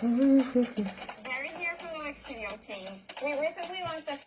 Very here from the Mexican Young Team. We recently launched a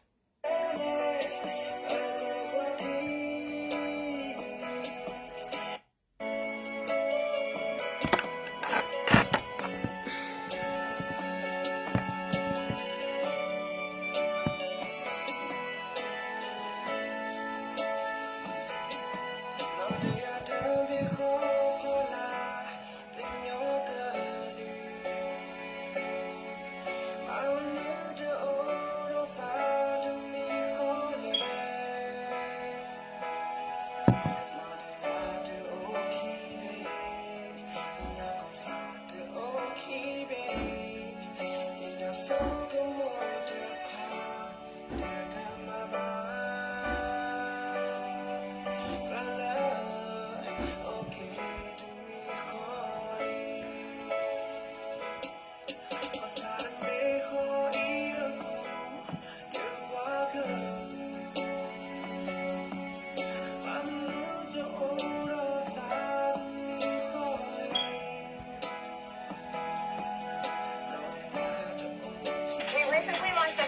We recently launched a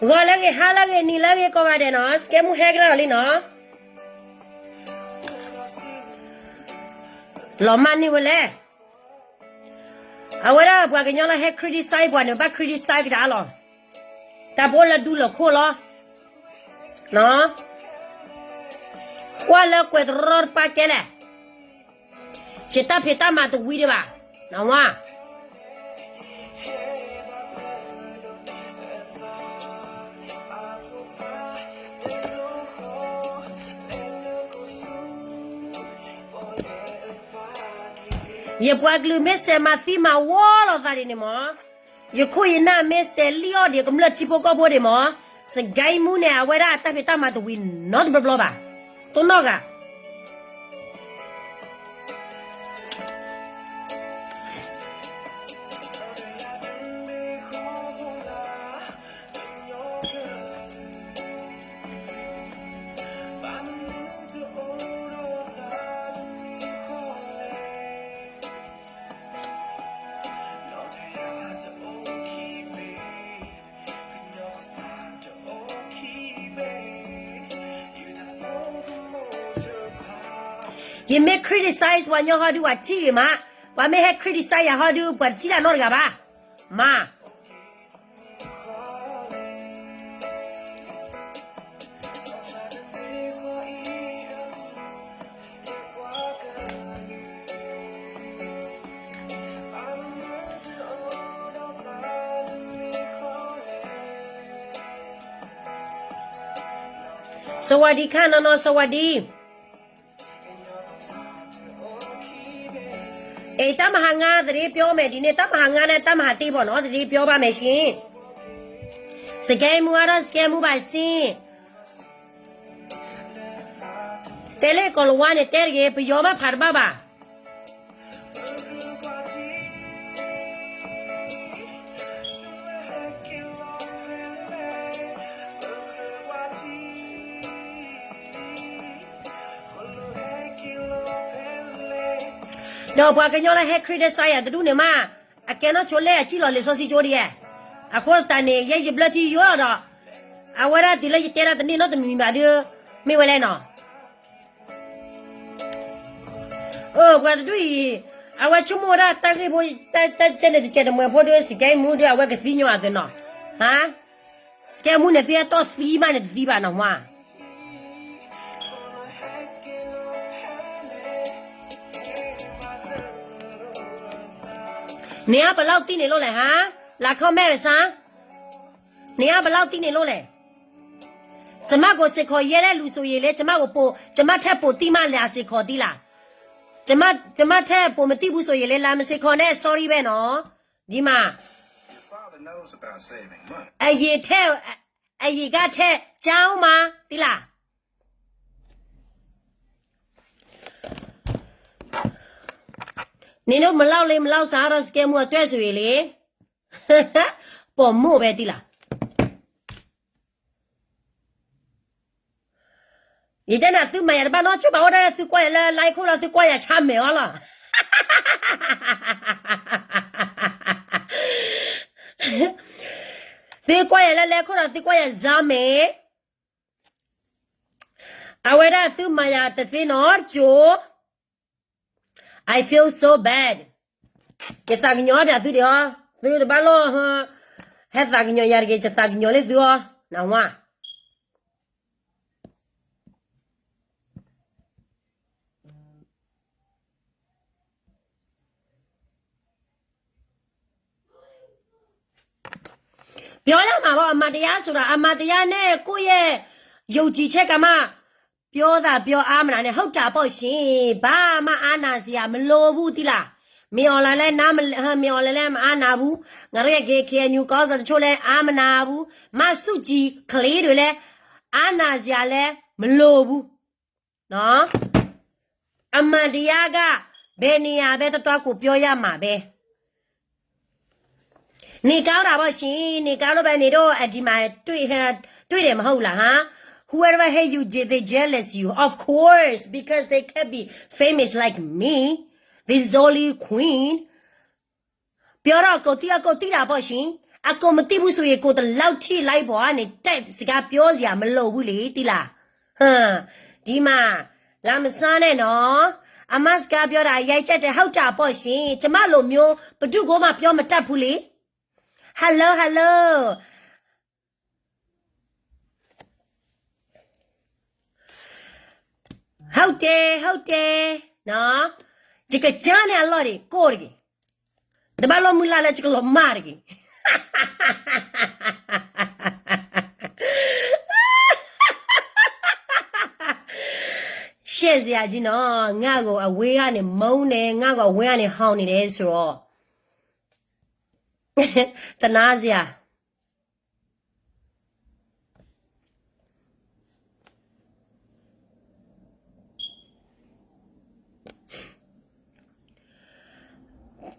ဂီၤလၢအဂ့ၤ ဟါလၢအဂ့ၤ နံၤလၢအဂ့ၤ ကိးဂၤဒဲးနီၤ, စကဲမူဟဲကဒီးလံနီၤ, လီၤမၢ်န့ၢ်ဝဲလဲၣ်, အဝဲဒၣ်ပှၤကညီလၢဟဲ criticize ပှၤန့ၣ် ဘၣ် criticize ကဒါလီၤ, တၢ်ဖိလၢဒူလၢာ်ခိၣ်လီၤ, ကွၢ်လၢကွဲးတရီတပါကဲလဲၣ် ယတၢ်ဖံးတၢ်မၤတဝံၤဒံးဘၣ်, နဝါ ယပှၤကလုာ်မ့ၢ်စဲးမၤသံမၤဝီလိာ်သးဒံးန့ၣ်မး, ယခိၣ်ယနၢ်မ့ၢ်စဲးလံၣ်အီၣ်ဒံးကမျၢၢ်ထံဖိကီၢ်ဖိဒံးမး, စကဲမူန့ၣ် အဝဲဒၣ်အတၢ်ဖံးတၢ်မၤတဝံၤနီတဘျီဘျီဘၣ်, တိၢ်နီၣ်ဂၤ ယမ့ၢ် criticize ပှၤညီဟီဒုး ပှၤထံၣ်ဂ့ၤမး, ပှၤမ့ၢ်ဟဲ criticize ယၤဟီဒုး ပှၤတထံၣ်တၢ်နီတဂၤဘၣ်, မၤ สวัสดีค่ะ นน สวัสดี เอย ตามหางาน သတင်းပြောမယ် ဒီနေ့ တၢ်မၤဟါငါန့ၣ် တၢ်မၤဟါတ့ၢ်ဘၣ်နီၤ သတင်းပြောပါမယ်ရှင်, စကဲမူအါထီၣ် စကဲမူဘၣ်စ့ၢ်, တဲလၢကိလၤဝါန့ၣ် တဲတဂ့ၤ ပယီၤမ့ၢ်ဖးတဘၣ်ဘၣ် ဒီးပှၤကညီလၢဟဲ criticize ယၤတဒူၣ်န့ၣ်မး, အကဲနီၢ်ဆိလဲၣ် အစံၣ်လီၤလံာ်စီဆှံကၠိဒ်ယဲ, အဃိသတးန့ၣ် ယဲယဘျၢထံယိဒီး, အဝဲဒၣ်တုၤလၢယတဲဒၣ်တန့ၢ်နီတမံၤဘၣ်ဒီး, မ့ၢ်ဝဲလဲၣ်နီၤ အၢ ပှၤတဒူၣ်အံၤ, အဝဲဆိကမိၣ်ဝဲဒၣ်တၢ်ဂ့ၢ်ဖိ, တၢ်ကဲန့ၣ်တကဲတမှဲၤဖိဒီး စကဲမူဒီး အဝဲကသံညီအသးနီၤ, ဟါ, စကဲမူန့ၣ် သုဟဲတီၢ်သံမးန့ၣ်တသံဘၣ်နီၤ မါ နအါပလီၢ်တံၢ်န့ၣ်လိၣ်လဲၣ်ဟါ, လၢခီမဲာ်ဝဲစါ, နအါပလီၢ်တံၢ်န့ၣ်လိၣ်လဲၣ်, ကျမကိုစ့ၢ်ကီးယဲဒၣ်လူၤစိၤယံာ်လံ, ကျမကိုပို, ကျမထဲပိုတံၢ်မးလၢအစ့ၢ်ကီးတံၢ်လၢ, ကျမထဲပိုမတံၢ်ဘူးစိၤယံာ်လံ, လၢမစ့ၢ်ကီးန့ၣ် sorry ဝဲနီၤ, ဒ်မး, အယံာ်ထဲ, အယံာ်ကထဲ, ကၠါမး, တံၢ်လၢ နင်တို့မလောက်လေးမလောက်စားတော့ စကဲမူအတွက်ဆိုရင်လေ, ပေါ့မို့ပဲတံၢ်လၢ, ယတဲနၤသုမၤယၤတဘၣ်နီတစိၢ်ဘၣ် အိၣ်ဒၣ်လၢသုကွၢ်ယၤလၢ live ခိၣ်လီၤ သုကွၢ်ယၤဆါမဲာ်အီၤလီၤ. သုကွၢ်ယၤလၢ live ခိၣ်လီၤ သုကွၢ်ယၤဆါမဲာ်. အဝဲဒၣ်သုမၤယၤတသ့နီတစိၢ်. I feel so bad. ယသးကညီၤအီၣ်ပၠးသုဒံးအီၤ, သုတဘၣ်လီၢ် ဟဲသးကညီၤယၤတဂ့ၤ, ယသးကညီၤလၢသုအီၤ, နဝါ ပြောရမှာပေါ့, အမှန်တရားဆိုတာ အမှန်တရားနဲ့ ကိုယ့်ရဲ့ယုံကြည်ချက်ကမှ ပြောသာပြော အားမနာနဲ့ ဟုတ်တာပေါ့ရှင်, ဘာမှအားနာစရာမလိုဘူး သိလား. မင်းအောင်လှိုင်လည်း နားမလ-, မင်းအောင်လှိုင်လည်း မအားနာဘူး. ငါတို့ရဲ့ K-, KNU ခေါင်းဆောင်တချို့လည်း အားမနာဘူး. မဆူၣ်ကြည် ကလေးတွေလည်း အားနာစရာလည်း မလိုဘူး. နော်, အမှန်တရားက ဘယ်နေရာပဲသွားသွား ကိုယ်ပြောရမှာပဲ. နေကောင်းတာပေါ့ရှင်, နေကောင်းလို့ပဲနေတော့ အဒီမှာတွေ့, တွေ့တယ်မဟုတ်လား, ဟာ. Whoever hate you, they jealous you, of course, because they can't be famous like me. This is only queen. ပြောတော့ ကိုယ်သိအကိုသိတာပေါ့ရှင်, အကိုမသိဘူးဆိုရင် ကိုယ်ဒီလောက်ထိ live ပေါ်ကနေ တက်စကားပြောစရာမလိုဘူးလေ, သိလား. ဟမ်, ဒီမှာ လာမစားနဲ့နော်, အမစကားပြောတာ ရိုက်ချက်တယ် ဟုတ်တာပေါ့ရှင်, ကျမလိုမျိုး ဘယ်သူကိုမှ ပြောမတတ်ဘူးလေ. Hello, hello. ဟုတ်တယ်, ဟုတ်တယ်, နော်, ယကစၢ်န့ၣ်အလီၢ်ဒံး ကိၢ်တဂ့ၤ, တဘၣ်လီၢ်မုၢ်လၢ်လၢ ယကလီၤမၢ်တဂ့ၤ. ရှက်စရာကြီးနော်, ငါ့ကိုအဝေးကနေ မုန်းတယ်, ငါ့ကိုအဝေးကနေ ဟောင်နေတယ်ဆိုတော့, သနားစရာ.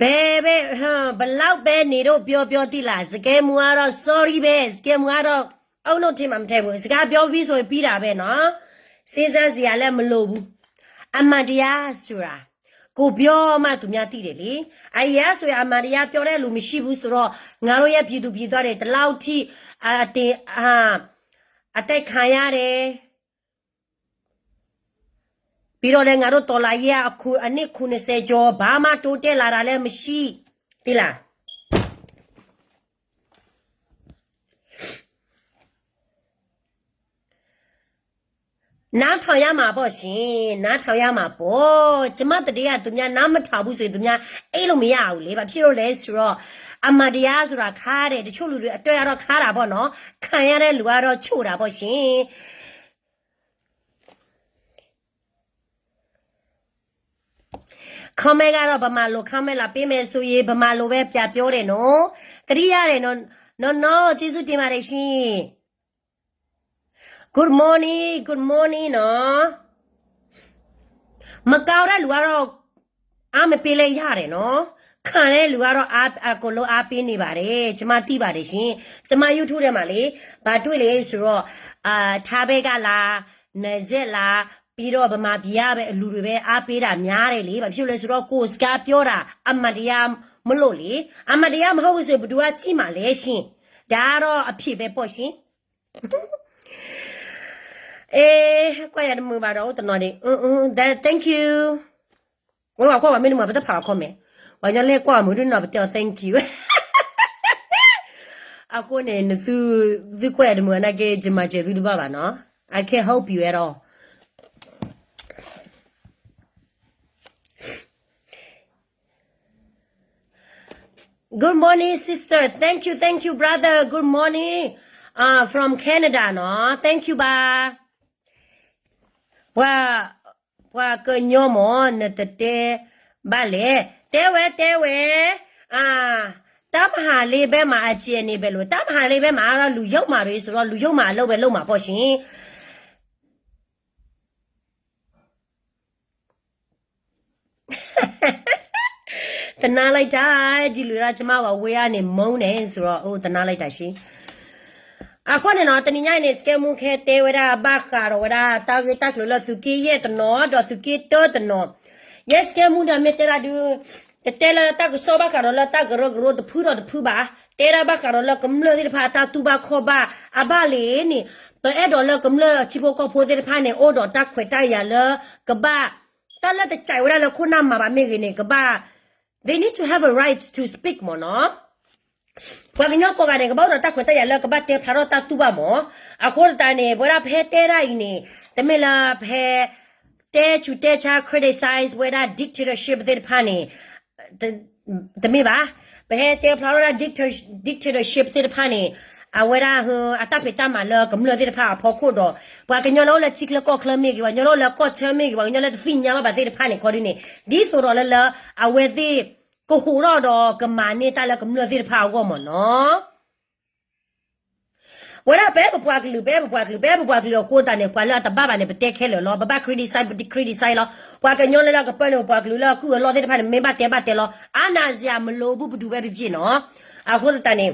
ဘယ်ဘယ်, ဟမ်, ဘယ်လောက်ပဲနေတော့ ပြောပြော သိလား, စကဲမူကတော့ sorry ပဲ, စကဲမူကတော့ အုံနောက်ထံမှာ မထည့်ဘူး, စကားပြောပြီးဆိုရင် ပြီးတာပဲနော်, စဉ်းစားစရာလည်း မလိုဘူး. အမှန်တရားဆိုတာ ကိုယ်ပြောမှ သူများသိတယ်လေ. အရင်ကဆိုရင် အမှန်တရားပြောတဲ့လူ မရှိဘူးဆိုတော့ ငါတို့ရဲ့ပြည်သူပြည်သားတွေ ဒီလောက်ထိ အ, အတင်, အ, အသတ်ခံရတယ်. ပြီးတော့လည်း ငါတို့တော်လှန်ရေးက အခု အနှစ် ခုနှစ်ဆယ်ကျော် ဘာမှတိုးတက်လာတာလည်း မရှိ, သိလား. နားထောင်ရမှာပေါ့ရှင်, နားထောင်ရမှာပေါ့. ကျမသတင်းက သူများနားမထောင်ဘူးဆိုရင် သူများ အဲ့လိုမရဘူးလေ. ဘာဖြစ်လို့လဲဆိုတော့ အမှန်တရားဆိုတာ ခါတယ်, တချို့လူတွေအတွက်ကတော့ ခါတာပေါ့နော်, ခံရတဲ့လူကတော့ ချို့တာပေါ့ရှင်. Comment ကတော့ ဗမာလို comment လာပေးမယ်ဆိုရင် ဗမာလိုပဲ ပြန်ပြောတယ်နော်, သတိရတယ်နော်, နော်, နော်, ကျေးဇူးတင်ပါတယ်ရှင်. Good morning, good morning နော်. မကောင်းတဲ့လူကတော့ အားမပေးလဲရတယ်နော်. ခံတဲ့လူကတော့ အား, အကုန်လုံးအားပေးနေပါတယ်. ကျမသိပါတယ်ရှင်. ကျမ YouTube ထဲမှာလေ, ဘာတွေ့လဲဆိုတော့, အာ, ထါဘဲကလာ, နယ်စပ်လာ, ပြီးတော့ ဗမာပြည်ကပဲ လူတွေပဲ အားပေးတာများတယ်လေ. ဘာဖြစ်လို့လဲဆိုတော့ ကိုယ်စကားပြောတာ အမှန်တရားမလို့လေ. အမှန်တရားမဟုတ်ဘူးဆိုရင် ဘယ်သူကကြည့်မှာလဲရှင်. ဒါကတော့အဖြစ်ပဲပေါ့ရှင်. အေး, ကွၢ်ယၤတမုာ်ဘၣ်ဒီး အိၣ်တနီၤဒံး, အ, အ, that, thank you. ဝဲပှၤကွၢ်ပှၤမ့ၢ်တမုာ် ပတဖးအီၤ comment. ပှၤညီလဲကွၢ်မုာ်ဒ်နီၤ ပတဲအီၤ thank you. အဃိန့ၣ် နသု, သုကွၢ်ယၤတမုာ်နာ်က့ ယမၤစၢၤသုတဘၣ်ဘၣ်နီၤ. I can't help you at all. Good morning, sister. Thank you, thank you, brother. Good morning, uh, from Canada နီၤ. Thank you ဘၣ်. ပှၤ, ပှၤကညီမ့ၢ် နတတဲဘၣ်လဲၣ်. တဲဝဲ, တဲဝဲ, အာ, တၢ်မဟာလေးဘက်မှာ အခြေအနေဘယ်လိုလဲ. တၢ်မဟာလေးဘက်မှာတော့ လူယုံမာတွေဆိုတော့ လူယုံမာအလုပ်ပဲလုပ်မှာပေါ့ရှင်. သနားလိုက်တာ, ဒီလူက ကျမကို အဝေးကနေ မုန်းတယ်ဆိုတော့, အိုး, သနားလိုက်တာရှင်. အဃိန့ၣ်နီၤ တနံၤညါအံၤန့ၣ် စကဲမူခဲတဲဝဲဒၣ်ဘၣ်ဃးဒီးဝဲဒၣ်တၢ်ဂ့ၢ်တၢ်ကျိၤလၢသုးက့ယဲၢ်တနီၤ ဒီးသုးက့တၢတနီၤ, ယဲစကဲမူဒီးမ့ၢ်တဲဒၣ်ဒုး တတဲလၢတၢ်ကစီၣ်ဘၣ်ဃးဒီးလၢတၢ်ကရၢကရိတဖုဒီးတဖုဘၣ်, တဲဒၣ်ဘၣ်ဃးဒီးလၢကမျၢၢ်သ့ၣ်တဖၣ်အတၢ်တူၢ်ဘၣ်ခီၣ်ဘၣ်အဘၣ်လံန့ၣ်, ပအဲၣ်ဒိးလၢကမျၢၢ်ထံဖိကီၢ်ဖိသ့ၣ်တဖၣ်န့ၣ် အိၣ်ဒီးတၢ်ခွဲးတၢ်ယာ်လၢ ကဘၣ် တၢ်လၢတစဲးဝဲဒၣ်လၢခိၣ်နၢ်မၤဘၣ်မ့ၢ်ဂ့ၤန့ၣ် ကဘၣ် they need to have a right to speak မ့ၢ်နီၤ. ပှၤကညီကိးဂၤန့ၣ် ကဘၣ်အိၣ်ဒီးတၢ်ခွဲးတၢ်ယာ်လၢ ကဘၣ်တဲဖျါထီၣ်တၢ်တူၢ်ဘၣ်မ့ၢ်. အဃိသတးန့ၣ် ပဝဲဒၣ်ဖဲတဲဒၣ်အံၤန့ၣ် တမ့ၢ်လၢဖဲ တဲဆူးတဲဆါ criticize ဝဲဒၣ် dictatorship သ့ၣ်တဖၣ်န့ၣ် တမ့ၢ်ဘၣ်. ပဟဲတဲဖျါထီၣ်ဒၣ် dictator- dictatorship သ့ၣ်တဖၣ်န့ၣ် အဝဲဒၣ်အတၢ်ဖံးတၢ်မၤလၢကမျၢၢ်သ့ၣ်တဖၣ်အဖီခိၣ်ဒီး ပှၤကညီလၢအိၣ်လၢထံချၢကီၢ်ချၢမ့ၢ်ဂ့ၤ, ပှၤကညီလၢအိၣ်လၢကီၢ်ဆၢမ့ၢ်ဂ့ၤ, ပှၤကညီလၢတသ့ၣ်ညါဘၣ်ဘၣ်သ့ၣ်တဖၣ်န့ၣ် ခီဒုန့ၣ် ဒ်သိးဒီးလၢလၢ အဝဲသ့ၣ်ကဟူးထီၣ်ဒီးကမၤန့ၢ်တၢ်လၢကမျၢၢ်သ့ၣ်တဖၣ်အဂီၢ်မ့ၢ်နီၤ. ဝဲဒၣ်ပအဲၣ်ပပှၤကလုာ်, ပအဲၣ်ပပှၤကလုာ်, ပအဲၣ်ပပှၤကလုာ်အဃိသတးန့ၣ် ပှၤလၢအတဘၣ်ဘၣ်န့ၣ် ပတဲခဲလၢာ်လီၤ. ပဘၣ် criticize ပ criticize လီၤ. ပှၤကညီလၢလၢကပၢန့ၣ် ပပှၤကလုာ်လၢအကုၢ်အလီၢ်သ့ၣ်တဖၣ်န့ၣ် မ့ၢ်ဘၣ်တဲဘၣ်တဲလီၤ. အါနၢ်စရာမလိုဘူး ပဒူဝဲပပ့ၢ်နီၤ. အဃိသတးန့ၣ်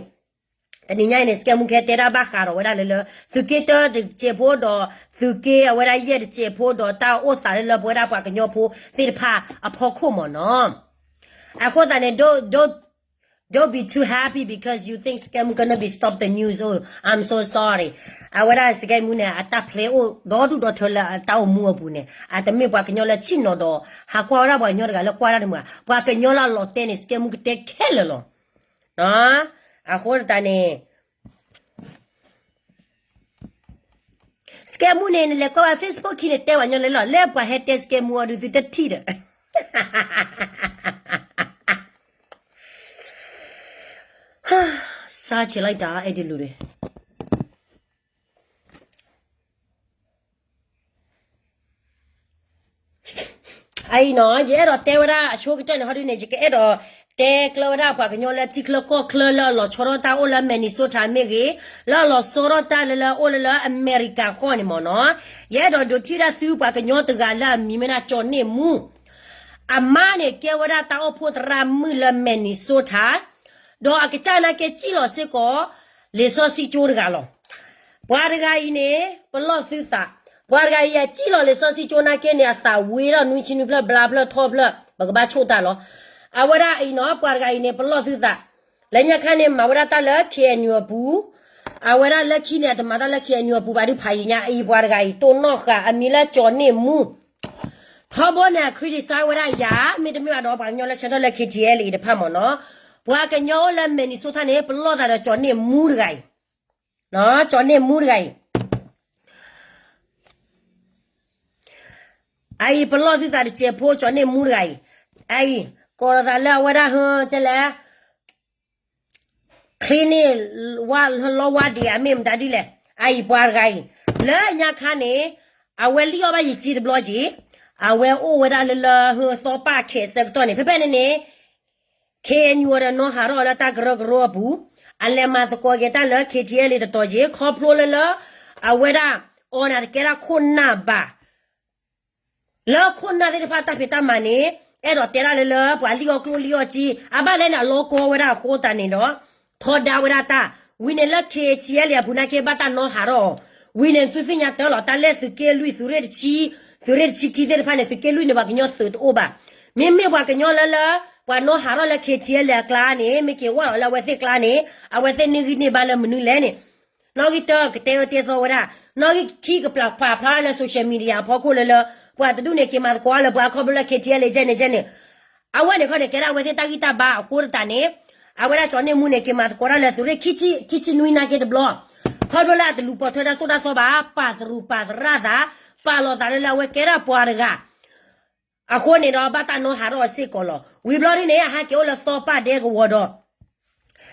တနံၤညါအံၤန့ၣ် စကဲမူခဲတဲဒၣ်ဘၣ်ဃးဒီးဝဲဒၣ်လၢလၢ သုးက့တၢတစဲးဖိဒီး သုးက့အဝဲဒၣ်ယဲၢ်တစဲးဖိဒီးတၢ်အိၣ်သးလၢလၢပဝဲဒၣ်ပှၤကညီဖိသ့ၣ်တဖၣ်အဖီခိၣ်မ့ၢ်နီၤ. အဃိသတးန့ၣ် don't, don't, don't be too happy because you think scam gonna be stop the news. Oh, I'm so sorry. အဝဲဒၣ်စကဲမူန့ၣ် အတၢ်ဖျဲအိၣ်ဒီဒူၣ်ဒီထၢလၢအတၢ်အိၣ်မူအပူၤန့ၣ် အတမ့ၢ်ပှၤကညီလၢဆ့ၣ်နီၤဒီး ဟးကွၢ်ဝဲဒၣ်ပှၤကညီတဂၤလၢကွၢ်တၢ်တမုာ်, ပှၤကညီလၢအလီၤတဲာ်န့ၣ် စကဲမူကတဲခဲလၢာ်လီၤ. အဃိသတးန့ၣ် စကဲမူန့ၣ် နလဲၤကွၢ်ဝဲ Facebook ခံန့ၣ် တဲပှၤကညီလၢလီၤ လၢပှၤဟဲတဲစကဲမူအီၤဒုး သုတထံၣ်ဒီး စါဆဲးလီၤတၢ်အဲၣ်ဒိးလူၤဒီး အအံၤနီၤ ယအဲၣ်ဒိးတဲဝဲဒၣ်အဆိကတၢၢ်န့ၣ် ဟီဒုန့ၣ် ယကအဲၣ်ဒိးတဲကျၢၤဝဲဒၣ်ပှၤကညီလၢထံချၢကီၢ်ချၢလၢအလီၤဆီထီၣ်တၢ်အိၣ်လၢ Minnesota မ့ၢ်ဂ့ၤ, လၢအလီၤဆီထီၣ်တၢ်လၢလၢအိၣ်လၢလၢအမဲရကၤကီၢ်န့ၣ်မ့ၢ်နီၤ, ယအဲၣ်ဒိးဒုးထံၣ်ဝဲဒၣ်သုပှၤကညီတဂၤလၢအမံၤမ့ၢ်ဒၣ်ကၠီၤန့ၢ်မူ, အမါန့ၣ်ကဲဝဲဒၣ်တၢ်အိၣ်ဖှိၣ်သရၣ်မုၣ်လၢ Minnesota ဒီးအကစၢ်နာ်က့စံၣ်လီၤစ့ၢ်ကီး လံာ်စီဆှံကၠိတဂၤလီၤ. ပှၤတဂၤအံၤန့ၣ် ပလီၢ်သုသး, ပှၤတဂၤအံၤအစံၣ်လီၤလံာ်စီဆှံကၠိနာ်က့န့ၣ် အသးဝံၤဒီးနွံဆံနွံဖျၢၣ် ဘျါဖျၢၣ်ထီၣ်ဖျၢၣ် ပကဘၣ်ဆိၣ်တၢ်လီၤ. အဝဲဒၣ်အံၤနီၤ ပှၤတဂၤအံၤန့ၣ် ပလီၢ်သုသး, လၢညါခါန့ၣ် မၤဝဲဒၣ်တၢ်လၢ K N U အပူၤ, အဝဲဒၣ်လၢခံန့ၣ် အတမၤတၢ်လၢ K N U အပူၤဘၣ်ဒုးဖးယံာ်ညါအံၤ ပှၤတဂၤအံၤ တိၢ်နီၣ်ဃာ် အမံၤလၢကၠီၤန့ၢ်မူ ထီဘိန့ၣ် အ criticize ဝဲဒၣ်ယၤ မ့တမ့ၢ်ဘၣ်ဒီး ပှၤကညီလၢဆၢထၢၣ်လၢ K T L A တဖၣ်မ့ၢ်နီၤ, ပှၤကညီအိၣ်လၢ Minnesota န့ၣ် ပလီၢ်သးဒီးကၠီၤန့ၢ်မူတဂၤအံၤ, ကၠီၤန့ၢ်မူတဂၤအံၤ, အအံၤပလီၢ်သုသးတစဲးဖိ ကၠီၤန့ၢ်မူတဂၤအံၤ, အအံၤ ကိးလီၤသးလၢအဝဲဒၣ်ဟၢကဲလဲၣ် ချ့န့ၢ် ဝါလီဝါဒံး အမ့ၢ်မတၤဒ်လဲၣ်, အအံၤပှၤတဂၤအံၤ, လၢညါခါန့ၣ် အဝဲလံၣ်အီၣ်ဘၣ်ယံာ်စ့တဘျီက့ၤ, အဝဲအိၣ်ဝဲဒၣ်လၢလၢဟၢသီပၢ်ခဲးအဆၢကတီၢ်န့ၣ် ဖဲဖဲန့ၣ်န့ၣ် K N U ဒီးနီၢ်ဟးထီၣ်လၢတၢ်ကရၢကရိအပူၤ, အလဲၤမၤသကိးက့ၤတၢ်လၢ K T L A တတီၤက့ၤ ခီဖျိလၢလၢ အဝဲဒၣ် အီၤန့ၣ်တကဲဒၣ်ခိၣ်နၢ်ဘၣ် လၢခိၣ်နၢ်သ့ၣ်တဖၣ်တၢ်ဖံးတၢ်မၤန့ၣ် အဲၣ်ဒိးတဲဒၣ်လၢလၢ ပှၤလံၣ်အီၣ်ကျိၣ်လံၣ်အီၣ်စ့, အဘၣ်လဲၣ်န့ၣ် အလီကီဝဲဒၣ်အဃိသတးန့ၣ်ဒီး ထီဒါဝဲဒၣ်တၢ်, ဝံၤန့ၣ်လၢ K T L A အပူၤနာ်က့ဘၣ်တၢ်နီၢ်ဟးထီၣ်အီၤ, ဝံၤန့ၣ်သုသ့ၣ်ညါတၢ်လီၤ တၢ်လၢသုးက့လွံၢ် သုးရ့ၣ်တဆံ, သုးရ့ၣ်တဆံခံသ့ၣ်တဖၣ်န့ၣ် သုးက့လွံၢ်န့ၣ် ပှၤကညီသုးတအိၣ်ဘၣ်, မ့မ့ၢ်ပှၤကညီလၢလၢ ပှၤနီၢ်ဟးထီၣ်လၢ K T L A အကျါန့ၣ် မ့ၢ်က့ၤဝဲလီၤလၢအဝဲသ့ၣ်ကျါန့ၣ် အဝဲသ့ၣ်န့ၢ်ဂံၢ်န့ၢ်ဘါလၢမနုၤလဲၣ်န့ၣ် နီၣ်ဂံၢ်တၢကတဲအၢတဲသီဝဲဒၣ်, နီၣ်ဂံၢ်ခံကပာ်ဖျါလၢ social media အဖီခိၣ်လၢလၢ ပှၤတဒူၣ်န့ၣ် က့ၤမၤသကိးလၢပှၤခီဖျိလၢ K T L A ကဲန့ၣ်ကဲန့ၣ်, အဝဲန့ၣ်ခီန့ၣ် ကဲဒၣ်အဝဲသ့ၣ်တၢ်ဂံၢ်တၢ်ဘါအဃိသတးန့ၣ်, အဝဲဒၣ်ကၠီၤန့ၢ်မူန့ၣ် က့ၤမၤသကိးတၢ်လၢသုးရ့ၣ်ခံဆံနွံနာ်က့တဘျီ, ခီဖျိလၢအတလူၤပိာ်ထွဲတၢ်သိၣ်တၢ်သီဘၣ်, ပာ်သရူးပာ်သရၣ်သး, ပာ်လီၤသးလၢလၢ အဝဲကဲဒၣ်ပှၤတဂၤ အဃိန့ၣ်ဒီး ဘၣ်တၢ်နီၢ်ဟးထီၣ်အီၤစ့ၢ်ကီးလီၤ. ဝံၤဘျီဒ်န့ၣ် အဟဲက့ၤအိၣ်လၢသီပၢ်ဒဲကဝီၤဒီး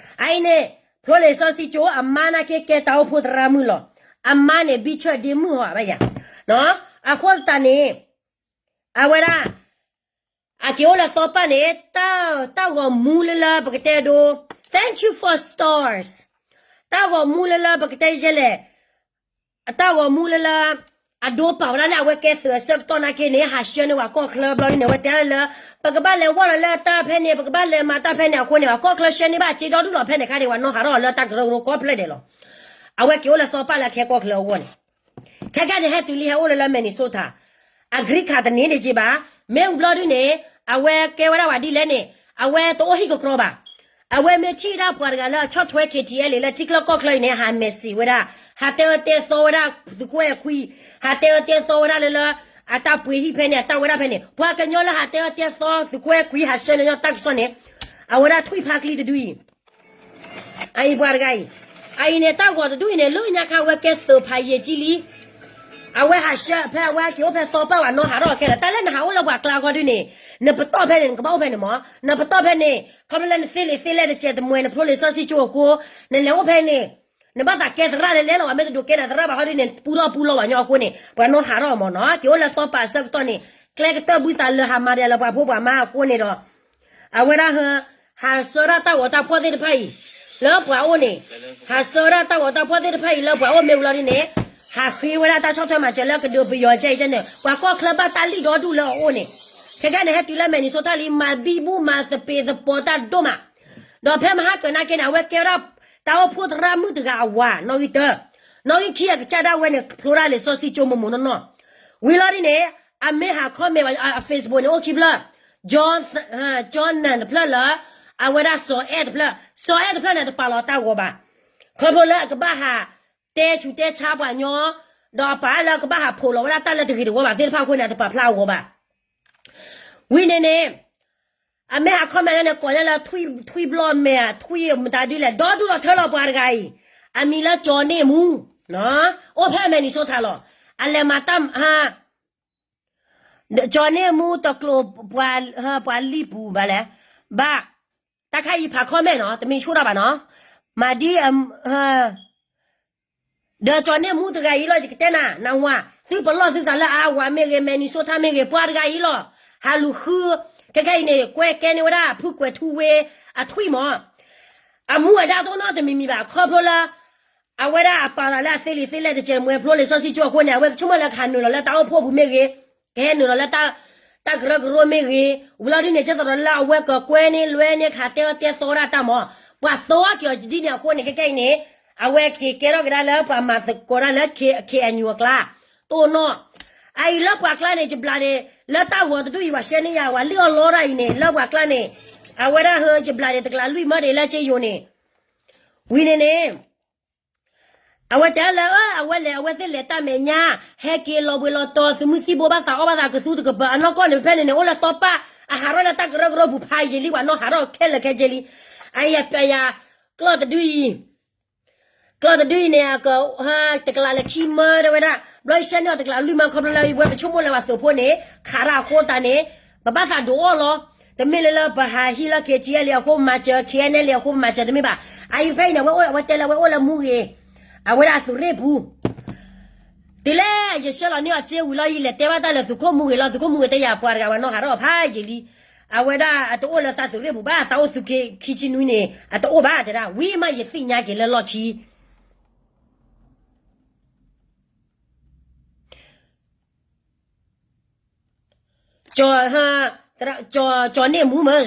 အအံၤန့ၣ် ဖျိလံာ်စီဆှံကၠိ အမါနာ်က့ကဲတၢ်အိၣ်ဖှိၣ်သရၣ်မုၣ်လီၤ. အမါန့ၣ် ဘံၣ်ဆၢၣ်ဒ့မုၣ်ဟီဘၣ်ယၤ, အဃိသတးန့ၣ် အဝဲဒၣ် အက့ၤအိၣ်လၢသီပၢ်န့ၣ် တၢ်ဂီၤမူလၢလၢပကတဲဒိ thank you for stars, တၢ်ဂီၤမူလၢလၢပကတဲယဲလဲၣ် အတၢ်ဂီၤမူလၢလၢ အဒိပာ်ဝဲဒၣ်လၢအဝဲကဲသုးအဆၢကတီၢ်နာ်က့န့ၣ် ဟးဆှၢန့ၢ်ပှၤကီၢ်ချၢဘျီဒ်န့ၣ် အဝဲတဲလၢ ပကဘၣ်လဲၤဝဲလီၤလၢတၢ်ဖဲန့ၣ် ပကဘၣ်လဲၤမၤတၢ်ဖဲန့ၣ်အဃိန့ၣ် ပှၤကီၢ်ချၢဆှၢန့ၢ်ဘၣ်စ့ဒီဒူၣ်လီၤဖဲန့ၣ်ခါန့ၣ် ပှၤနီၢ်ဟးထီၣ်လၢတၢ်ကရၢကရိကိးဖျၢၣ်ဒဲးလီၤ. အဝဲက့ၤအိၣ်လၢသီပာ်လၢအခဲကီၢ်ချၢအဂီၢ်န့ၣ်, ခဲကနံၣ်န့ၣ် ဟဲတုၤလံဟဲအိၣ်လၢလၢ Minnesota, အ green card တန့ၢ်ဒံးက့ဘၣ်. မ့ၢ်ဝံၤဘျီဒုန့ၣ် အဝဲကဲဝဲဒၣ်ဝဲဒ်လဲၣ်န့ၣ် အဝဲတအိၣ်ဟံၣ်ကကြီဘၣ်. အဝဲမ့ၢ်ထံၣ်ဒၣ်ပှၤတဂၤလၢအဆီၣ်ထွဲ K T L လၢထံချၢကီၢ်ချၢအံၤန့ၣ် ဟး message ဝဲဒၣ်, ဟးတဲအၢတဲသီဝဲဒၣ်သုးခိၣ်အဲၣ်ခွံ, ဟးတဲအၢတဲသီဝဲဒၣ်လၢလၢ အတၢ်ပှ့ၤဟံၣ်ဖဲန့ၣ် အတၢ်ဝဲဒၣ်ဖဲန့ၣ်, ပှၤကညီလၢဟးတဲအၢတဲသီသုးခိၣ်အဲၣ်ခွံ ဟးဆှၢန့ၢ်ညီတၢ်ကစီၣ်န့ၣ်, အဝဲဒၣ်ထွံၣ်ဖးကျံတဒုအံၤ အအံၤပှၤတဂၤအံၤ, အအံၤန့ၣ် တၢ်ဂီၤတဒူၣ်အံၤန့ၣ် လၢညါခါအဝဲကဲသုးဖးယံာ်ကံလံ. အဝဲဟးဆှၢဖဲအဝဲက့ၤအိၣ်ဖဲသီပာ်ဝဲနီၢ်ဟးထီၣ်ခဲလၢာ်, တၢ်လၢနဟးအိၣ်လၢပှၤကျါဃီဒုန့ၣ်, နပတီၢ်ဖဲန့ၣ် နကဘၣ်အိၣ်ဖဲန့ၣ်မး, နပတီၢ်ဖဲန့ၣ် ခီဖျိလၢနသ့လံာ်သ့လဲၢ်တစဲးတမှဲၤ နဖျိလံာ်စီဆှံကၠိအဃိ, နလဲၤအိၣ်ဖဲန့ၣ် နဘၣ်သးကဲသရၣ်လဲၤလဲၤလီၤ, ပှၤမ့ၢ်တဒိးကဲနၤသရၣ်ဘၣ်ဟီဒုန့ၣ် ပူထီၣ်ပူလီၤဘၣ်ညီအဃိန့ၣ် ပှၤနီၢ်ဟးထီၣ်မးနီၤ, က့ၤအိၣ်လၢသီပာ်အဆၢကတီၢ်န့ၣ် ကျဲကတၢၢ်ဘုသးလၢဟးမၤဒ်လၢပှၤဖိပှၤမါအဃိန့ၣ်ဒီး အဝဲဒၣ်ဟ ဟးဆှၢဒၣ်တၢ်ဂီၤတၢ်ဖှီၣ်သ့ၣ်တဖၣ်အံၤ လၢပှၤအိၣ်န့ၣ်, ဟးဆှၢဒၣ်တၢ်ဂီၤတၢ်ဖှီၣ်သ့ၣ်တဖၣ်အံၤလၢပှၤအိၣ်မ့ၢ်ဝံၤလီၤဒုန့ၣ်, ဟးဃ့ဝဲဒၣ်တၢ်ဆီၣ်ထွဲမၤစၢၤလၢကဒုးပယီၤကဲအံၤကဲန့ၣ် ပှၤကီၢ်ချၢဘၣ်တၢ်လံၣ်ဒီဒူၣ်လၢအအိၣ်န့ၣ်, ခဲကနံၣ်န့ၣ် ဟဲတုၤလၢ Minnesota လံ မၤဘံဘူမၤသပ့ၤသပီၤတၢ်ဒိၣ်မး, ဒီးဖဲမဟါကၢၤနာ်က့န့ၣ် အဝဲကဲဝဲဒၣ် တၢ်အိၣ်ဖှိၣ်သရၣ်မုၣ်တဂၤအဝၤ နီၣ်ဂံၢ်တၢ, နီၣ်ဂံၢ်ခံအကစၢ်ဒၣ်ဝဲန့ၣ် ဖျိဒၣ်လံာ်စီဆှံကၠိမိၢ်မိၢ်နီၢ်နီၢ်, ဝံၤလီၤဒုန့ၣ် အမ့ၢ်ဟး comment အ Facebook န့ၣ် အိၣ်ခံဖျၢၣ်, ကၠီနၢ်တဖျၢၣ်လၢ အဝဲဒၣ်စီၤအဲၣ်တဖျၢၣ်, စီၤအဲၣ်တဖျၢၣ်န့ၣ် တပာ်လီၤတၢ်ဂီၤဘၣ်, ခီဖျိလၢအကဘၣ်ဟးတဲဆူးတဲဆါပှၤညီ, ဒီးအပာ်လၢအကဘၣ်ဟးဖိးလီၤဝဲဒၣ်တၢ်လၢတဂ့ၤတဝီဘၣ်သ့ၣ်တဖၣ်အဃိန့ၣ် အတပာ်ဖျါအဂီၤဘၣ်. ဝံၤန့ၣ်န့ၣ် အမ့ၢ်ဟး comment လၢန့ၣ် ကိးညါလၢ ထွံၣ်ဘျီၣ်မဲာ် ထွံၣ်မတၤဒုလဲၣ် ဒီဒူၣ်လီၤထၢလီၤပှၤတဂၤအံၤ, အမံၤလၢကၠီၤန့ၢ်မူ, အိၣ်ဖဲ Minnesota လီၤ, အလဲၤမၤတၢ် ကၠီၤန့ၢ်မူတကျိၤ ပှၤလံၣ်ပူၤဘၣ်လဲၣ်, ဘၣ်, တၢ်ခါအံၤဖး comment နီၤ တမ့ၢ်ဆိၣ်တၢ်ဘၣ်နီၤ, မၤဒ် ဒီးကၠီၤန့ၢ်မူတဂၤအံၤလီၤ ယကတဲနၤ နဝၤ သုပလီၢ်သုသးလၢအါဝၤမ့ၢ်ဂ့ၤ Minnesota မ့ၢ်ဂ့ၤ ပှၤတဂၤအံၤလီၤ, ဟးလူၤဃု, ခဲခဲအံၤန့ၣ် ကွဲကဲန့ၢ်ဝဲဒၣ်ဖုကွဲးထူဝ့အထွံၣ်မး, အမူအဒါတအိၣ်နီတမံၤမံၤဘၣ် ခီဖျိလၢ အဝဲဒၣ်အပာ်သးလၢအသ့လံာ်သ့လဲၢ်တစဲးတမှဲၤဖျိလံာ်စီဆှံကၠိအဃိန့ၣ် အဝဲကဆိကမိၣ်လၢကဟးနုာ်လီၤလၢတၢ်အိၣ်ဖှိၣ်ပူၤမ့ၢ်ဂ့ၤ, ကဟဲနုာ်လီၤလၢ တၢ်ကရၢကရိမ့ၢ်ဂ့ၤ, ဝံၤလီၤဒ်န့ၣ် ကဲသိးဒီးလၢအဝဲကကွဲန့ၢ်လွဲန့ၢ်ခးတဲအၢတဲသီဝဲဒၣ်တၢ်မး, ပှၤသီက့ၤအီၤဒ်န့ၣ်အဃိန့ၣ် ခဲခဲအံၤန့ၣ် အဝဲက့ၤကဲထီၣ်က့ၤဒၣ်လၢပှၤမၤသကိးဒၣ်လၢ K N U အကျါ, တအိၣ်နီၣ်, အအံၤလၢပှၤကျါန့ၣ် ယဘျးဒ့ၣ် လၢတၢ်ဂီၤတဒူၣ်အံၤ ပှၤဆှၢန့ၢ်ယၤ ပှၤလံၣ်အီၣ်လီတၢ်အံၤန့ၣ် လၢပှၤကျါန့ၣ်, အဝဲဒၣ်ဟၢယဘျးဒ့ၣ်တကလးလွံၢ်မၢဒ့ၣ်လၢက့ယိၤန့ၣ်, ဝံၤန့ၣ်န့ၣ် အဝဲတဲလၢ အဝဲလဲၤ အဝဲသ့ၣ်လဲၤတၢ်မဲာ်ညါ, ဟဲက့ၤလီၤဘှံးလီၤတီၤ သုးမုၢ်သံၣ်ဘိဘၣ်သးအီၣ်ဘၣ်သးကသူတကပၤ အနီၢ်ကီၢ်န့ၣ် ဖဲန့ၣ်န့ၣ် အိၣ်လၢသီပၢ် အဟးထီၣ်လၢတၢ်ကရၢကရိပူၤဖးယံာ်လံ ပှၤနီၢ်ဟးထီၣ်ခဲလၢာ်ခဲဆ့လံ, အယပယၤ ကျီၢ်တဒုအံၤ, ကျီၢ်တဒုအံၤန့ၣ် အက တကလးလၢခံမၢဒၣ်ဝဲဒၣ်, ဘျီယဆှၢန့ၢ်အီၤတကလးလွံၢ်မၢ ခီဖျိလၢဝဲပဆိကမိၣ်လၢပှၤသုးဖိန့ၣ် ခးတၢ်အဃိသတးန့ၣ် ပဘၣ်သးဒုးအီၣ်လီၤ, တမ့ၢ်လၢလၢပဟးဟံၣ်လၢ K T L A အဃိမၤစၢၤ K N L A အဃိမၤစၢၤတမ့ၢ်ဘၣ်, အအံၤဖဲအံၤန့ၣ် အဝဲအိၣ် အဝဲတဲလၢအဝဲအိၣ်လၢမူဂ့ၤ, အဝဲဒၣ်အသုးရ့ၣ်ပူၤ တုၤလၢယဆှၢလီၤန့ၢ်အီၤစ့ဝံၤလီၤ ယလဲၤတဲဘၣ်တၢ်လၢသုးခိၣ်မူဂ့ၤလီၤ, သုးခိၣ်မူဂ့ၤတဲယၤ ပှၤတဂၤဝဲနီၢ်ဟးထီၣ်ဖးယံာ်လံ, အဝဲဒၣ်အတအိၣ်လၢသးသုးရ့ၣ်ပူၤဘၣ်, သးအိၣ်သုးက့ခံဆံနွံန့ၣ် အတအိၣ်ဘၣ်တဲဒၣ်, ဝံၤမးယသ့ၣ်ညါက့ၤလၢလီၢ်ခံ ကၠီၤန့ၢ်မူမၢ,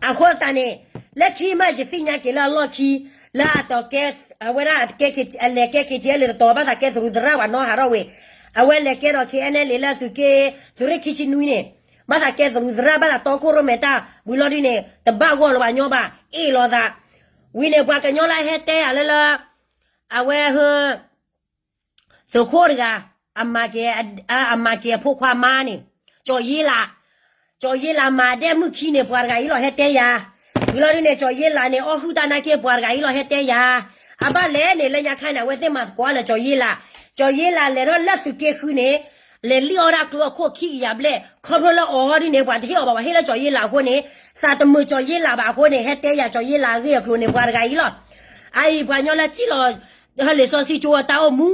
အဃိသတးန့ၣ် လၢခံမးယသ့ၣ်ညါက့ၤလၢအလီၢ်ခံ လၢအတကဲ အဝဲဒၣ်အလဲၤကဲ K T L A တတီၤ ဘၣ်သးကဲသရူးသရၣ်ပှၤနီၢ်ဟးထီၣ်ဝဲ, အဝဲလဲၤကဲဒီး K N L A လၢသုးက့ သုးရ့ၣ်ခံဆံနွံန့ၣ်, ဘၣ်သးကဲသရူးသရၣ် ဘၣ်သးတီခိၣ်ရိၣ်မဲာ်တၢ်ဝံၤလီၤဒ်န့ၣ် တဘၣ်ဂီၢ်လၢၤဘၣ်ညီဘၣ် အ့ၣ်လိာ်သး, ဝံၤန့ၣ် ပှၤကညီလၢအဟဲတဲယၤလၢလၢ အဝဲဟ သုးခိၣ်တဂၤ အမၤက့ၤ အမၤက့ၤအဖိခွါမါန့ၣ်, ကၠီၤယ့လး, ကၠီၤယ့လးမၤဒဲမုၣ်ခံန့ၣ် ပှၤတဂၤအံၤလီၤဟဲတဲယၤ, ဝံၤလီၤဒ်န့ၣ် ကၠီၤယ့လးန့ၣ် အီၣ်ဟုၣ်တၢ်နာ်က့ ပှၤတဂၤအံၤလီၤဟဲတဲယၤ, အဘၣ်လဲၣ်န့ၣ် လၢညါခါန့ၣ် အဝဲသ့ၣ်မၤသကိးလၢကၠီၤယ့လး, ကၠီၤယ့လးလဲၤထီၣ်လၢသုးက့ဃုန့ၣ် လဲၤလံၣ်အီၣ်ဒၣ်ကျိအခိၣ်ခံကယၤဘျဲၣ် ခီဖျိလၢအီၤဟီဒ်န့ၣ် ပှၤတဟ့ၣ်အီၤဘၣ် ပှၤဟ့ၣ်လၢကၠီၤယ့လးအဃိန့ၣ် သးတမုာ်ကၠီၤယ့လးဘၣ်အဃိန့ၣ် ဟဲတဲယၤကၠီၤယ့လးအဂ့ၢ်အကျိၤန့ၣ် ပှၤတဂၤအံၤလီၤ, အအံၤပှၤကညီလၢစံၣ်လီၤ လံာ်စီဆှံကၠိအတၢ်အိၣ်မူ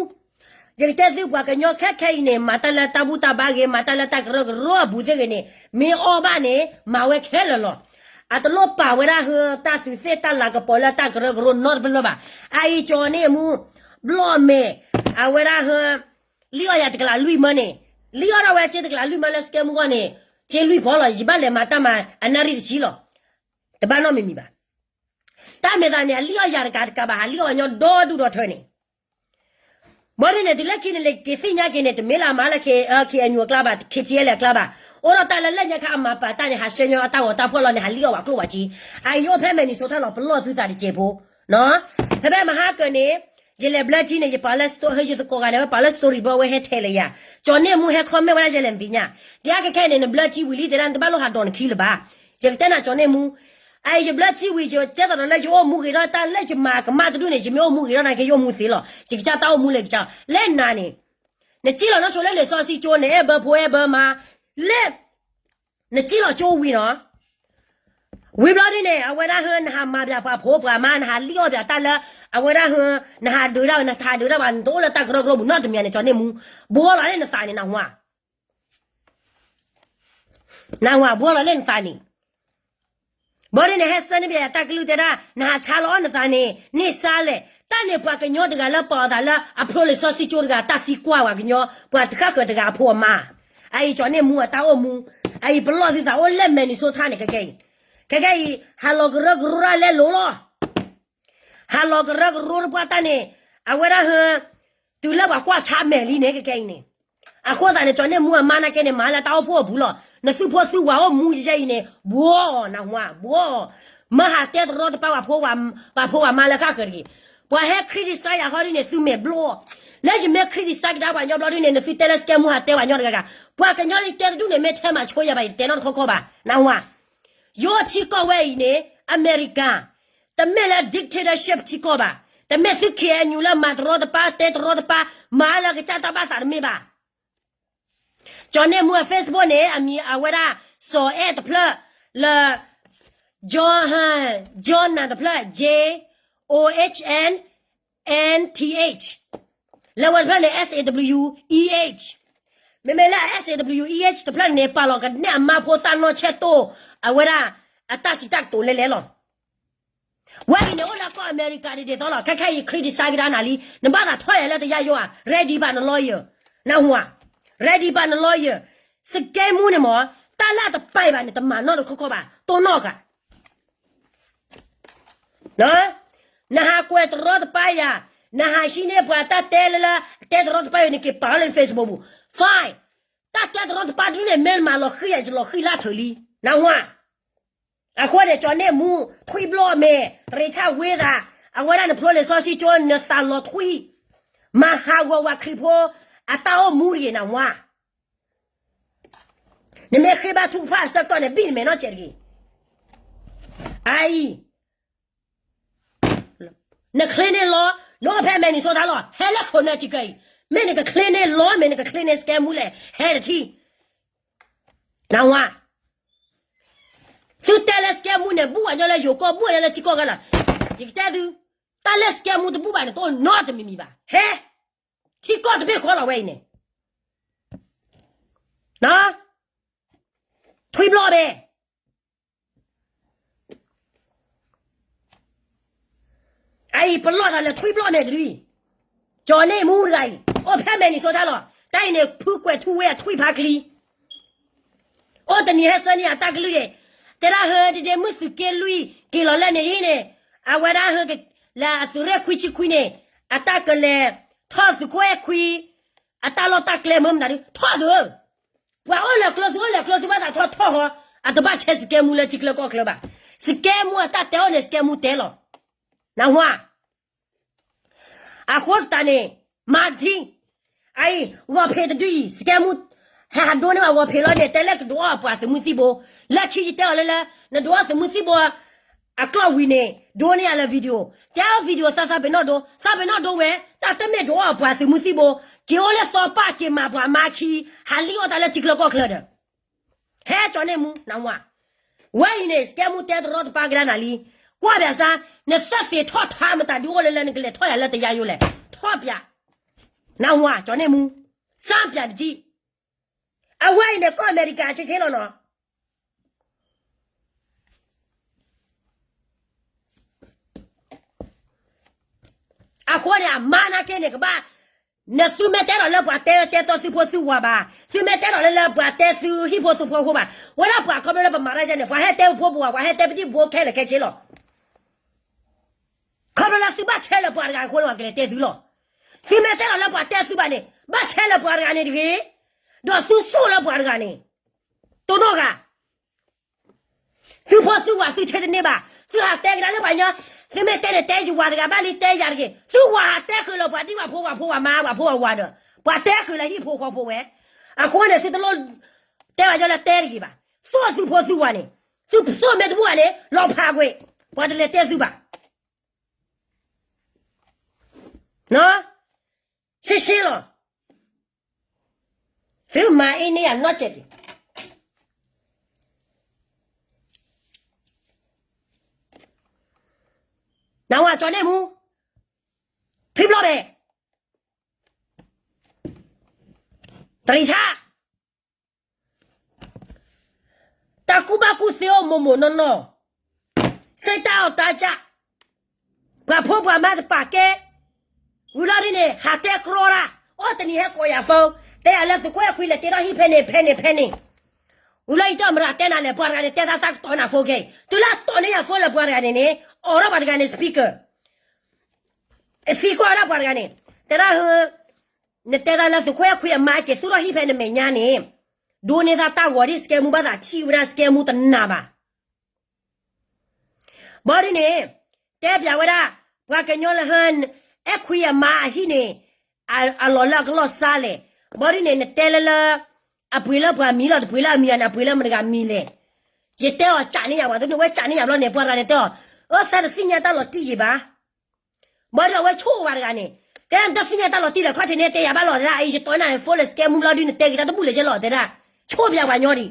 ယကတဲသုပှၤကညီခဲခဲအံၤန့ၣ် မၤတၢ်လၢတၢ်ဘူၣ်တၢ်ဘါဂ့ၤ မၤတၢ်လၢတၢ်ကရၢကရိအပူၤသ့ၣ်ဂ့ၤန့ၣ် မ့ၢ်အီၣ်ဘၣ်န့ၣ် မၤဝဲခဲလၢာ်လီၤ. အတလိၣ်ပာ်ဝဲဒၣ်ဟၢတၢ်သုးသ့ၣ်တၢ်လၤကပီၤလၢတၢ်ကရၢကရိနီတဖျၢၣ်ဘၣ်. အအံၤကၠီၤန့ၢ်မူ ဘျီၣ်မဲာ် အဝဲဒၣ်ဟၢ လံၣ်အီၣ်ယၤတကလးလွံၢ်မၢန့ၣ် လံၣ်အီၣ်ဒၣ်ဝဲစ့တကလးလွံၢ်မၢလၢစကဲမူဂီၢ်န့ၣ် စ့လွံၢ်ဖီလီၤ. ယဘၣ်လဲၤမၤတၢ်မၤအနၣ်ရံၣ်တဆံလီၤ. တဘၣ်နီတမံၤမံၤဘၣ်. တၢ်မ့ၢ်သးန့ၣ် အလံၣ်အီၣ်ယၤတကးတကးဘၣ် ဟးလံၣ်အီၣ်ညီဒီဒူၣ်ဒီထၢန့ၣ် ဘၣ်ဒ်န့ၣ် တုၤလၢခံန့ၣ် လၢက့ၤသ့ၣ်ညါက့ၤန့ၣ် တမ့ၢ်လၢအမၤလၢ K- အ K N U အကျါဘၣ် K T L အကျါဘၣ် အိၣ်ဒီးတၢ်လၢလၢညါခါအမၤပာ်တၢ်န့ၣ် ဟးဆှဲညီအတၢ်ဂီၤတၢ်ဖှီၣ်လီၤန့ၣ် ဟးလံၣ်အီၣ်ဝဲကျိၣ်ဝဲက့ အအံၤအိၣ်ဖဲ Minnesota လီၤ ပလီၢ်သုသးတစဲးဖိ ဖဲဖဲမဟါကၢန့ၣ် ယလဲၤဘျၢထံန့ၣ် ယပာ်လၢ story ယသကိးဂၤန့ၣ် အဝဲပာ်လၢ story ဘျီ အဝဲဟဲထဲလၢယၤ ကၠီၤန့ၢ်မူဟဲ comment ဝဲဒၣ်ယဲလဲၣ်နသ့ၣ်ညါ ကဲအါခဲခဲအံၤန့ၣ် နဘျၢထံဝံၤလံ တဲဒၣ်နတဘၣ်လိၣ်ဟးဒိးနခံလၢၤဘၣ် ယကတဲနၤကၠီၤန့ၢ်မူ အအံၤယဘျၢထံဝံၤ ယကဲသိးဒီးလၢယအိၣ်မူဂ့ၤထီၣ်တၢ်လၢယမၤကမၣ်တဒူၣ်န့ၣ် ယမ့ၢ်အိၣ်မူဂ့ၤထီၣ်နာ်က့ ယအိၣ်မူသ့လီၤ ယကစၢ်တၢ်အိၣ်မူလဲၤကစၢ် လၢနၤန့ၣ် နစံၣ်လီၤနီၢ်ဆိလၢလံာ်စီဆှံကၠိ နအဲၣ်ဘၢဖိအဲၣ်ဘၢမါ လၢ နစံၣ်လီၤကၠိဝံၤနီၤ ဝံၤဘျီဒ်န့ၣ် အဝဲဒၣ်ဟၢ နဟးမၤပၠးပှၤဖိပှၤမါ နဟးလံၣ်အီၣ်ပၠးတၢ်လၢ အဝဲဒၣ်ဟၢ နဟးဒုးဒၣ်ဝဲ နဟးဒုးဒၣ်ဘၣ် နတအိၣ်လၢတၢ်ကရၢကရိပူၤနီတမံၤန့ၣ် ကၠီၤန့ၢ်မူ ဘှီလီၤလၢနသးန့ၣ် နၢ်ဟူဧါ နၢ်ဟူဧါ ဘှီလီၤလၢနသးန့ၣ် ဘၣ်ဒ်န့ၣ် ဟဲဆၢန့ၢ်ဘၣ်ယၤတၢ်ကလုၢ်တဲဒၣ် နဟးဆါလီၤအီၣ်နသးန့ၣ် န့ၢ်စါလဲၣ် တၢ်န့ၣ်ပှၤကညီတဂၤလၢပာ်အီၤသးလၢအဖျိလံာ်စီဆှံကၠိတဂၤ တၢ်သံကွၢ်ပှၤကညီ ပှၤတဃၣ်ဃၢၤတဂၤအဖိအမါ အအံၤကၠီၤန့ၢ်မူအတၢ်အိၣ်မူ အအံၤပလီၢ်သုသးအိၣ်လၢ Minnesota န့ၣ် ခဲခဲအံၤ ခဲခဲအံၤ ဟးလီၤကရၢကရိဒၣ်လဲၤလိၤလီၤ ဟးလီၤကရၢကရိတပှၢ်တၢ်န့ၣ် အဝဲဒၣ်ဟၢ တုၤလၢပှၤကွၢ်ဆါမဲာ်လံန့ၣ် ခဲခဲအံၤန့ၣ် အဃိသတးန့ၣ် ကၠီၤန့ၢ်မူအမါနာ်က့န့ၣ် မၤလၢတၢ်အိၣ်ဖှိၣ်အပူၤလီၤ. နသုးဖိသုးဝၤအိၣ်မူယဲအံၤန့ၣ် ဘှီအီၤ နၢ်ဟူဧါ ဘှီအီၤ. မ့ၢ်ဟးတဲတရီတပါ ပှၤဖိပှၤမါလၢဃၣ်ဃၢၤတဂ့ၤ. ပှၤဟဲ criticize ယၤဟီဒ်န့ၣ် သုမဲာ်ဘျီၣ်. လၢယမ့ၢ် criticize ကဒါပှၤကညီဘျီဒ်န့ၣ် နသုတဲလၢ စကဲမူ ဟးတဲပှၤကညီတဂၤဂၤ. ပှၤကညီလၢယတဲတဒူၣ်န့ၣ် မ့ၢ်ထဲမၤဆိယၤဘၣ် ယတတဲနီတခီခီဘၣ် နၢ်ဟူဧါ. ယိထံကီၢ်ဝဲအံၤန့ၣ် အမဲရကၤ တမ့ၢ်လၢ dictatorship ထံကီၢ်ဘၣ်. တမ့ၢ်သု K N U လၢမၤတရီတပါ တဲတရီတပါ မၤလၢကစၢ်တၢ်ဘၣ်သးတမ့ၢ်ဘၣ်. ကၠီၤန့ၢ်မူအ Facebook န့ၣ် အမံၤအဝဲဒၣ် စီၤအဲၣ်တဖျၢၣ် လၢ ကၠီၤ ကၠီၤနၢ်တဖျၢၣ် J O H N N T H လၢဝဲတဖျၢၣ်န့ၣ် S A W E H မ့မ့ၢ်လၢ S A W E H တဖျၢၣ်န့ၣ် ပာ်လီၤကန့ၢ်အမါဖိသၣ်နီၢ်ဆဲးတိၢ် အဝဲဒၣ် အတၢ်စံးတၢ်ကတိၤလဲၤလဲၤလီၤ. ဝဲအံၤန့ၣ် အိၣ်လၢကီၢ်အမဲရကၤဒ်သိးလီၤ. ခဲခဲအံၤ criticize ကဒါနၤလံ. နဘၣ်သးထီၣ်ယၤလၢတယါယိဧါ. Ready ဘၣ်န lawyer နၢ်ဟူဧါ. Ready ဘၣ်န lawyer. စကဲမူန့ၣ်မ့ၢ် တၢ်လၢအတပာ်ဘၣ်န့ၣ် တမၤနီတခီခီဘၣ်. တိၢ်နီၣ်ဃာ် နဟးကွဲးတရီတပါယၤ, နဟးဟံးန့ၢ်ပှၤတၢ်တဲလၢလၢ တဲတရီတပါယၤန့ၣ် က့ၤပာ်လီၤလၢန Facebook ပူၤ. Fine. တၢ်တဲတရီတပါဒုန့ၣ် မ့ၢ်မၤလီၤဃံၤယၤ ယလီၤဃံၤလၢထၢၣ်လံ. နၢ်ဟူဧါ. အဃိန့ၣ် ကၠီၤန့ၢ်မူ ထွံၣ်ဘျီၣ်မဲာ် ရ့ၣ်ဆၣ်ဝ့သး, အဝဲဒၣ်နဖျိလံာ်စီဆှံကၠိ နသးလီၤထွံၣ်, မၤဟးဂီၤဝဲခရံာ်ဖိ အတၢ်အိၣ်မူတဂ့ၤ နၢ်ဟူဧါ. နမ့ၢ်ဃ့ဘါထုကဖၣ်အဆၢကတီၢ်န့ၣ် ဘံၣ်နမဲာ်နီတစဲးတဂ့ၤ. အအံၤ န claim န့ၢ်လီၤ, နအိၣ်ဖဲ Minnesota လီၤ, ဟဲလၢ Connecticut အံၤ, မ့ၢ်နက claim န့ၢ်လီၤ မ့ၢ်နက claim န့ၢ်စကဲမူလဲၣ်, ဟဲတထံၣ်. နၢ်ဟူဧါ. သုတဲလၢစကဲမူန့ၣ် ဘူၣ်ဝဲညီလၢယိၤကီၢ် ဘူၣ်ဝဲညီလၢထံကီၢ်ဂၤလီၤ. ယကတဲသု, တၢ်လၢစကဲမူတဘူၣ်ဘၣ်န့ၣ် တအိၣ်နီတမံၤမံၤဘၣ်. ဟဲ, ထံကီၢ်တဘ့ၣ်ဃီလီၤဝဲအံၤန့ၣ်. ထွံၣ်ဘျီၣ်မဲာ် အအံၤပလီၢ်သးလၢထွံၣ်ဘျီၣ်မဲာ်တဒုအံၤ, ကၠီၤန့ၢ်မူတဂၤအံၤ အိၣ်ဖဲ Minnesota လီၤ. တၢ်အံၤန့ၣ် ဖုကွဲးထူဝ့အထွံၣ်ဖါချံ, အိၣ်တနံၤဟဲဆၢန့ၢ်အတၢ်ကလုၢ်အံၤ, တဲဒၣ်ဟၢဒ်ဒ့မုၢ်သုးက့လွံၢ်က့ၤလီၤလဲၣ်န့ၣ်အံၤန့ၣ်, အဝဲဒၣ်ဟၢ လၢအသုးရ့ၣ်ခွံဆံခွံန့ၣ်, အတၢ်ကလဲၤထီၣ်သုးခိၣ်အဲၣ်ခွံ, အတၢ်လီၢ်တၢ်ကျဲမ့ၢ်မတၤဒု ထီၣ်သုး ပှၤအိၣ်လဲၤကျိသု အိၣ်လဲၤကျိသု ဘၣ်သးထီၣ်ထီၣ်ဟီ, အတဘၣ်ဆဲးစကဲမူလၢထံချၢကီၢ်ချၢဘၣ်. စကဲမူအတၢ်တဲအီၤန့ၣ် စကဲမူတဲလီၤ. နၢ်ဟူဧါ. အဃိသတးန့ၣ် မၤတထံၣ်, အအံၤ ဂီၤဖံးတဒုအံၤ စကဲမူ ဟဲဟးဒိန့ၢ်ဘၣ်ဂီၤဖံးလီၤန့ၣ် တဲလၢကဒုးအီၣ်အပှၤသုးမုၢ်သံၣ်ဘိ, လၢခံယတဲအီၤလၢလၢ နဒုးအီၣ်သုးမုၢ်သံၣ်ဘိ အကျီၣ်ဝံၤန့ၣ် ဒိန့ၢ်ယၤလၢ video, တဲအီၤ video သးသးပ့ၤနီၣ်ဒိ, သးပ့ၤနီၣ်ဒိဝဲ တၢ်တမ့ၢ်ဒုးအီၣ်အပှၤသုးမုၢ်သံၣ်ဘိ, က့ၤအိၣ်လၢသီပၢ်က့ၤမၤပှၤမါခံ, ဟးလံၣ်အီၣ်တၢ်လၢထံချၢကီၢ်ချၢဒီး ဟဲကၠီၤန့ၢ်မူ နၢ်ဟူဧါ. ဝဲအံၤန့ၣ် စကဲမူတဲတရီတပါကဒါနၤလံ. ကွၢ်ပၠးစၢ်, နသၢသ့းထီၣ်ထါမတၤဒုအိၣ်လၢလၢနကလဲၤထီၣ်ယၤလၢတယါယိလဲၣ်, ထီၣ်ပၠး, နၢ်ဟူဧါ ကၠီၤန့ၢ်မူ, စၢ်ပၠးတကံၢ်. အဝဲအံၤန့ၣ် ကီၢ်အမဲရကၤဆ့ဆ့လီၤနီၤ. အဃိန့ၣ် အမါနာ်က့န့ၣ် ကဘၣ်, နသုမ့ၢ်တဲဒီးလၢပှၤတဲတဲသီသုဖိသုဝၤဘၣ်, သုမ့ၢ်တဲဒီးလၢလၢပှၤတဲသုဟံၣ်ဖိသုဖိဖိဘၣ်, ဝဲဒၣ်ပှၤခီဖျိလၢပမၤတၢ်ယဲန့ၣ် ပှၤဟဲတဲပဖိပဝၤ ပှၤဟဲတဲပဒံၣ်ပဖိခဲလၢာ်ခဲဆ့လီၤ. ဘျီလၢသုဘၣ်ဆဲးလၢပှၤတဂၤအဃိန့ၣ် ပှၤကလဲၤတဲသုလီၤ. သုမ့ၢ်တဲလီၤလၢပှၤတဲသုဘၣ်န့ၣ် ဘၣ်ဆဲးလၢပှၤတဂၤန့ၣ်တဂ့ၤ, ဒီးသုသိၣ်လၢပှၤတဂၤန့ၣ် တိၢ်နီၣ်ဂၤ သုဖိသုဝၤသုထဲတန့ၢ်ဘၣ်, သုဟးတဲကဒါလၢပှၤညီ, သုမ့ၢ်တဲန့ၣ်တဲယဝၤတဂၤဘၣ်လံ တဲယၤတဂ့ၤ, သုဝၤဟးတဲဃုာ်လၢပှၤဒ်ပှၤဖိပှၤဖိပှၤမါပှၤဖိပှၤဝၤဒီး ပှၤတဲဃုာ်လၢဟံၣ်ဖိဃီဖိဝဲ, အဃိန့ၣ် သုတလိၣ်တဲဘၣ်ညီလၢတဲတဂ့ၤဘၣ်, သိၣ်သုဖိသုဝၤန့ၣ်, သုသိၣ်မ့ၢ်တဘူၣ်ဘၣ်န့ၣ် လီၤဖးကွံာ်, ပှၤတလဲၤတဲသုဘၣ်. ရှင်းရှင်းလီၤ. သုမၤအ့န့ၢ်ယၤနီတစဲးတဂ့ၤ. နဝၤကၠီၤန့ၢ်မူ, ဖံဘျီဘဲ, တရံးဆါ တၢ်ကူၣ်ဘၣ်ကူၣ်သ့အိၣ်မိၢ်မိၢ်နီၢ်နီၢ်, စ့တၢ်အီၣ်တၢ်ကၢ်, ပှၤဖိပှၤမါတပာ်ကဲ, ဝံၤလီၤဒ်န့ၣ် ဟးတဲကြီတၢ်, အိၣ်တနံၤဟဲကိးယၤ phone, တဲယၤလၢသုးခိၣ်အဲၣ်ခွံလဲၤတ့ထီၣ်ဟံၣ်ဖဲန့ၣ် ဖဲန့ၣ် ဖဲန့ၣ်, ဝံၤလီၤယတဲအီၤမတၤတဲနၤလဲၣ်, ပှၤတဂၤန့ၣ် တဲသးသးကတီၤနၤ phone ခဲအံၤ, တုၤလၢအတီၤန့ၢ်ယၤ phone လၢပှၤတဂၤန့ၣ်န့ၣ်, အိးထီၣ်ပှၤတဂၤန့ၣ် speaker သံကွၢ်ဝဲဒၣ်ပှၤတဂၤန့ၣ်, တဲဒၣ်, နတဲဒၣ်လၢသုးခိၣ်အဲၣ်ခွံအမါက့ၤသူၣ်ထီၣ်ဟံၣ်ဖဲနမဲာ်ညါန့ၣ်, ဒိးန့ၢ်သးတၢ်ဂီၤဒ် စကဲမူဘၣ်သးထံၣ်ဝဲဒၣ် စကဲမူတနာ်ဘၣ်. ဘၣ်ဒ်န့ၣ်, တဲပျးဝဲဒၣ်, ပှၤကညီလၢဟၢ, အဲၣ်ခွံအမါအဟံၣ်န့ၣ်, အလီၤလၢအကလီၢ်စါလဲၣ်, ဘၣ်ဒ်န့ၣ် နတဲလၢလၢ, အပှ့ၤလၢပှၤမံၤလီၤ တပှ့ၤလၢအမံၤဧါန့ၣ် အပှ့ၤလၢမတဂၤမံၤလဲၣ်. ယတဲအီၤကးန့ၢ်ယၤ ပှၤတဒူၣ်ဝဲကးန့ၢ်ယၤဘျီန့ၣ် ပှၤတဂၤန့ၣ်တဲအီၤ, အၢ သးတသ့ၣ်ညါတၢ်လီၤတံၢ်ယံၤဘၣ် ဘၣ်ဒီးအဝဲဆိၣ်ဝဲတဂၤန့ၣ်, တဲဒၣ်နတသ့ၣ်ညါတၢ်လီၤတံၢ်ဒီး ခီၣ်ထံးန့ၣ်တဲယၤဘၣ်လီၤ တဲဒၣ် အံၤ ယတီၤနၤန့ၣ် phone လၢ စကဲမူ ဘျီဒုး နတဲက့ၤတၢ်တဘူၣ်လၢၤကဲလီၤ တဲဒၣ်, ဆိၣ်ပျးပှၤညီဒံး,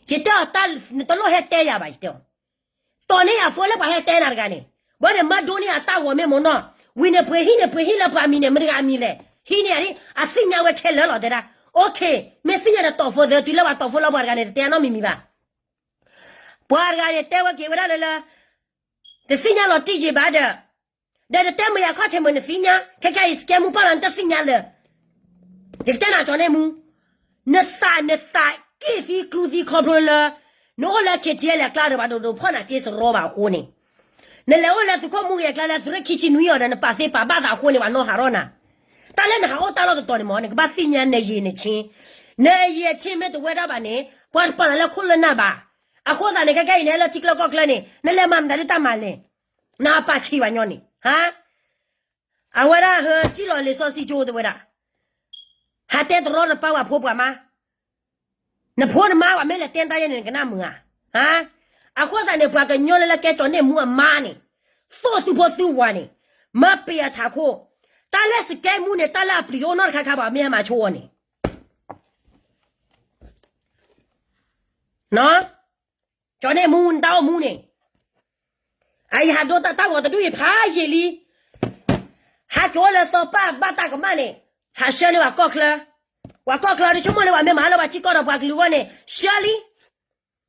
ယတဲအီၤတၢ် နတလိၣ်ဟဲတဲယၤဘၣ် ယတဲအီၤ, တီၤန့ၢ်ယၤ phone လၢပှၤဟဲတဲနၤတဂၤန့ၣ်, ဘၣ်ဒီးမၤဒိန့ၢ်အတၢ်ဂီၤမ့ၢ်မ့ၢ်နီၤ, ဝံၤန့ၣ်ပှ့ၤဟံၣ်န့ၣ် ပှ့ၤဟံၣ်လၢပှၤမံၤန့ၣ် မတဂၤမံၤလဲၣ်, ဟံၣ်န့ၣ် အသ့ၣ်ညါဝဲခဲလၢာ်လီၤ တဲဒၣ်, OK, မ့ၢ်သ့ၣ်ညါဒီးတီၤ phone သ့ တုၤလၢပှၤတီၤ phone လၢပှၤတဂၤန့ၣ် တတဲအနီတမံၤမံၤဘၣ် ပှၤတဂၤန့ၣ် တဲဝဲက့ၤဝဲဒၣ်လၢလၢ, တသ့ၣ်ညါလီၤတံၢ်က့ၤဘၣ်ဒီး, ဒီးနတဲမ့ၢ်ယၤခီၣ်ထံးမ့ၢ်နသ့ၣ်ညါ, ခဲကနံၣ်အံၤ စကဲမူ ပာ်လီၤနတသ့ၣ်ညါလၢၤ, ယကတဲနၤ ကၠီၤန့ၢ်မူ, နသးနသးက့ၣ်သံကျူသံခီဖျိလၢ, နအိၣ်လၢ KTLA အကျါဒီး ပှၤဒိၣ်ဒိၣ်ဖီၣ်နၤက့စရီဘၣ်အဃိန့ၣ်, နလဲၤအိၣ်လၢသုးခိၣ်မူဂ့ၤအကျါလၢ သုးရ့ၣ်ခံဆံနွံအီၤဒီး နပာ်သ့ပာ်ဘၣ်သးအဃိန့ၣ် ပှၤနီၢ်ဟးထီၣ်နၤ, တၢ်လၢနဟးအိၣ်တၢ်လီၢ်တတီၤန့ၣ်မ့ၢ် နကဘၣ်သ့ၣ်ညါနယံာ်နဆ့, နယံာ်အဆ့မ့ၢ်တဝဲဒၣ်ဘၣ်န့ၣ် ပှၤတပာ်နၤလၢခိၣ်လၢနၢ်ဘၣ်, အဃိသတးန့ၣ် ခဲကနံၣ်အံၤ နဟဲလၢထံကျၢၢ်ကီၢ်ကျၢၢ်န့ၣ် နလဲၤမၤမတၤဒ်တၢ်မၤလဲၣ်, နဟးပာ်ဆံးဘၣ်ညီန့ၣ်, ဟါ အဝဲဒၣ်ဟၢ စံၣ်လီၤလံာ်စီဆှံကၠိတဝဲဒၣ်, ဟးတဲတရီတပါပှၤဖိပှၤမါ, နဖိနမါပှၤမ့ၢ်လဲၤတဲတၢ်ယဲန့ၣ် နကနၣ်မုာ်ဧါ, ဟါ, အဃိသတးန့ၣ် ပှၤကညီလၢလၢကဲကၠီၤန့ၢ်မူအမါန့ၣ်, သိၣ်သုဖိသုဝၤန့ၣ်, မၤပ့ၤအထးခိၣ်, တၢ်လၢစကဲမူန့ၣ် တၢ်လၢအပျံၤတအိၣ်နီတခါခါဘၣ် မ့ၢ်ဟဲမၤဆိအီၤန့ၣ် ကၠီၤန့ၢ်မူ နတၢ်အိၣ်မူန့ၣ်, အအံၤဟးဒိတၢ်တၢ်ဂီၤတဒူၣ်အံၤဖးယံာ်လံ, ဟးက့ၤအိၣ်လၢသီပၢ်ဘၣ်တၢ်ကမၣ်န့ၣ်, ဟးဆှၢန့ၢ်ပှၤကီၢ်ချၢ, ပှၤကီၢ်ချၢတဆိကမိၣ်လၢပှၤမ့ၢ်မၤလၢပှၤထံကီၢ်ဒီးပှၤကလုာ်အဂီၢ်န့ၣ်, ဆှၢလံ,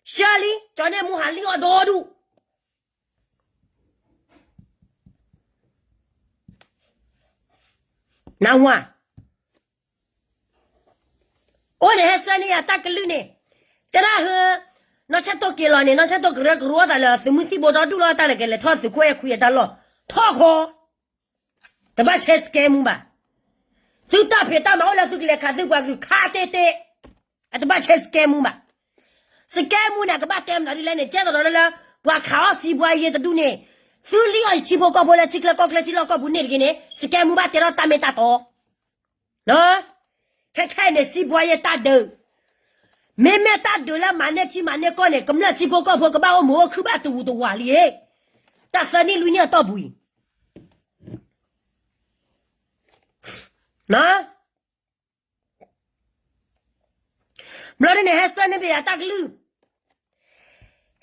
ဆှၢလံ, ကၠီၤန့ၢ်မူဟးလံအီၣ်ဒီဒူၣ် နဝၤ, အိၣ်န့ၣ်ဟဲဆှၢန့ၢ်ယၤတၢ်ကလုၢ်န့ၣ်, တဲဒၣ်ဟၢ, နီၢ်ဆၣ်တိၢ်က့ၤလီၤန့ၣ် နီၢ်ဆၣ်တိၢ်ကရၢကရိအသးလၢသုးမုၢ်သံၣ်ဘိဒီဒူၣ်လီၤ တၢ်လဲၤကလဲၤထီၣ်သုးခိၣ်အဲၣ်ခွံအတၢ်လီၢ်, ထီၣ်ဃီ, တဘၣ်ဆဲးစကဲမူဘၣ်, သုတၢ်ဖံးတၢ်မၤအိၣ်လၢသုကလဲၤခးသုပှၤကလုာ်ခးတ့ၢ်တ့ၢ်, အတဘၣ်ဆဲးစကဲမူဘၣ် စကဲမူန့ၣ် ကဘၣ်တဲမနုၤဒ်လဲၣ်န့ၣ် ကဲသရီလၢလၢ ပှၤခးအီၣ်စံးဘှါယဲတဒူၣ်န့ၣ်, သုလံအီၣ်ယထံဖိကီၢ်ဖိလၢထံချၢကီၢ်ချၢထံလီၢ်ကီၢ်ပူၤန့ၣ်တဂ့ၤန့ၣ် စကဲမူဘၣ်တဲထီၣ်တၢ်မ့ၢ်တၢ်တီ, ခဲခဲအံၤန့ၣ် စံးဘှါယဲတၢ်ဒုး, မ့မ့ၢ်တၢ်ဒုးလၢမၤန့ၢ်ထံမၤန့ၢ်ကီၢ်န့ၣ် ကမျၢၢ်ထံဖိကီၢ်ဖိကဘၣ်အိၣ်မုာ်အိၣ်ခုၣ်ဘၣ်တဝူးတဝးလံ, တၢ်သၢနံၣ်လွံၢ်နံၣ်အတီၢ်ပူၤအံၤ ဘျီဒ်န့ၣ် ဟဲဆှၢန့ၢ်ပယၤတၢ်ကလုၢ်,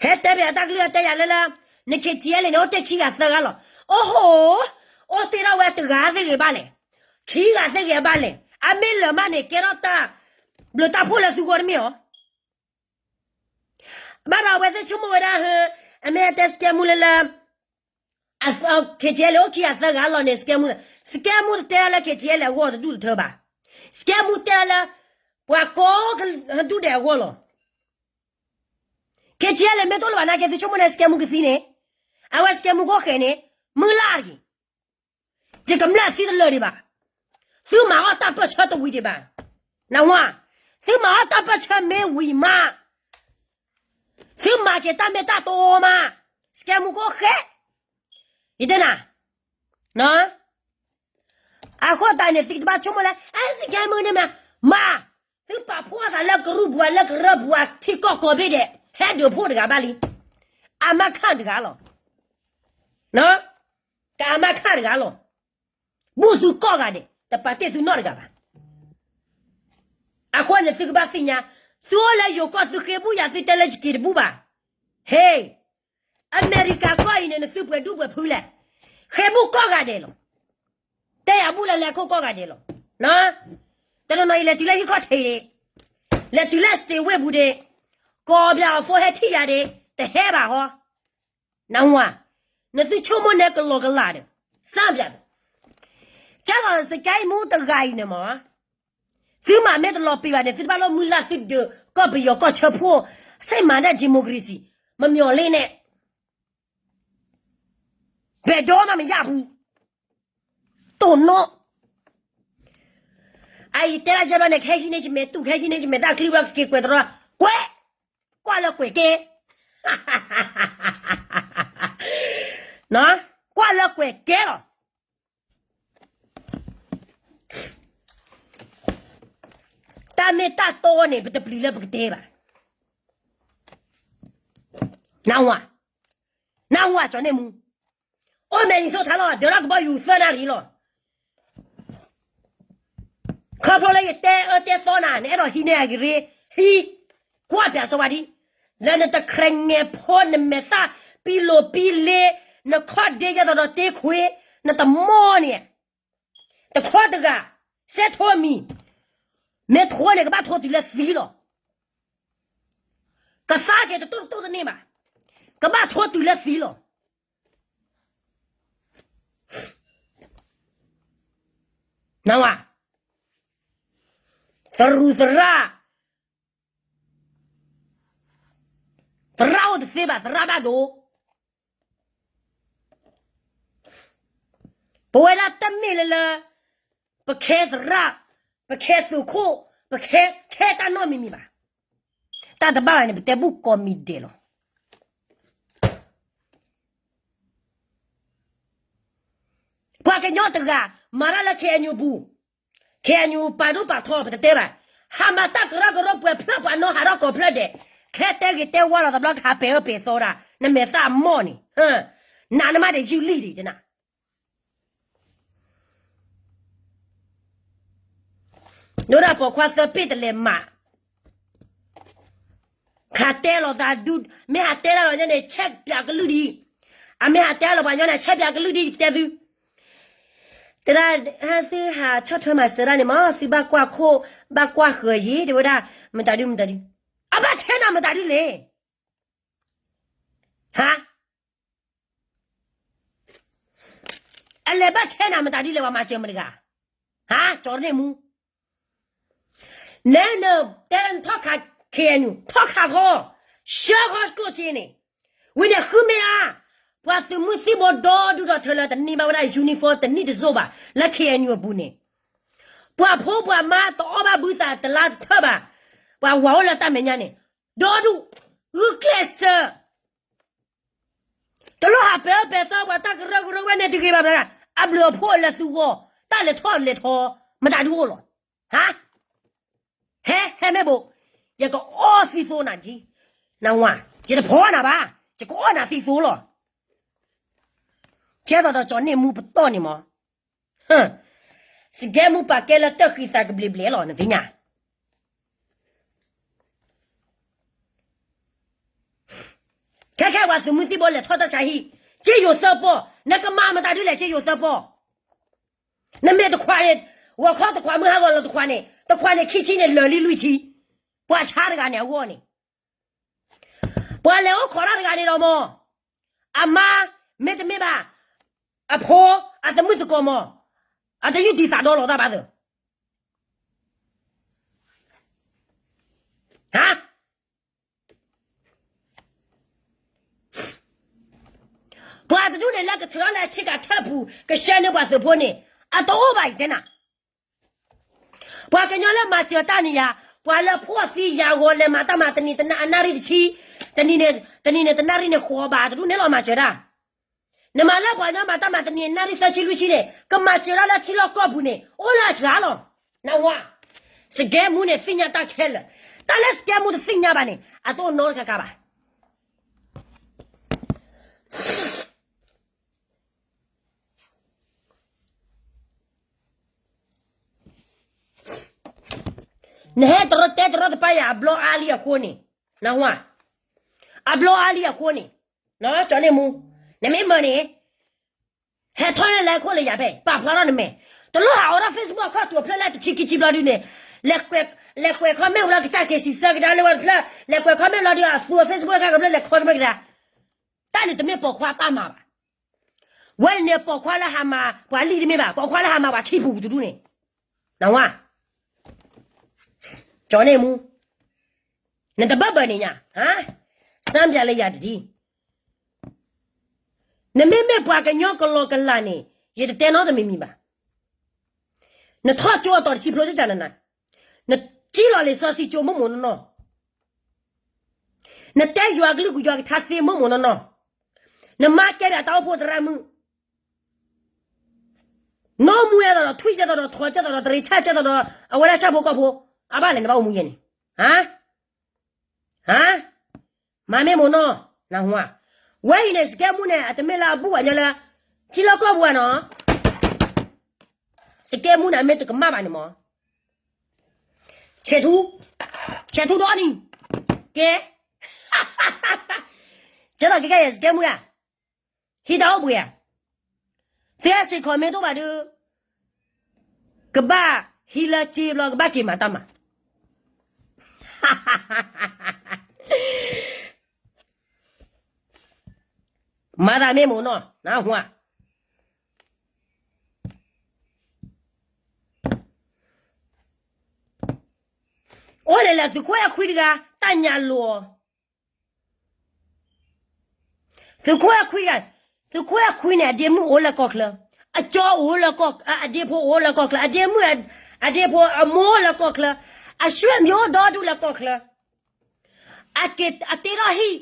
ဟဲတဲပယၤတၢ်ကလုၢ် ဟဲတဲယၤလၢလၢ, န KTLA န့ၣ် အိၣ်တ့ၢ်ခံဂၤသၢဂၤလီၤ, အိၣ်ဟိ, အိၣ်တ့ၢ်ထီၣ်ဝဲတဂၤသ့ၣ်ဂ့ၤဘၣ်လဲၣ်, ခံဂၤသ့ၣ်ဂ့ၤဘၣ်လဲၣ်, အမ့ၢ်လၢာ်မးန့ၣ် ကဲထီၣ်တၢ်, ဘျုးတၢ်ဖှိၣ်လၢသုဂီၢ်တမ့ၢ်ဧါ ဘၣ်ဒီးအဝဲသ့ၣ်ဆိကမိၣ်ဝဲဒၣ်ဟၢ, အမ့ၢ်တဲစကဲမူလၢလၢ, KTLA အိၣ်ခံဂၤသၢဂၤလီၤန့ၣ် စကဲမူ, စကဲမူတတဲလၢ KTLA အဂီၢ်တဒူၣ်တထၢဘၣ်, စကဲမူတဲလၢ, ပှၤကိးဒူၣ်ဒဲးအဂီၢ်လီၤ, KTLA မ့ၢ်တအိၣ်လၢၤဘၣ်နာ်က့ သုဆိကမိၣ်န့ၣ် စကဲမူကသံန့ၣ်, အဝဲစကဲမူခိၣ်ဃဲန့ၣ် မုၢ်လၢ်တက့ၢ်. ယကမျၢၢ်သုတလၢာ်ဒံးဘၣ်. သုမၤအီၣ်တၢ်ပၢၢ်ဆၢတဝံၤဒံးဘၣ်. နဝၤ, သုမၤအီၣ်တၢ်ပၢၢ်ဆၢမ့ၢ်ဝံၤမး, သုမၤက့ၤတၢ်မ့ၢ်တၢ်တီမး, စကဲမူခိၣ်ဃဲ, ယတဲနၤ, အဃိသတးန့ၣ် သုတဘၣ်ဆိကမိၣ်လၢ အဲ စကဲမူန့ၣ်မး, မၤ, သုပာ်ဖှိၣ်အသးလၢကရူၢ်ပူၤလၢကရၢၢ်ပူၤအထံကီၢ်ကိးဘ့ၣ်ဒဲး, ဟဲဒုးဖှိၣ်တဂၤဘၣ်လံ, အမါခၣ်တဂၤလီၤ. ကအမါခၣ်တဂၤလီၤ. ဘူၣ်သုကိးဂၤဒဲး, တပာ်တ့ၢ်သုနီတဂၤဘၣ်. အဃိန့ၣ်သုကဘၣ်သ့ၣ်ညါ, သုအိၣ်လၢယိၤကီၢ်သုဃ့ဘူၣ်ယၤသုတဲလၢယက့ၤတဘူၣ်ဘၣ်. ဟ့ၣ်, အမဲရကၤကီၢ်အံၤန့ၣ် နသုပှဲၤဒူၣ်ပှဲၤဖုလဲၣ်, ဃ့ဘူၣ်ကိးဂၤဒဲးလီၤ. တဲယၤဘူၣ်လၢလဲၤခိၣ်ကိးဂၤဒဲးလီၤ. တနီၤနီၤအံၤလဲၤတုၤလၢဟံၣ်ခီၣ်ထံးဒံး, လဲၤတုၤလၢ state ဝ့ၢ်ပူၤဒံး, ကိးဘျီအ phone ဟဲထံၣ်ယၤဒံး, တဟဲဘၣ်ဟီ. နဝၤ, နသုဆိကမိၣ်န့ၣ်ကလီကလးဒီး, စၢ်ဘျးဒီး, ကၢ်လီၤစကဲမူတဂၤအံၤန့ၣ်မး, သုမၤမ့ၢ်တလီၤပံာ်ဘၣ်န့ၣ် သုတဘၣ်လီၤမုၢ်လၢ်သုဒုး ကီၢ်ပယီၤကီၢ်ဆၢဖှိၣ်, စ့မၤဒၣ် democracy, မမျီၤလ့န့ၣ်, ဘဲၣ်ဒိမးမယၢ်ပူၤ, တိၢ်နီၣ် အအံၤတဲဒၣ်ယဲဘျီန့ၣ် ခဲဟံးန့ၢ်ယမဲာ်တူၢ် ခဲဟံးန့ၢ်ယမဲာ်သၣ်ချံဘျီ ကက့ၤကွဲးတရီ, ကွဲး, ကွၢ်လၢကွဲးကဲ, ကွၢ်လၢကွဲးကဲလီၤ. တၢ်မ့ၢ်တၢ်တီန့ၣ် ပတပျံၤလၢပကတဲဘၣ်. နဝၤ, နဝၤကၠီၤန့ၢ်မူ, အိၣ်မဲာ်နံၤစိထါလီၤ ဒၢးထီၣ်ကဘီယူၤသၢနၣ်ရံၣ်လီၤ. ခီဖျိလၢယတဲအၢတဲသီနၤ နအဲၣ်ဒိးဟံးန့ၢ်အကရ့, ဟံး, ကွၢ်ပၠးစီဝါဒံ, လၢနတခြဲးငဲၤဖိ နမဲာ်သၣ်ပံလိၤပံလ့, နခီၣ်ဒ့ယဲသိးဒီးတ့ခွ့, နတမီၢ်န့ၣ်, တခီတဂၤ, စဲထိမံၤ, မ့ၢ်ထိန့ၣ် ကဘၣ်ထိတုၤလၢသံလီၤ. ကသါက့ၤတတိၢ်တတိၢ်တန့ၢ်ဘၣ်, ကဘၣ်ထိတုၤလၢသံလီၤ. နဝၤ, သရူးသရၣ်, သရၣ်အိၣ်တသ့ဘၣ် သရၣ်ဘၣ်ဒိ, ပဝဲဒၣ်တမ့ၢ်လၢလၢ ပခဲသရၣ်, ပခဲသုးခိၣ်, ပခဲခဲတၢ်နီတမံၤမံၤဘၣ်. တၢ်တဘၣ်ဘၣ်န့ၣ် ပတဲဘူၣ်ကိးမံၤဒဲးလီၤ. ပှၤကညီတဂၤ မၤတၢ်လၢ KNU ပူၤ, KNU ပာ်ဒိၣ်ပာ်ထီ ပတတဲဘၣ်, ဟးမၤတၢ်ကရၢကရိပှဲၤဖျၢၣ် ပှၤနီၢ်ဟးထီၣ်ကိးဖျၢၣ်ဒဲး, ခဲတဲဂ့ၤတဲဝါလီၤသးဘျီ ကဟးပဲာ်အၢပဲာ်သီဒၣ် နမဲာ်သၣ်အမီၢ်န့ၣ်, နးနမးဒီးယုၢ်လံၢ်ဒံးတနၤ ဒိၣ်ဒၣ်ပိာ်ခွါသၢပ့ၢ်တလဲၤမး, ခးတဲလီၤသးဒူ, မ့ၢ်ဟးတဲတၢ်လီၤညီန့ၣ် ဆဲးပၠးကလုၢ်ဒံး, အမ့ၢ်ဟးတဲလီၤပှၤညီန့ၣ် ဆဲးပၠးကလုၢ်ဒံး ယကတဲသု, တဲဒၣ်, သုဟးဆီၣ်ထွဲမၤစၢၤဒၣ်န့ၣ်မး သုဘၣ်ကွၢ်ခိၣ်, ဘၣ်ကွၢ်ဃၢၤယံၤ တဲဝဲဒၣ်, မတၤဒု မတၤဒု, အဘၣ်ဆဲးနၤမတၤဒုလဲၣ်, ဟါ အလဲၤဘၣ်ဆဲးနၤမတၤဒ်လဲၣ် ပှၤမၤစၢၤမတၤတဂၤ, ဟါ ကၠီၤန့ၢ်မူ, နဲနတဲလၢနထီၣ်ခး KNU ထီၣ်ခးခီ, ဆှၢခီကျိၣ်စ့န့ၣ်, ဝံၤန့ၣ်ဃုမ့ၢ်ဧါ, ပှၤသုးမုၢ်သံၣ်ဘိဒီဒူၣ်ဒီထၢလၢတန့ၢ်ဘၣ်ဝဲဒၣ် uniform တနံၣ်တစိၢ်ဘၣ် လၢ KNU အပူၤန့ၣ်, ပှၤဖိပှၤမါတအီၣ်ဘၣ်ဘုသးတလါတထၢၣ်ဘၣ်, ပှၤဝၤအိၣ်လၢတၢ်မဲာ်ညါန့ၣ်, ဒီဒူၣ်, ဂုာ်ကျဲးစၢး တလိၣ်ဟးပဲာ်အၢပဲာ်သီပှၤတၢ်ကရၢကရိဝဲန့ၣ်တဂ့ၤဘၣ်, အဘျုးအဖှိၣ်လၢသုဂီၢ်, တၢ်လဲၤထီၣ်လဲၤထီ, မတၤဒုအိၣ်လီၤ, ဟါ, ဟဲ ဟဲမ့ၢ်ဘိး, ယကအီၣ်သံသိနၤကံ, နဝၤ, ယတဖီနၤဘၣ်, ယကအီၣ်နၤသံသိလီၤ, ကဲသိးဒီးကၠီၤန့ၢ်မူပတီၢ်န့ၣ်မး စကဲမူပာ်ကဲလၢတၢ်ဃံသးကဘျံးဘျဲၣ်လီၤ နသ့ၣ်ညါ, ခဲခဲပှၤသုးမုၢ်သံၣ်ဘိလဲၤထီၣ်တၢ်ဆါဟံၣ်, က့ယိၤသၢပီၢ်, နကမၤမတၤဒ်လဲၣ် က့ယိၤသၢပီၢ်, နမ့ၢ်တခွးန့ၣ်, ဂီၤခီတခွးမုၢ်ဟါဂီၤလီၤတခွးန့ၣ်, တခွးန့ၣ်ခံဆံန့ၣ်လၢာ်လံလွံၢ်ဆံ, ပှၤဆါတဂၤန့ၣ်အဂီၢ်န့ၣ် ပှၤလဲၤအိၣ်ခိးတၢ်တဂၤန့ၣ်ဒီးမး, အမါ, မ့တမ့ၢ်ဘၣ်, အဖိ, အသမုၣ်သကိးမး, အတယုၢ်တံၢ်သးဒီလီၤတၢ်ဘၣ်သၢ, ဟါ, လၢကထုးထီၣ်လၢအဆ့ကၤထၢၣ်ပူၤ ကဆှၢန့ၢ်ပှၤသုးဖိန့ၣ် အတအိၣ်ဘၣ်အံၤတဲနၤ. ပှၤကညီလၢမၤစၢၤတၢ်န့ၣ်ယၤ, ပှၤလၢဖှီၣ်သံယာ်ဂီၤ လဲၤမၤတၢ်မၤတနံၤတနံၤအနၣ်ရံၣ်တဆံ, တနံၤန့ၣ် တနံၤန့ၣ်တနၣ်ရံၣ်န့ၣ်ဃိးဘးတဒူၣ်န့ၣ်လီၤမၤစၢၤတၢ်. နမၤလၢပှၤကညီမၤတၢ်မၤတနံၤအနၣ်ရံၣ်သၢဆံလွံၢ်ဆံန့ၣ် ကမၤစၢၤတၢ်လၢထံလီၢ်ကီၢ်ပူၤန့ၣ် အိၣ်လၢအစှၤလီၤ. နဝၤ, စကဲမူန့ၣ်သ့ၣ်ညါတၢ်ခဲလၢာ်, တၢ်လၢစကဲမူတသ့ၣ်ညါဘၣ်န့ၣ် အတအိၣ်နီတခါခါဘၣ်. နဟဲတရီတဲတရီတပါယၤ အဘျီအါလံအဃိန့ၣ်, နဝၤ, အဘျီအါလံအဃိန့ၣ်, ကၠီန့ၢ်မူ, နမ့ၢ်မၤန့ၣ် ဟဲထီၣ်လၢလဲခိၣ်လၢယၤဖဲ ပာ်ဖျါထီၣ်နမဲာ်, တလိၣ်ဟးအိးထီၣ် Facebook အခီၣ်ထူးအဖျၢၣ်လၢတဆံခံဆံဘျီဒုန့ၣ်, လဲၤကွဲး comment ဘျီကစၢ်က့ၤစံးဆၢကဒါလၢဝဲတဖျၢၣ်, လဲၤကွဲး comment ဘျီဒုအသူအ Facebook အခါကဖျၢၣ်လဲၤခီကမဲကဒါ, တၢ်န့ၣ်တမ့ၢ်ပိာ်ခွါတၢ်မၤဘၣ်. ဝဲန့ၣ်ပိာ်ခွါလၢဟးမၤပှၤလံာ်တမ့ၢ်ဘၣ်, ပိာ်ခွါလၢဟးမၤပှၤခံပူၤတဒူၣ်န့ၣ်, နဝၤ, ကၠီန့ၢ်မူ, နတဘၢဘၢန့ၣ်ညါ, စမ်းပြလၢယၤတဒံ, နမ့မ့ၢ်ပှၤကညီကလီကလးန့ၣ် ယတတဲနီတမံၤမံၤဘၣ်. နထီၣ်ကၠိအတီၤတဆံဖျိစၢ်နနၤ, နစံၣ်လီၤလံာ်စီဆှံကၠိမိၢ်မိၢ်နီၢ်နီၢ်, နတဲယွၤကလုၢ်ကယွၤကထါသ့မိၢ်မိၢ်နီၢ်နီၢ်, နမၤကဲဘၣ်တၢ်အိၣ်ဖှိၣ်သရၣ်မုၣ်, နီၢ်မူအဲၣ်ဒိးဒီးထွံၣ်ကဲသိးဒီး ထိးကဲသိးဒီး တရံးဆၣ်ကဲသိးဒီး အဝဲဒၣ်ဆၣ်ဖိကီၢ်ဖိ, အဘၣ်လဲၣ်နဘၣ်အိၣ်မူယဲန့ၣ်, ဟါ, မၤမ့ၢ်မိၢ်နီၢ်, နဝၤ, ဝဲအံၤန့ၣ် စကဲမူန့ၣ် အတမ့ၢ်လၢအဘူၣ်ဘၣ်ညီလၢ ထံလီၢ်ကီၢ်ပူၤဘၣ်နီၤ, စကဲမူန့ၣ်အမ့ၢ်တကမၣ်ဘၣ်န့ၣ်မး, ဆဲးထူ, ဆဲးထူဒီးအီနံၤ, ကဲ, ကဲသိးကဲကဲယဲ စကဲမူယၤ, ဟံးတၢ်အိၣ်ဘှံးဧါ, သုဟဲစံး comment တအိၣ်ဘၣ်ဒီး ကဘၣ်ဟံးလၢစ့ဘျီ ကဘၣ်က့ၤမၤတၢ်မၤ, မၤသးမ့ၢ်မိၢ်နီၢ်, နဝၤ, အိၣ်န့ၣ်လဲၣ် သုးခိၣ်အဲၣ်ခွံတဂၤ တၢ်ညါလိၤအီၤ သုးခိၣ်အဲၣ်ခွံတဂၤ, သုးခိၣ်အဲၣ်ခွံန့ၣ် အဒ့မုၣ်အိၣ်လၢကီၢ်ချၢ, အကၠီအိၣ်လၢကီၢ်, အဒ့ဖိအိၣ်လၢကီၢ်ချၢ, အဒ့မုၣ်, အဒ့ဖိအမိၢ်အိၣ်လၢကီၢ်ချၢ, အဆွေမျိုးဒီဒူၣ်လၢကီၢ်ချၢ, အက့ၤအတ့ထီၣ်ဟံၣ်,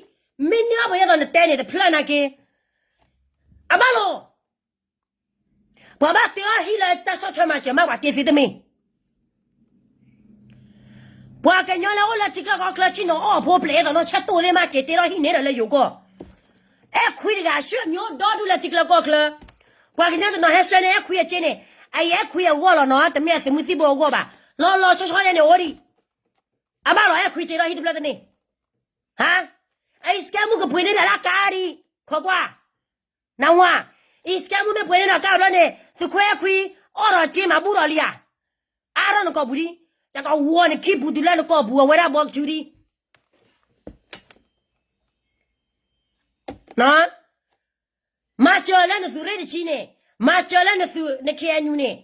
မ့ၢ်န့ၢ်အီၣ်ပှၤယဲသိးနတဲန့ၣ် တဖျၢၣ်နာ်က့, အဘၣ်လီၤ ပှၤဘၣ်တ့ထီၣ်ဟံၣ်လၢတၢ်ဆီၣ်ထွဲမၤစၢၤမး ပှၤတ့သ့တမ့ၢ်, ပှၤကညီလၢအိၣ်လၢထံချၢကီၢ်ချၢ ဆ့ၣ်နီၤအီၣ်ဖိပျဲၢ်အဲၣ်သိးနီၢ်ဆၢတိၢ်သ့ၣ်မး က့ၤတ့ထီၣ်ဟံၣ်န့ၣ်ဒီးလၢယိၤကီၢ်, အဲၣ်ခွံတဂၤ ဆွေမျိုးဒီဒူၣ်လၢထံချၢကီၢ်ချၢ, ပှၤကညီတနီၤဟဲဆှၢန့ၢ်အဲၣ်ခွံအစ့န့ၣ်, အအံၤအဲၣ်ခွံအဂီၢ်လီၤနီၤ တမ့ၢ်အသုးမုၢ်သံၣ်ဘိအဂီၢ်ဘၣ်, လီၤလီၤဆီဆီယဲန့ၣ်အိၣ်ဒံး, အဘၣ်လီၤအဲၣ်ခွံတ့ထီၣ်ဟံၣ်တဖျၢၣ်တန့ၢ်, ဟါ, အအံၤစကဲမူကပှ့ၤန့ၢ်ဒၣ်လၢအကါဒံး, ခိးကွၢ် နဝၤ, အံၤစကဲမူမ့ၢ်ပှ့ၤန့ၢ်ဒီးကါဘျီန့ၣ် သုးခိၣ်အဲၣ်ခွံ အီၣ်ဒီးစ့မၤဘူၣ်ဒီးလံဧါ, အါထီၣ်နကိာ်ပူၤဒံး, ယကဝီၤနခံပူၤတုၤလၢနကိာ်ပူၤအဝဲဒၣ်ဘီကဆူဒံး, မၤစၢၤလၢနသုးရ့ၣ်တဆံန့ၣ်, မၤစၢၤလၢနသုး န K N U န့ၣ်,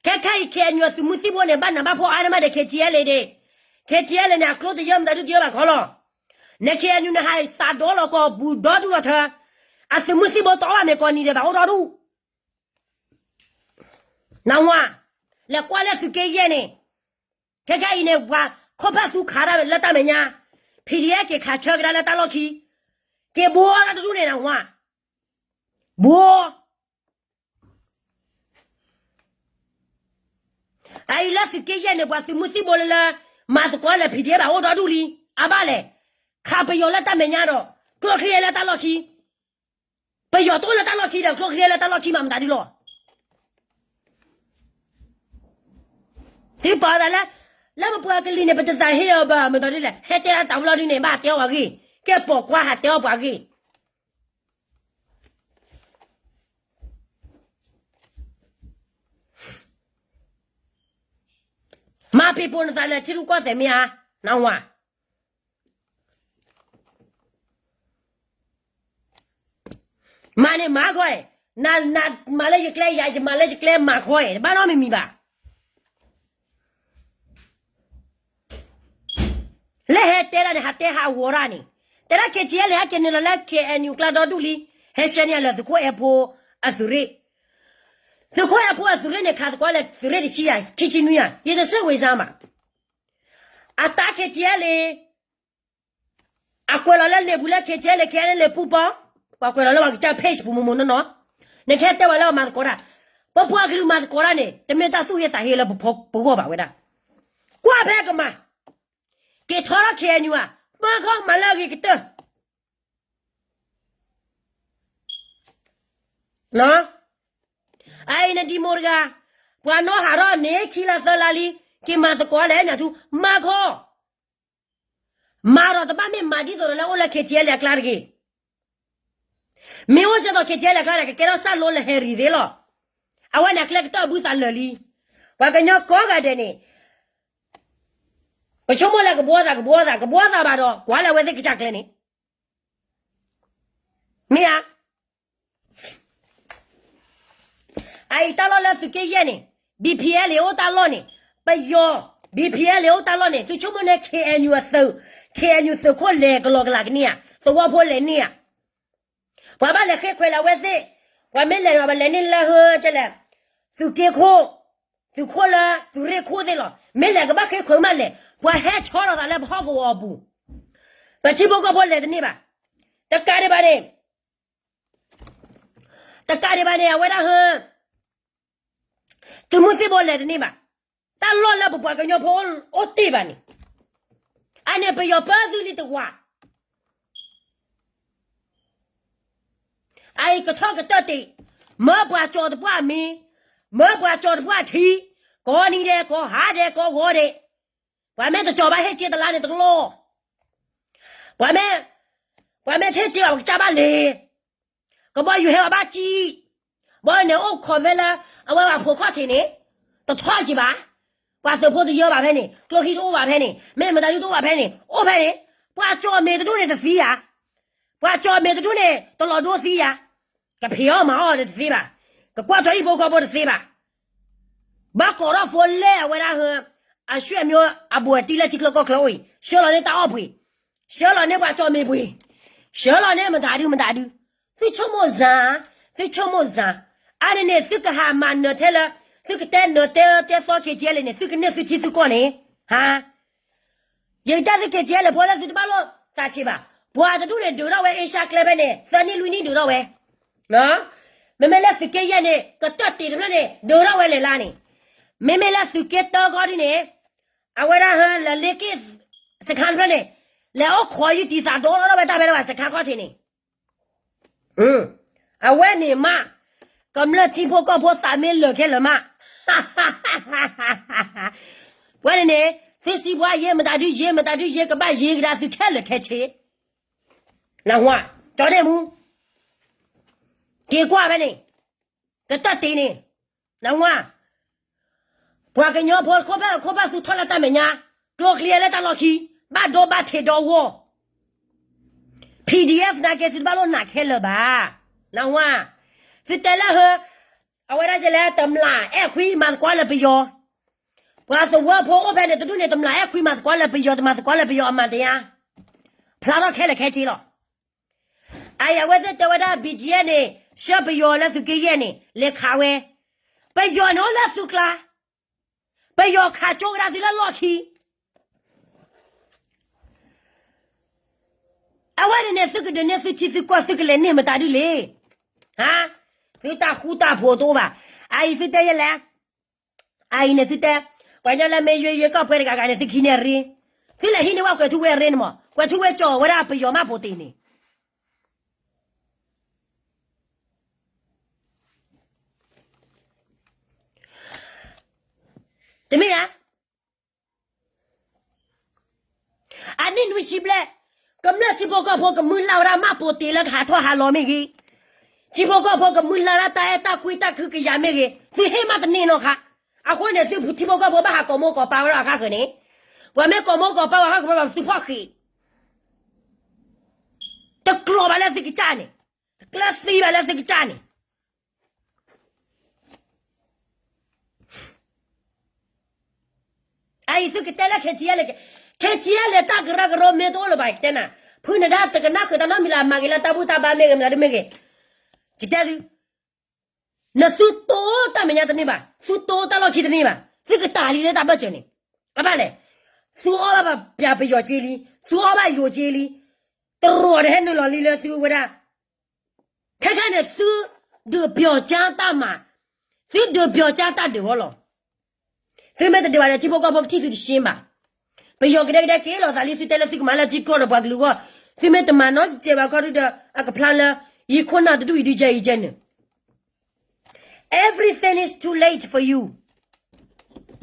ခဲခဲအံၤ K N U အသုးမုၢ်သံၣ်ဘိန့ၣ် ဘၣ်နးဘၣ်ဖှီၣ်အါန့ၢ်မးဒီး K T L A ဒ့ၣ်, K T L A န့ၣ် အကျိတယၢမတၤဒုတယၢဘၣ်ခီလီၤ, န K N U န့ၣ် ဟးသးဒီလီၤကီၢ်ပူၤဒီဒူၣ်လီၤထၢ, အသုးမုၢ်သံၣ်ဘိတအီၣ်ဘၣ်မ့ၢ်ကိးနံၤဒဲးဘၣ်အိၣ်ဒီဒူၣ် နဝၤ, လဲၤကွၢ်လၢသုးက့ယဲၢ်န့ၣ်, ခဲခဲအံၤန့ၣ် ပှၤခိၣ်ဖၢၣ်သူခးတၢ်လၢတၢ်မဲာ်ညါ, P D F က့ၤခးဆၢကဒါလၢတၢ်လီၢ်ခံ, က့ၤဘိအီၣ်တၢ်တဒူၣ်န့ၣ်နဝၤ, ဘိ အအံၤလၢသုးက့ယဲၢ်န့ၣ် ပှၤသုးမုၢ်သံၣ်ဘိလၢလၢ မၤသကိးလၢ P D F ဘၣ်အိၣ်ဒီဒူၣ်လံ, အဘၣ်လဲၣ်, ခးပယီၤလၢတၢ်မဲာ်ညါဒီး ကျိချံလၢတၢ်လီၢ်ခံ, ပယီၤတအိၣ်လၢတၢ်လီၢ်ခံဒီး ကျိချံလၢတၢ်လီၢ်ခံမးမတၤဒ်လီၤ သုပာ်သးလၢ လၢပပှၤကလုာ်န့ၣ် ပတသးဟ့အီၤဘၣ် မတၤဒ်လဲၣ် ဟဲတဲဒၣ်တၢ်ဝဲလီၤဒ်န့ၣ် ဘၣ်တဲအီၣ်ပှၤဂ့ၢ်, ကဲပိာ်ခွါဟးတဲအီၣ်ပှၤဂ့ၢ် မၤပ့ၤပိာ်နသးလၢထံရူၢ်ကီၢ်သဲးမ့ၢ်ဧါ, နဝၤ, မၤန့ၣ်မၤခီအံၤ, နမၤလၢယကျဲယၤ ယမၤလၢယကျဲမၤခီအံၤ တဘၣ်နီတမံၤမံၤဘၣ်. လၢဟဲတဲဒၣ်န့ၣ် ဟးတဲဟးဂီၤဒၣ်န့ၣ်, တဲဒၣ် K T L A ဟဲက့ၤနုာ်လီၤလၢ K N U ကျါဒီဒူၣ်လံ, ဟဲဆှၢန့ၢ်လၢသုးခိၣ်အဲၣ်ဖိအသုးရ့ၣ်, သုးခိၣ်အဲၣ်ဖိအသုးရ့ၣ်န့ၣ် ခးသကိးလၢသုးရ့ၣ်တဆံယၤ ခံဆံနွံယၤ ယတစဲးဝဲစါမး, အတၢ် KTLA အကွဲးလီၤလၢလံာ်ပူၤလၢ KTLA လၢ KNLA ပူၤပီ, ပှၤကွဲးလီၤလၢပှၤကစၢ် page ပူၤမိၢ်မိၢ်နီၢ်နီၢ်, နကဟဲတဲဝဲလၢပှၤမၤသကိးတၢ်, ပပှၤကလုာ်မၤသကိးတၢ်န့ၣ် တမ့ၢ်တၢ်သူၣ်ဟ့သးဟ့လၢပဂီၢ်ဘၣ်ဝဲဒၣ်, ကွၢ်ဖဲကမၤ, က့ၤထီထီၣ် KNU ဧါ, မၤခီမၤလၢအဂ့ၤကတၢၢ် အံၤနဒံမိၢ်တဂၤ, ပှၤနီၣ်ဟးထီၣ်န့ၣ် ခံလါသၢလါလံ, က့ၤမၤသကိးလဲၣ် နထူ, မၤခီ, မၤဒီးတဘၣ်မ့ၢ်မၤဒ်သိးဒီးလၢအိၣ်လၢ KTLA အကျါတဂ့ၤ, မ့ၢ်အိၣ်စ့ၢ်ကီး KTLA အကျါန့ၣ် ကကဲထီၣ်စၢ်လိလၢ Harry သ့လီၤ, အဝဲန့ၣ်အကျဲကတၢၢ်ဘုသးလၢာ်လံ, ပှၤကညီကိးဂၤဒဲးန့ၣ် ပဆိကမိၣ်လၢကဘှီသး ကဘှီသး ကဘှီသးဘၣ်ဒီး ကွၢ်လၢအဝဲသ့ၣ်ကစၢ်ကျဲန့ၣ် မ့ၢ်ဧါ. အအံၤတၢ်လီၢ်လၢသုးက့ယဲၢ်န့ၣ် BPLA အိၣ်တၢ်လီၢ်န့ၣ်, ပယီၤ BPLA အိၣ်တၢ်လီၢ်န့ၣ် သုဆိကမိၣ်န့ၣ် KNU အသုး, KNU သုးခိၣ်လဲၤကလီကလးကန့ၢ်ဧါ, သဝီဖိလဲၤန့ၢ်ဧါ, ပှၤဘၣ်လဲၤဃ့ခွဲးလၢအဝဲသ့ၣ်, ပှၤမ့ၢ်လဲၤဒီးပလဲၤန့ၢ်လၢဟၢကလဲၣ်, သုးက့ခိၣ်, သုးခိၣ်လၢသုးရ့ၣ်ခိၣ်သ့ၣ်လီၤ, မ့ၢ်လဲၤကဘၣ်ဃ့ခွဲးမးလဲၣ်, ပှၤဟဲဆီလီၤသးလၢပဟီၣ်ကဝီၤအပူၤ, ပထံဖိကီၢ်ဖိလဲၤတန့ၢ်ဘၣ်, တကးဒံးဘၣ်န့ၣ် တကးဒံးဘၣ်န့ၣ် အဝဲဒၣ်ဟၢ သုးမုၢ်သံၣ်ဘိလဲၤတန့ၢ်ဘၣ်, တၢ်လီၢ်လၢပပှၤကညီဖိအိၣ်တ့ၢ်ဘၣ်န့ၣ်, အန့ၣ်ပယီၤပၢသုလံတဝၤ, အအံၤကထီၣ်ကတၢၢ်တ့ၢ်, မၢပှၤကၠီၤတပှၢ်မံၤ, မၢပှၤကၠီၤတပှၢ်ထံ, ကိးနံၤဒဲး ကိးဟါဒဲး ကိးဂီၤဒဲး, ပှၤမ့ၢ်တကၠီၤဘၣ်ဟ့ၣ်စ့တလါန့ၣ်တကလီၢ်, ပှၤမ့ၢ်, ပှၤမ့ၢ်တဟ့ၣ်စ့ဘၣ်ပကစၢ်ဘၣ်လဲၤ ကဘီယူၤဟဲအီၤဘၣ်စံၣ်, ဘီန့ၣ်အိၣ်ခိးဖဲလၢ အဝဲပှၤဖိခီၣ်ထံးန့ၣ်, တထီၣ်စံးဘၣ်, ပှၤသုးဖိတယၢဘၣ်ဖဲန့ၣ်, ကျိချံတအိၣ်ဘၣ်ဖဲန့ၣ်, မ့ၢ်မတၤဒုတအိၣ်ဘၣ်ဖဲန့ၣ်, အိၣ်ဖဲန့ၣ်, ပှၤကၠီၤမ့ၢ်တဒူၣ်န့ၣ်တသံဧါ, ပှၤကၠီၤမ့ၢ်တဒူၣ်န့ၣ် တလီၤဒိသံဧါ, ကဖံးအီၣ်မၤအီၣ်တသ့ဘၣ်, ကကွၢ်ထွဲဟံၣ်ဖိဃီဖိတသ့ဘၣ် ဘၣ်ကိးထီၣ်ဖိလဲၢ်အဝဲဒၣ်ဟၢ, အဆွေမျိုးအဘူးအတံၢ်လၢထံချၢကီၢ်ချၢအိၣ်အံၤ, ဆှၢလီၤန့ၢ်တၢ်အီၣ်ပှ့ၤ, ဆှၢလီၤန့ၢ်ပှၤကၠီၤမ့ၢ်ပှ့ၤ, ဆှၢလီၤန့ၢ်မတၤဒုမတၤဒု, သုဆိကမိၣ်စၢ်, သုဆိကမိၣ်စၢ်, အါန့ၣ်န့ၣ် သုကဟးမၤနၢၤထဲလၢ, သုကတဲနၢၤတဲအၢတဲသီ KTLA န့ၣ် သုကန့ၢ်သုထံသုကီၢ်န့ၣ်, ဟါ ယကတဲသု KTLA ဖိလၢသုတဘၣ်လိာ်သးဆံးဘၣ်, ပှၤတဒူၣ်န့ၣ် ဒုးထီၣ်ဝဲအ့ရှါကျဲဖဲန့ၣ် သၢနံၣ်လွံၢ်နံၣ်ဒုးထီၣ်ဝဲ, မ့မ့ၢ်လၢသုးက့ယဲၢ်န့ၣ် ကတၢၢ်တ့ၢ်တဖျၢၣ်န့ၣ် ဒုးထီၣ်ဝဲလဲၤလါန့ၣ်, မ့မ့ၢ်လၢသုးက့တၢခီဒ်န့ၣ်, အဝဲဒၣ်ဟၢလၢလ့က့ၣ်စခါတဖျၢၣ်န့ၣ်, လဲၤအိၣ်ခိးယုၢ်တံၢ်သးဒီလီၤဝဲတၢ်ဖဲလၢပှၤစခါခီၣ်ထံးန့ၣ် အဝဲန့ၣ်မး, ကမျၢၢ်ထံဖိကီၢ်ဖိသးမ့ၢ်လၢာ်ခဲလၢာ်မး, ပှၤန့ၣ်န့ၣ်, သုစံးပှၤယ့မတၤဒုယ့ မတၤဒုယ့ ကဘၣ်ယ့ကဒါသုခဲလၢာ်ခဲဆ့, နၢ်ဟူဧါ, ကၠီၤဒ့ၣ်မူ, က့ၤကွၢ်ဖဲန့ၣ်, ကတၢၢ်တ့ၢ်န့ၣ်, နၢ်ဟူဧါ ပှၤကညီဖိခိၣ်ဖၢၣ်ခိၣ်ဖၢၣ်သုထီၣ်လၢတၢ်မဲာ်ညါ, ကျိချံလၢတၢ်လီၢ်ခံ, ဘၣ်ဒိဘၣ်ထံးဒီဝီၢ်, PDF နာ်က့သုတဘၣ်လိာ်နာ်ခဲလၢာ်ဘၣ်, နၢ်ဟူဧါ, သုတဲလၢဟၢ, အဝဲဒၣ်ကလဲၤတမျၢ်အဲၣ်ခွံမၤသကိးလၢပယီၤ, ပှၤသဝီဖိအိၣ်ဖဲန့ၣ်တဒူၣ်န့ၣ် တမျၢ်အဲၣ်ခွံမၤသကိးလၢပယီၤ တမၤသကိးလၢပယီၤအမၤတယါ, ဖျါထီၣ်ခဲလၢာ်ခဲဆ့လီၤ. အအံၤအဝဲသ့ၣ်တဲဝဲဒၣ် BGF န့ၣ် ဆှၢပယီၤလၢသုးက့ယဲၢ်န့ၣ် လဲၤခးဝဲ, ပယီၤန့ၣ်အိၣ်လၢသုကျါ, ပယီၤခးကၠိကဒါသုလၢလီၢ်ခံ, အဝဲန့ၣ်န့ၣ် သုကဒုးန့ၢ်သုထံသုကီၢ် သုကလဲၤန့ၢ်မတၤဒုလဲၣ်, ဟါ, သုတၢ်ဃူတၢ်ဖိးတအိၣ်ဘၣ်, အအံၤသုတဲယဲလဲၣ်, အအံၤန့ၣ်သုတဲ, ပှၤကညီလၢမ့ၢ်ယွ့ယွ့ကီၢ်ပှဲၤတဂၤဂၤန့ၣ် သုခံန့ၢ်ရ့, သုလဲၤဟံးန့ၢ်ဝဲကွဲၤထူဝ့ရ့န့ၣ်မး, ကွဲၤထူဝ့ကၠီၤဝဲဒၣ်ပယီၤမးပိာ်တ့ၢ်န့ၣ် တမ့ၢ်ဧါ, အနံၣ်နွံဆံဘျဲၣ်, ကမျၢၢ်ထံဖိကီၢ်ဖိကမုၢ်လၢ်ဝဲဒၣ်မးပိာ်တ့ၢ်လၢကဟးထီၣ်ဟးလီၤမ့ၢ်ဂ့ၤ, ထံဖိကီၢ်ဖိကမုၢ်လၢ်ဝဲဒၣ်တၢ်အဲၣ်တၢ်ကွံတၢ်ကဟုကယာ်မ့ၢ်ဂ့ၤ, သုဟ့ၣ်မးတန့ၢ်နီတခါ, အဃိန့ၣ် သုထံဖိကီၢ်ဖိဘၣ်ဟးကိးမိၢ်ကိးပၢ်ဝဲဒၣ်အခါဃၢၤန့ၣ်, ပှၤမ့ၢ်ကိးမိၢ်ကိးပၢ်ဝဲအခါဃၢၤ ဘၣ်သုဖီၣ်ဃံး တကျိၤဘၣ်လၢသုကစၢ်န့ၣ်, တကျၢၤသံဘၣ်လၢသုကစၢ်န့ၣ်, အအံၤသုကတဲလၢ KTLA, KTLA တၢ်ကရၢကရိမ့ၢ်တအိၣ်လၢၤဘၣ် ယကတဲနၤ, ဖုနဒါတကနၣ်ဃုာ်တၢ်နီတမံၤလၢအမၤဂ့ၤလၢတၢ်ဘူၣ်တၢ်ဘါမ့ၢ်ဂ့ၤ မတၤဒုမ့ၢ်ဂ့ၤ, ယတဲသု, နသုတိတၢ်မဲာ်ညါတန့ၢ်ဘၣ်, သုတိတၢ်လီၢ်ခံတန့ၢ်ဘၣ်, သုကတၢ်လံလၢတၢ်ဘၢၣ်စၢၤန့ၣ်, အဘၣ်လဲၣ်, သုအီၣ်ဘၣ်ပယီၤက့လံ, သုအီၣ်ဘၣ်ယိၤက့လံ, တရူးဒီးဟဲနုာ်လီၤလံလၢသုဝဲဒၣ် ခဲခဲန့ၣ် သုဒုးပျီၤကၠါတၢ်မၤ, သုဒုးပျီၤကၠါတၢ်ဒုးအီၤလီၤ. သုမ့ၢ်တဒုးဘၣ်ဒီး ထံဖိကီၢ်ဖိကထံၣ်သုတရှ့ဘၣ်. ပယီၤကဒဲကဒဲက့ၤလီၤသးလံ သုတဲလၢသုကမၤလၢထံကီၢ်ဒီးပှၤကလုာ်အဂီၢ်, သုမ့ၢ်တမၤနီတစဲးဘၣ်ခီဒုဒီး အကဖျါလၢ ယံာ်ခိၣ်နၢ်တဒူၣ်အံၤဒုးယဲအံၤကဲန့ၣ် Everything is too late for you.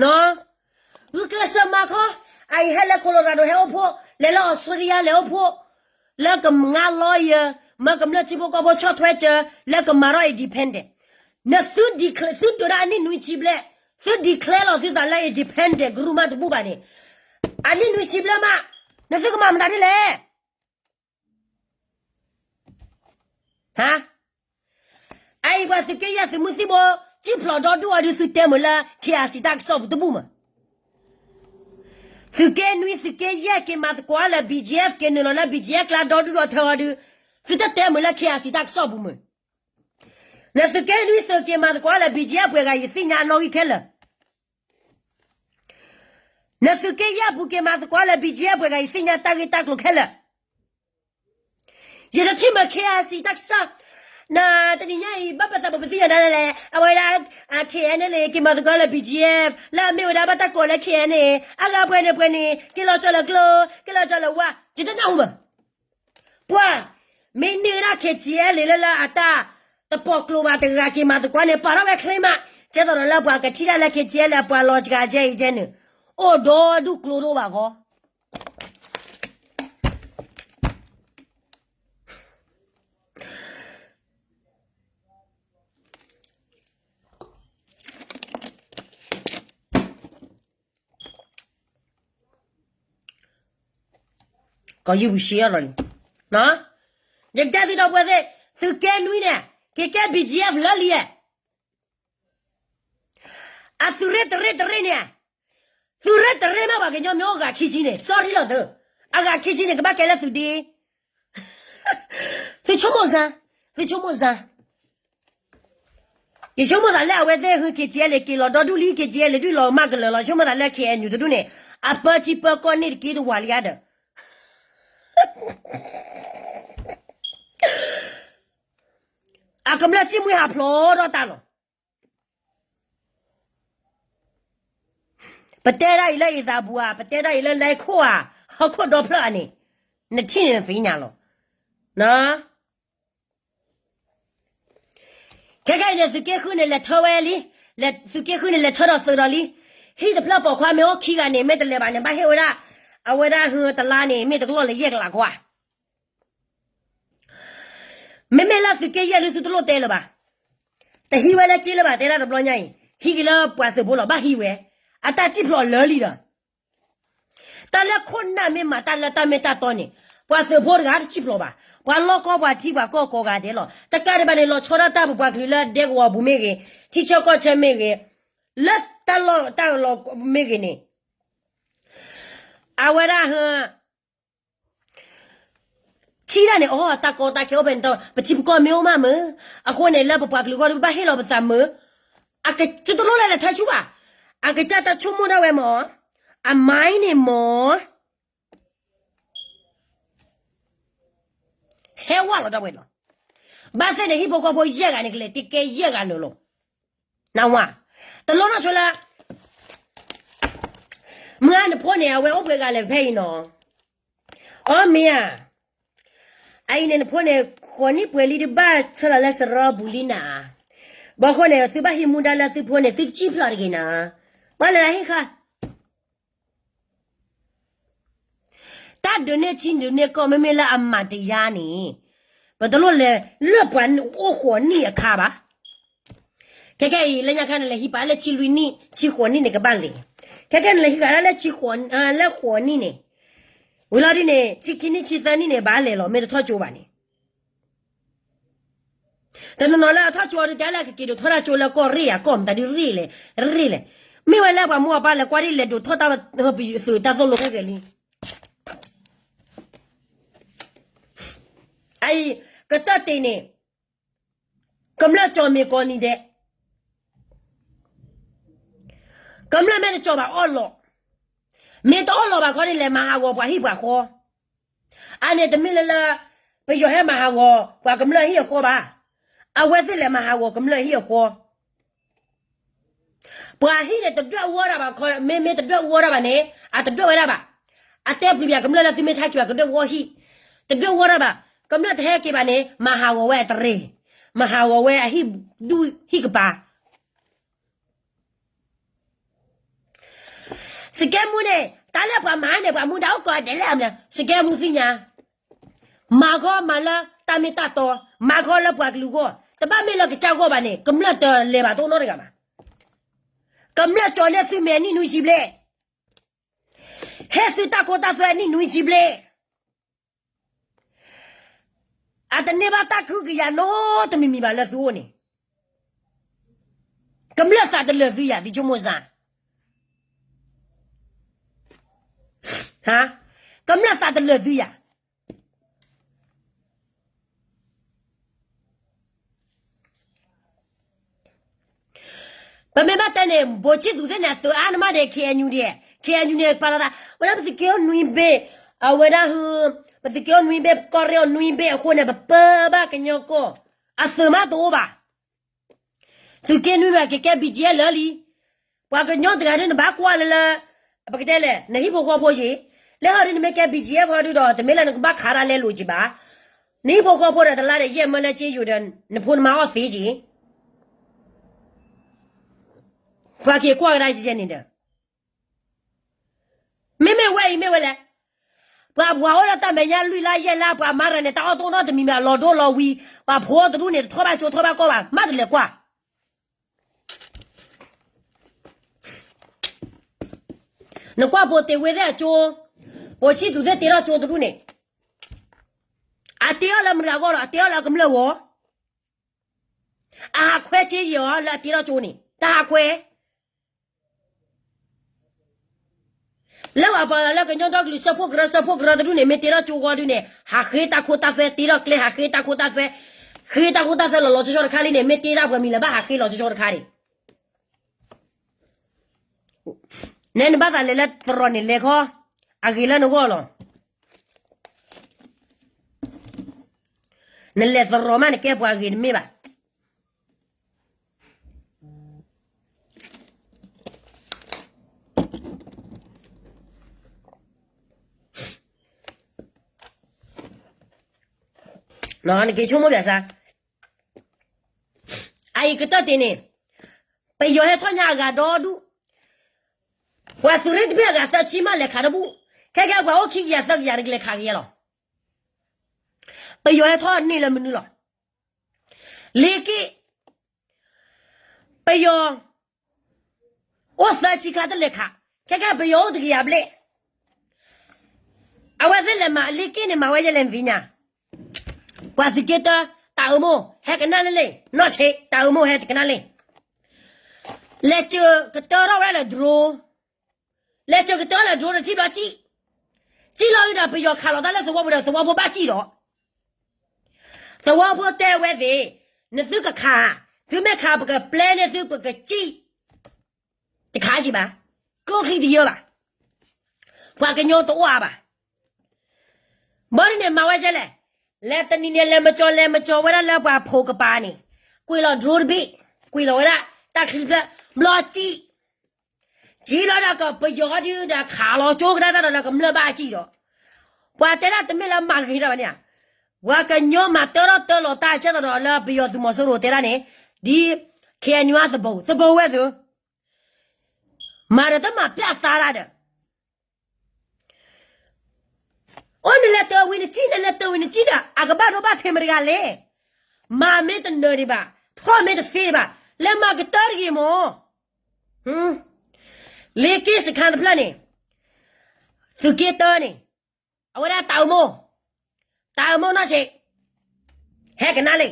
ဂုာ်ကျဲးစၢးမၤခီ, အအံၤဟဲလၢ Colorado ဟဲအိၣ်ဖှိၣ်, လဲၤလၢ Australia လဲၤအိၣ်ဖှိၣ်, လၢကမၤ lawyer, မၢကမျၢၢ်ထံဖိကီၢ်ဖိဆီၣ်ထွဲစၢၤ, လၢကမၤထီၣ် independent. နသု declare, သုဒုးဒၣ်အနံၣ်နွံဆံဘျဲၣ်, သု declare လီၤသုသးလၢ independent ကရူၢ်မးတဘူၣ်ဘၣ်န့ၣ်, အနံၣ်နွံဆံဘျဲၣ်မး, နသုကမၤမတၤဒ်လဲၣ်. ဟါ, အအံၤပှၤသုးက့ယဲၢ်သုးမုၢ်သံၣ်ဘိ စံၣ်ဖျိးဒီဒူၣ်အီၤဒုး သုတဲမုာ်လၢ KIC တၢ်ကစီၣ်ပူၤတဘူၣ်မး. သုးက့နွံ သုးက့ယဲၢ် က့ၤမၤသကိးလၢ BGF က့ၤနုာ်လီၤလၢ BGF ကျါဒီဒူၣ်ဒီထၢအီၤဒုး, သုတတဲမုာ်လၢ KIC တၢ်ကစီၣ်ပူၤမး. နသုးက့နွံသုးက့ၤမၤသကိးလၢ BGF ပှဲၤဂၤယသ့ၣ်ညါအနီၣ်ဂံၢ်ခဲလၢာ်. နသုးက့ယဲၢ်ပူၤက့ၤမၤသကိးလၢ BGF ပှဲၤဂၤယသ့ၣ်ညါတၢ်ဂ့ၢ်တၢ်ကျိၤခဲလၢာ်. ယတထံၣ်မး KIC တၢ်ကစီၣ်, နတနံၤညါအံၤ ဘၣ်ပသးပပသ့ၣ်ညါဒၣ်လဲၣ်, အဝဲဒၣ် KNLA က့ၤမၤသကိးလၢ BGF လၢအမ့ၢ်ဝဲဒၣ်ဘၣ်တၢ်ကိးလၢ KNLA အဂၤပှဲၤန့ၣ်ပှဲၤန့ၣ် က့ၤလီၤကၠီလၢကျိ, က့ၤလီၤကၠီလၢဝါ, ယတနၢ်ဟူမး. ပှၤ, မ့ၢ်န့ၢ်ဝဲဒၣ် KTLA လၢလၢအတၢ်တပိာ်ကျိၤဘၣ်တဂၤက့ၤမၤသကိးန့ၣ် ပာ်ထီၣ်ဝဲချ့မး, ကဲသိးဒီးလၢပှၤကထံၣ်တၢ်လၢ KTLA ပှၤလီၤစှၤကဲအံၤကဲန့ၣ်, အိၣ်ဒီဒူၣ်ကျိတအိၣ်ဘၣ်ဃီ ကီယုၢ်ပူၤရှံအီၤလီၤလံ, ယကတဲသုဒီပုၢ်ဝဲၢ်သ့ၣ်, သုးက့နွံန့ၣ်, က့ၤကဲ BGF လၢလံဧါ, အသုးရ့ၣ်တရ့ၣ်တရ့ၣ်န့ၣ်, သုးရ့ၣ်တရ့ၣ်မ့ၢ်ပှၤကညီမ့ၢ်အိၣ်ဂၤခံဆံန့ၣ် sorry လီၤသု, အဂၤခံဆံန့ၣ် ကဘၣ်ကဲလၢသုးဒ့ သုဆိကမိၣ်စၢ်, သုဆိကမိၣ်စၢ်. ယဆိကမိၣ်သးလၢအဝဲသ့ၣ်ဟု KTLA က့ၤလီၤဒီဒူၣ်လံ KTLA ဒုးလီၤမၢ်ကလၢာ်လီၤ ဆိကမိၣ်သးလၢ KNU တဒူၣ်န့ၣ်, အပၢထံပၢကီၢ်န့ၣ်တက့ၢ်တဝၤလံဧါဒီး အကမျၢၢ်စံၣ်မှံဟးဖျိးထီၣ်တၢ်လီၤ. ပတဲဒၣ်အံၤလၢအံသးပူၤဧါ, ပတဲဒၣ်အံၤလၢလဲခိၣ်ဧါ, ဟီၣ်ခိၣ်ဒီဖျၢၣ်ဧါန့ၣ်, နထံၣ်န့ၣ်နသ့ၣ်ညါလီၤ. ခဲခဲအံၤန့ၣ် သုးက့ဃုန့ၣ်လဲၤထၢဝဲလံ, သုးက့ဃုန့ၣ်လဲၤထၢဒီးသုးဒီးလံ. ဟံၣ်တဖျၢၣ်ပိာ်ခွါမ့ၢ်အိၣ်ခံဂၤန့ၣ် မ့ၢ်တလဲၤဘၣ်န့ၣ် ဘၣ်ဟ့ၣ်ဝဲဒၣ်, အဝဲဒၣ်ဟုတလါန့ၣ် မ့ၢ်တကလီၢ်လၢယဲၢ်ကလးခွါ မ့မ့ၢ်လၢသုးက့ယဲၢ်ဒုးသုတလိၣ်တဲလၢၤဘၣ်. တဟံးဝဲလၢက့လၢၤဘၣ် တဲဒၣ်တဘျီညါအံၤ, ဟံးက့ၤလၢပှၤသုးဖိလီၤ ဘၣ်ဟံးဝဲ, အတၢ်စံၣ်ဖျိးလၢာ်လံဒီး တၢ်လၢခိၣ်နၢ်မ့ၢ်မၤတၢ်လၢတၢ်မ့ၢ်တၢ်တီန့ၣ်, ပှၤသုးဖိတဂၤတစံၣ်ဖျိးဘၣ်, ပှၤလီၢ်ကီၢ်ပှၤထံပှၤကီၢ်ကိးဂၤဒဲးလီၤ. တကးဒံးဘၣ်န့ၣ် လီၤဆီဒၣ်တၢ်ပပှၤကလုာ်လၢဒဲကဝီၤပူၤမ့ၢ်ဂ့ၤ, ထံဆၢကီၢ်ဆၢမ့ၢ်ဂ့ၤ, လၢတၢ်လီၢ်တၢ်လီၢ်မ့ၢ်ဂ့ၤန့ၣ်, အဝဲဒၣ်ဟ ထံၣ်တၢ်န့ၣ် အိ တၢ်ကီတၢ်ခဲအိၣ်ဖဲန့ၣ် ပထံပကီၢ်မ့ၢ်အိၣ်မးမ့ၢ်, အဃိန့ၣ် လၢပပှၤကလုာ်ဂီၢ်ဒုး ပဘၣ်ဟ့ၣ်လီၤပသးမ့ၢ်, အကတလိၣ်လဲၤလဲၤထၢဆူဘၣ်, အကစၢ်တၢ်ဆိကမိၣ်ဒၣ်ဝဲမ့ၢ်, အ mind န့ၣ်မ့ၢ် ဟဲဝဲလီၤဒၣ်ဝဲလီၤ. ဘၣ်ဆၣ်န့ၣ် ဟံၣ်ဖိဃီဖိယဲၢ်ဂၤန့ၣ် ကလဲၤတ့ကဲယဲၢ်ဂၤန့ၣ်လီၤ. နဝါ, တလိၣ်နီၢ်ဆိလၢ မုၢ်ဂၤနဖိန့ၣ် အဝဲအိၣ်ပှဲၤဂၤလဲၣ်ဖဲအံၤနီၤ. အီ မ့ၢ်ဧါ, အအံၤန့ၣ်နဖိန့ၣ် ဃိးနံၣ်ပှဲၤလံဒုးဘၣ်ဆၢလီၤလၢစရီပူၤလံနၤ. ဘၣ်ဃိန့ၣ် သုဘၣ်ဟံးမူဒါလၢသုဖိန့ၣ် သုတစံၣ်ဖျိးတဂ့ၤနၤ. ဘၣ်လဲၤလၢဟံၣ်ဃာ် တၢ်ဒုးန့ၢ်ထံဒုးန့ၢ်ကီၢ် မ့မ့ၢ်လၢအမၤတယါန့ၣ်, ပတလိၣ်လဲၤလၢပှၤအိၣ်ဃိးနံၣ်အခါဘၣ်. ခဲခဲအံၤ လၢညါခါန့ၣ် လဲၤဟံးပာ်လၢဆံလွံၢ်နံၣ် ဆံဃိးနံၣ်န့ၣ် ကဘၣ်လဲၤ, ခဲခဲန့ၣ် လဲၤဟံးဃာ်ဒၣ်လၢဆံဃိး, လၢဃိးနံၣ်န့ၣ်, ဝံၤလီၤဒ်န့ၣ် ဆံခံနံၣ် ဆံသၢနံၣ်န့ၣ် ဘၣ်လဲၤလီၤ မ့ၢ်တထီၣ်ကၠိဘၣ်န့ၣ် တနီၤနီၤလၢအထီၣ်ကၠိအီၤဒုး တဲလၢကက့ၤဒိးထီၣ်တၢ်ကၠိလၢကီၢ်ရ့ၣ်ဧါ ကီၢ်မတၤဒုးရ့ၣ်လဲၣ်, ရ့ၣ်လဲၣ်. မ့ၢ်ဝဲလၢပှၤမိၢ်ပၢ်လဲၤကွၢ်ဒ်လဲၣ်ဒိးထီၣ်တၢ်ပသုးတၢ်သိၣ်လိခဲကဲၤလံ. အအံၤ ကတၢၢ်တ့ၢ်န့ၣ်, ကမျၢၢ်ကၠီၤမ့ၢ်ကိးနံၤဒဲး, ကမျၢၢ်မ့ၢ်တကၠီၤဘၣ်အီၣ်လီၤ, မ့ၢ်တအီၣ်လီၤဘၣ်ခီန့ၣ် လဲၤမၤဟးဂီၤပှၤဟံၣ်ပှၤဃီ, အန့ၣ်တမ့ၢ်လၢလၢ ပယီၤဟဲမၤဟးဂီၤ ပှၤကမျၢၢ်ဟံၣ်အဃီဘၣ်, အဝဲသ့ၣ်လဲၤမၤဟးဂီၤကမျၢၢ်ဟံၣ်အဃီ ပှၤဟံၣ်န့ၣ်တဒွဲၣ်အူအီၣ်တၢ်ဘၣ်ခီ, မ့မ့ၢ်တဒွဲၣ်အူအီၣ်တၢ်ဘၣ်န့ၣ် အတဒွဲၣ်ဝဲဒၣ်ဘၣ်. အတဲပျံၤပှၤကမျၢၢ်လၢသုမ့ၢ်ထါက့ၤဘၣ်ကဒွဲၣ်အူအီၣ်ဟံၣ်, တဒွဲၣ်အူအီၣ်တၢ်ဘၣ်. ကမျၢၢ်တဟဲက့ၤဘၣ်န့ၣ် မၤဟးဂီၤဝဲအတရံး, မၤဟးဂီၤဝဲအဟံၣ်ဒူၣ်ဟံၣ်ကပၤ စကဲမူန့ၣ် တၢ်လၢပှၤမၤန့ၣ် ပှၤမူဒါအိၣ်ကိးဂၤဒဲးလဲၣ်, စကဲမူသ့ၣ်ညါ, မၤခီမၤလၢတၢ်မ့ၢ်တၢ်တီ, မၤခီလၢပှၤကလုာ်ဂီၢ်, တဘၣ်မ့ၢ်လၢကစၢ်ဂီၢ်ဘၣ်န့ၣ် ကမျၢၢ်တလဲၤဘၣ်တအိၣ်နီတဂၤဘၣ်. ကမျၢၢ်ကၠီၤန့ၢ်သုမဲာ်နံၣ်နွံဆံဘျဲၣ်, ဟ့ၣ်သုတၢ်ခိတၢ်သွဲနံၣ်နွံဆံဘျဲၣ် အတန့ၢ်ဘၣ်တၢ်ခုကယၤနီတမံၤမံၤဘၣ်လၢသုအိၣ်န့ၣ်, ကမျၢၢ်သးတလၢာ်သုယၤ သုဆိကမိၣ်စ့ၢ်, ကမျၢၢ်သးတလၢာ်သုယၤ. ပမ့ၢ်ဘၣ်တဲန့ၣ် ဘိၣ်ဆံၣ်သူးသ့ၣ်န့ၣ် အသုးအါန့ၢ်မးဒီး ခ့ၣ်အဲၣ်ယူၣ်န့ၣ်, ခ့ၣ်အဲၣ်ယူၣ်န့ၣ် ပာ်လီၤသး ဝဲဒၣ်ပသုးက့အိၣ်နွံဘ့ၣ်, အဝဲဒၣ်, ပသုးက့အိၣ်နွံဘ့ၣ် ပကီၢ်ရ့ၣ်အိၣ်နွံဘ့ၣ်အဃိန့ၣ် ပပၢဘၣ်ကညီကီၢ်, အသုးမးတအိၣ်ဘၣ်. သုးက့နွံဘ့ၣ်က့ၤကဲ ဘံၣ်ကၠံၣ်အဲၣ် လၢာ်လံ. ပှၤကညီတဂၤဒုးနဘၣ်ကွၢ်လၢလၢ, ပကတဲလဲၣ် နဟံၣ်ဖိဃီဖိက့ၤ, လၢဟီဒုးနမ့ၢ်ကဲ ဘံၣ်ကၠံၣ်အဲၣ် ဟီဒုးဒီး တမ့ၢ်လၢနကဘၣ်ခးတၢ်လဲလိာ်က့ၤဘၣ်. နဟံၣ်ဖိဃီဖိဒီးတလါဒီးယဲၢ်မၢလၢက့ယိာ်ဒီး နဖိနမါအီၣ်သ့က့ၤ ပှၤက့ၤကွၢ်ကဒါကဲန့ၣ်ဒီး, မ့မ့ၢ်ဝဲအံၤမ့ၢ်ဝဲလဲၣ်, ပှၤပှၤအိၣ်လၢတၢ်မဲာ်ညါလွံၢ်လါယဲၢ်လါ ပှၤမၤရၤန့ၣ် တၢ်အီၣ်တအိၣ်နီတမံၤမံၤ အလီၤဒိလီၤဝံၤ, ပှၤဖိတဒူၣ်န့ၣ် တထီၣ်ဘၣ်ကၠိထီၣ်ဘၣ်ကီၢ်ဘၣ် မးတလဲၤကွၢ်. နကွၢ်ပိာ်တ့ၢ်ဝ့သ့ၣ်အကၠိ, ပိာ်ဆံၣ်သူးသ့ၣ်တ့ထီၣ်ကၠိတဒူၣ်န့ၣ်, အတ့အီၤလၢမတၤဂီၢ်လီၤ, အတ့အီၤလၢအကမျၢၢ်ဂီၢ်, အဟးခွဲက့ယဲၢ်အီၤလၢအတ့ထီၣ်ကၠိန့ၣ် တၢ်ဟးခွဲ လၢပှၤပာ်လီၤလၢကညီဒီကလုာ်စၢဖှိၣ်ကရၢ စၢဖှိၣ်ကရၢတဒူၣ်န့ၣ် မ့ၢ်တ့ထီၣ်ကၠိဂီၤဒုန့ၣ် ဟးဃ့တၢ်ခိတၢ်သွဲ တ့ထီၣ်ကျဲ ဟးဃ့တၢ်ခိတၢ်သွဲ, ဃ့တၢ်ခိတၢ်သွဲလီၤလီၤဆီဆီတခါလံန့ၣ် မ့ၢ်တ့တၢ်ပှဲၤမံၤလၢၤဘၣ် ဟးဃ့လီၤဆီဆီတခါန့ၣ်, နဲနဘၣ်သးလဲၤလၢသရိာ်န့ၣ်လဲၤခီ, အဂ့ၤလၢနဂီၢ်လီၤ. နလဲၤသရိာ်မး နကဲပှၤဂ့ၤတမ့ၢ်ဘၣ်. နက့ၤဆိကမိၣ်ဘၣ်စၢ်, အအံၤကတၢၢ်တ့ၢ်န့ၣ်, ပယီၤဟဲထီၣ်ညါအဂၤဒီဒူၣ်, ပှၤသုးရ့ၣ်တဘ့ၣ်အဂၤသၢဆံမးလဲၤခးတဘူၣ်, ခဲကဲပှၤအိၣ်ခံကယၤသၢကယၤတကလဲၤခးက့ၤလီၤ. ပယီၤဟဲထီၣ်န့ၢ်လၢမနုၤလီၤ. လ့က့ၣ်, ပယီၤ အိၣ်သၢဆံခါတလဲၤခး, ခဲကဲပယီၤအိၣ်တကယၤဘျဲၣ်. အဝဲသ့ၣ်လဲၤမၤအလ့က့ၣ်န့ၣ် မၤဝဲယဲလဲၣ်နသ့ၣ်ညါ, ပှၤသုးက့တၢ တၢ်အၢမိၢ် ဟဲကနၣ်လၢလ့ၣ် နီၢ်ဆံး တၢ်အၢမိၢ်ဟဲတကနၣ်လ့ၣ်, လဲၤစၢၤကတၢထီၣ်ဝဲဒၣ်လၢ drone, လဲၤစၢၤကတၢလၢ drone တထံၣ်ဘျီစံၣ်, စံၣ်လီၤအံၤဒီးပယီၤခးလီၤတၢ်လၢသဝီပူၤဒီး သဝီဖိဘၣ်စံၣ်ဒီး သဝီဖိတဲဝဲသ့ၣ်, နသုကခး, သုမ့ၢ်ခးပကပျဲန့ၢ်သုပကစံၣ်, တခးက့ၤဘၣ်, ကျိချံတယၢဘၣ်, ပှၤကညီတအိၣ်အါဘၣ်. ဘီဒ်န့ၣ်မၤဝဲကဲလဲၣ်, လဲၤတနံၤန့ၣ် လဲၤမကၠီၤ လဲၤမကၠီၤဝဲဒၣ်လၢပှၤဖိကပၤန့ၣ်, ကွံာ်လီၤ drone တဘ့ၣ်, ကွံာ်လီၤဝဲဒၣ် တၢ်ချံဖျၢၣ်, ဘျီစံၣ် စံၣ်ဘျီဒီးကပယီၤဒုဒီးခးလီၤကၠိကဒါတၢ်ဒီးလၢကမျၢၢ်ဘၣ်စံၣ်ဒီး, ပှၤတဲဒၣ်တမ့ၢ်လၢမၤဂ့ၤတၢ်ဘၣ်န့ၣ်ဧါ, ပှၤကညီမၤတၢထီၣ်တၢလီၤတၢ်ကဲသိးဒီးလၢပယီၤသုးမီၤစိရိၤတဲဒၣ်န့ၣ်, ဒ် ခ့ၣ်အဲၣ်ယူၣ် အသဘိၣ် သဘိၣ်ဝဲသု, မၤဒီးတမၤပျၢ်သးဒၣ်ဒီး အိၣ်နလဲၤတၢဝံၤနစံၣ် နလဲၤတၢဝံၤနစံၣ်ဒီး အကဘၣ်ဒိဘၣ်ထံးမတဂၤလဲၣ်. မၤမ့ၢ်တနၢၤဒံးဘၣ်, ထီၣ်မ့ၢ်တသ့ဒံးဘၣ်, လဲၤမၤကတၢၢ်တဂ့ၤမၢ်. လ့က့ၣ်စခါတဖျၢၣ်န့ၣ်, သုးက့တၢန့ၣ်, အဝဲဒၣ်တၢ်အၢမိၢ်, တၢ်အၢမိၢ်နီၢ်ဆံး, ဟဲကနၣ်လံ,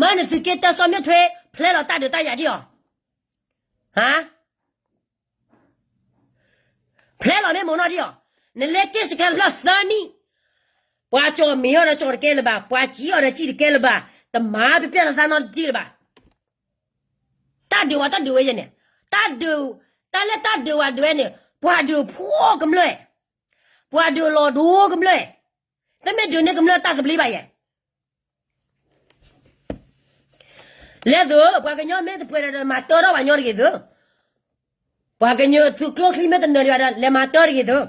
မၢနသုးက့တၢစီၤမ့ၣ်ထွဲ ဖျဲလီၤတၢ်ဒုးတၢ်ယၤဒံးအီၤ, ဟါ ဖျဲလီၤမ့ၢ်မ့ၢ်နီၢ်ဒံးအီၤ, နလ့က့ၣ်စခါတဖျၢၣ်သၢနံၣ်, ပှၤကၠီၤမ့ၢ်အီၤဒီးကၠီၤတကဲလၢၤဘၣ်, ပှၤစံၣ်အီၤဒီးစံၣ်တကဲလၢၤဘၣ်, တမၤပျဲၢ်လီၤသးနီတစဲးလၢၤဘၣ်. တၢ်ဒုးဝဲတၢ်ဒုးဝဲယဲန့ၣ်, တၢ်ဒုး, တၢ်လၢတၢ်ဒုးဝဲဒုးဝဲန့ၣ် ပှၤဒုးဖိကမျၢၢ်, ပှၤဒုးလီၤဒိကမျၢၢ်, တမ့ၢ်ဒုးန့ၢ်ကမျၢၢ်တၢ်သဘျ့ဘၣ်ယဲ. လဲၤသု, ပှၤကညီမ့ၢ်တပှဲၤဒီးမၤတၢ်ထီၣ်ပှၤညီတဂ့ၤသု. ပှၤကညီသုးကျိချံမ့ၢ်တနၢၤဒံးဘၣ်ဒီး လဲၤမၤတၢ်တဂ့ၤသု.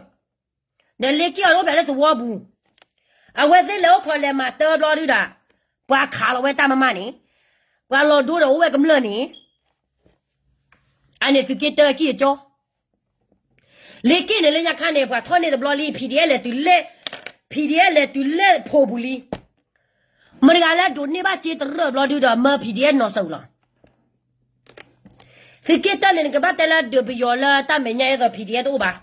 ဒီးလ့က့ၢ်အီၤတအိၣ်ဖျဲၣ်လၢသဝီပူၤ, အဝဲသ့ၣ်လဲၤအိၣ်ခိးလဲၤမၤတၢ်ဘျီဒုဒီး ပှၤခးလီၤဝဲတၢ်မၤမၤန့ၣ်, ပှၤလီၤဒိဒီးအိၣ်ဝဲကမျၢၢ်န့ၣ်, အန့ၣ်သုးက့တၢအကံၢ်အကၠီ လ့က့ၢ်န့ၣ်လၢညါခါန့ၣ် ပှၤထီၣ်န့ၢ်တဘျီလံ PDF လဲၤတုၤလၢ, PDF လဲၤတုၤလၢဖိပူၤလံ. မတၤတဂၤလၢဒိးန့ၢ်ဘၣ်စ့တရၢၢ်ဘျီဒုဒီး မၢ PDF နီၢ်စၢ်အူလီၤ. သုးက့တၢန့ၣ် နကဘၣ်တဲလၢဒုးပယီၤလၢတၢ်မဲာ်ညါအသိး PDF တအိၣ်ဘၣ်.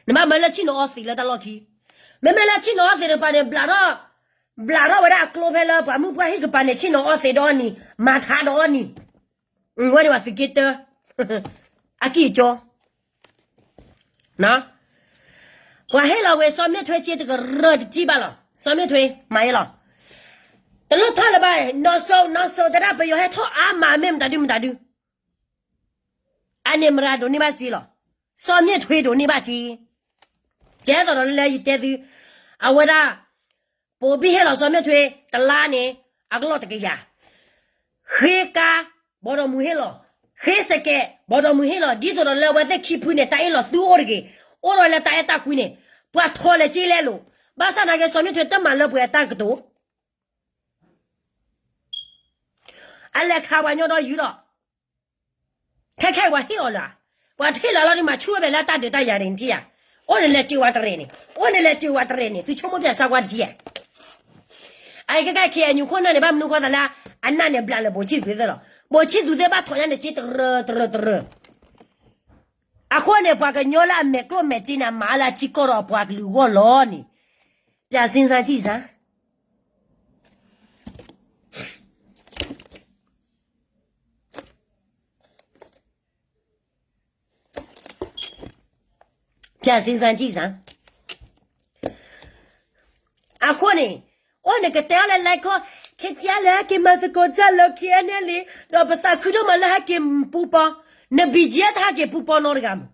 နဘၣ်မၢလၢဆ့ၣ်နီၤအီသံးလၢတၢ်လီၢ်ခံ, မ့မ့ၢ်လၢဆ့ၣ်နီၤအီသံးတဖၣ်န့ၣ် ဘျးထီၣ်, ဘျးထီၣ်ဝဲဒၣ်အကျိဖဲလၢပှၤမုၣ်ပှၢ်ဟံၣ်ကပၤန့ၣ် ဆ့ၣ်နီၤအီသံးဒီးအီနံၤ, မၤထါဒီးအီနံၤ, ဝဲန့ၣ်ပှၤသုးက့တၢ အကံၢ်အကၠီ ပှၤဟ့ၣ်လီၤဝဲစီၤမ့ၢ်ထွ့စ့တကရၢတထံၣ်ဘၣ်လီၤ. စီၤမ့ၢ်ထွ့ မၤယဲလီၤ. တလိၣ်ထီၣ်လၢၤဘၣ်, နီၢ်စိၤ နီၢ်စိၤ တဲဒၣ်ပယီၤဟဲထီၣ်အါမးမ့ၢ်မတၤဒုမတၤဒု, အန့ၣ်မတၤဒိးန့ၢ်ဘၣ်စ့လီၤ. စီၤမ့ၢ်ထွ့ဒိးန့ၢ်ဘၣ်စ့, ကဲသိးဒီးလၢယတဲသု, အဝဲဒၣ် ပိာ်ဘံၣ်ဟ့ၣ်လီၤစီၤမ့ၢ်ထွ့ တလါန့ၣ် အကလီၢ်တကယၤ, ဃ့ကါ ဘီဒီးမုၢ်ဟ့ၣ်လီၤ, ဃ့စကဲး ဘီဒီးမုၢ်ဟ့ၣ်လီၤ, ဒ်သိးဒီးလၢအဝဲသ့ၣ်ခံဖုန့ၣ် တၢ်အ့ၣ်လိာ်သုအိၣ်တဂ့ၤ, အိၣ်ဒီးလၢတၢ်အဲၣ်တၢ်ကွံန့ၣ်, ပှၤထီၣ်လဲၤစ့လဲၣ်လိၤ, ဘၣ်ဆၣ်သနာ်က့ စီၤမ့ၢ်ထွ့တမၤလၢပှဲၤအတၢ်ကတိၤ အလဲၤခးပှၤညီဒီးယုၢ်ဒီး, ခဲခဲအံၤပှၤဟ့ၣ်အီၤလၢၤဧါ, ပှၤတဟ့ၣ်လီၤလီၤဒုးမၤဆူၣ်ဝဲဖဲလၢတၢ်ဒုးတၢ်ယၤန့ၣ်နထံၣ်ဧါ, အိၣ်န့ၣ်လဲၤစၢၤဝဲတရံးန့ၣ်, အိၣ်န့ၣ်လဲၤစၢၤဝဲတရံးန့ၣ် သုဆိကမိၣ်ပျဲၢ်စါကွၢ်တထံၣ်ဧါ. အအံၤခဲခဲ KNU ခိၣ်နၢ်န့ၣ် ဘၣ်မနုၤဃိသးလၢ အနၢ်န့ၣ်ဘျးလၢပိာ်ဆံၣ်သူးသ့ၣ်လီၤ, ပိာ်ဆံၣ်သူးသ့ၣ်ဘၣ်ထီၣ်ညါန့ၣ်စ့တရၢတရၢတရၢ အဃိန့ၣ် ပှၤကညီလၢအမဲာ်ကျိၣ်မဲာ်စ့န့ၣ် အမၤလၢအထံကီၢ်ဒီးအပှၤကလုာ်အဂီၢ်လီၤန့ၣ်, ပျၢ်စ့စၢ်ကံၢ်စၢ်, ပျၢ်စ့စၢ်ကံၢ်စၢ်. အဃိန့ၣ်, အိၣ်နကတဲအီၤလၢ like ခီ, ခဲကၠီလၢဟဲက့ၤမၤသကိးတၢ်လၢ KNLA ဒီးပသးခုဒိၣ်မးလၢဟဲက့ၤပူၤပီ, န BGF တဟဲက့ၤပူၤပီနီတဂၤမး,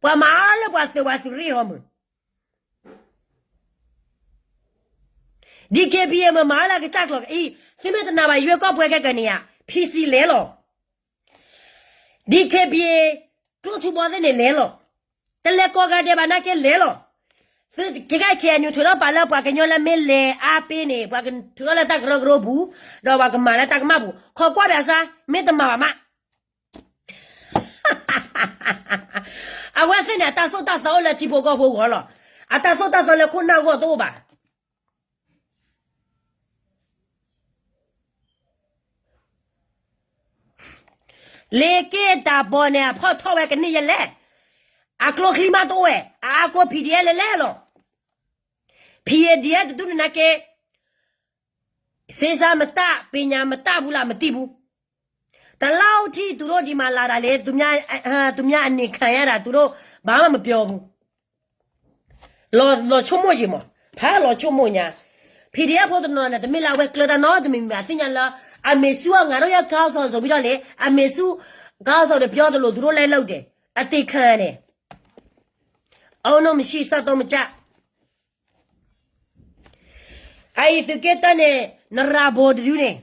ပှၤမၤအီၤလၢပှၤသုးပှၤသုးရ့ၣ်ဟီမး DKBA မ့ၢ်မၤလၢကစၢ်ကျိာ်အံၤ, သုမ့ၢ်တနာ်ဘၣ် ရွေးကောက်ပွဲ ခဲကနံၣ်ဧါ, PC လဲၤလီၤ, DKBA ကျိၣ်ထူဘီသ့ၣ်န့ၣ်လဲၤလီၤ, တလဲၤကိးဂၤဒဲးဘၣ်နာ်က့လဲၤလီၤ. သုကဲခဲ KNU ထုးထီၣ်ပာ်လၢပှၤကညီလၢမ့ၢ်လဲၤအါပ့ၤန့ၣ် ပှၤကထုးထီၣ်လၢတၢ်ကရၢကရိပူၤ, ဒီးပှၤကမၤလၢတၢ်ကမၣ်ပူၤ, ခိးကွၢ်ပၠးစါ, မ့ၢ်တမၤဘၣ်မး အဝဲသ့ၣ်န့ၣ် အတၢ်သိၣ်တၢ်သီအိၣ်လၢထံဖိကီၢ်ဖိအဂီၢ်လီၤ. အတၢ်သိၣ်တၢ်သီလၢခိၣ်နၢ်အဂီၢ်တအိၣ်ဘၣ်. လ့က့ၢ်တၢ်ဘီန့ၣ် အဖီၣ်ထီၣ်ဝဲကန့ၢ်ယဲလဲၣ်. အကျိချံမးတအိၣ်ဝဲ, အအါကိး PDF လဲၤလဲၣ်လီၤ. PDF တဒူၣ်န့ၣ်နာ်က့ စ့စါမတၢ် ပညးမတၢ်ဘူးလၢမတံၢ်ဘူး. တလီၢ်အိၣ်ထံၣ် သူတို့ဒီမှာလာတာလေ, သူများ, သူများအနေခံရတာ သူတို့ဘာမှမပြောဘူး. လီၤဆိကမိၣ်က့ၤမး, ဖးလီၤဆိကမိၣ်ညါ. PDF ဖိတနီၤန့ၣ် တမ့ၢ်လၢအဝဲကျၢၤတၢ်နီတမံၤမံၤဘၣ်, သ့ၣ်ညါလၢ အမေစုက ငါတို့ရဲ့ ခေါင်းဆောင် ဆိုပြီးတော့လေ, အမေစု ခေါင်းဆောင် ပြောသလို သူတို့လိုက်လုပ်တယ်, အသေခံရတယ်. အုံနုန့်မရှိ စက်သုံးမကျ အအံၤသုးက့တၢန့ၣ် နရၤဘိတဒုန့ၣ်,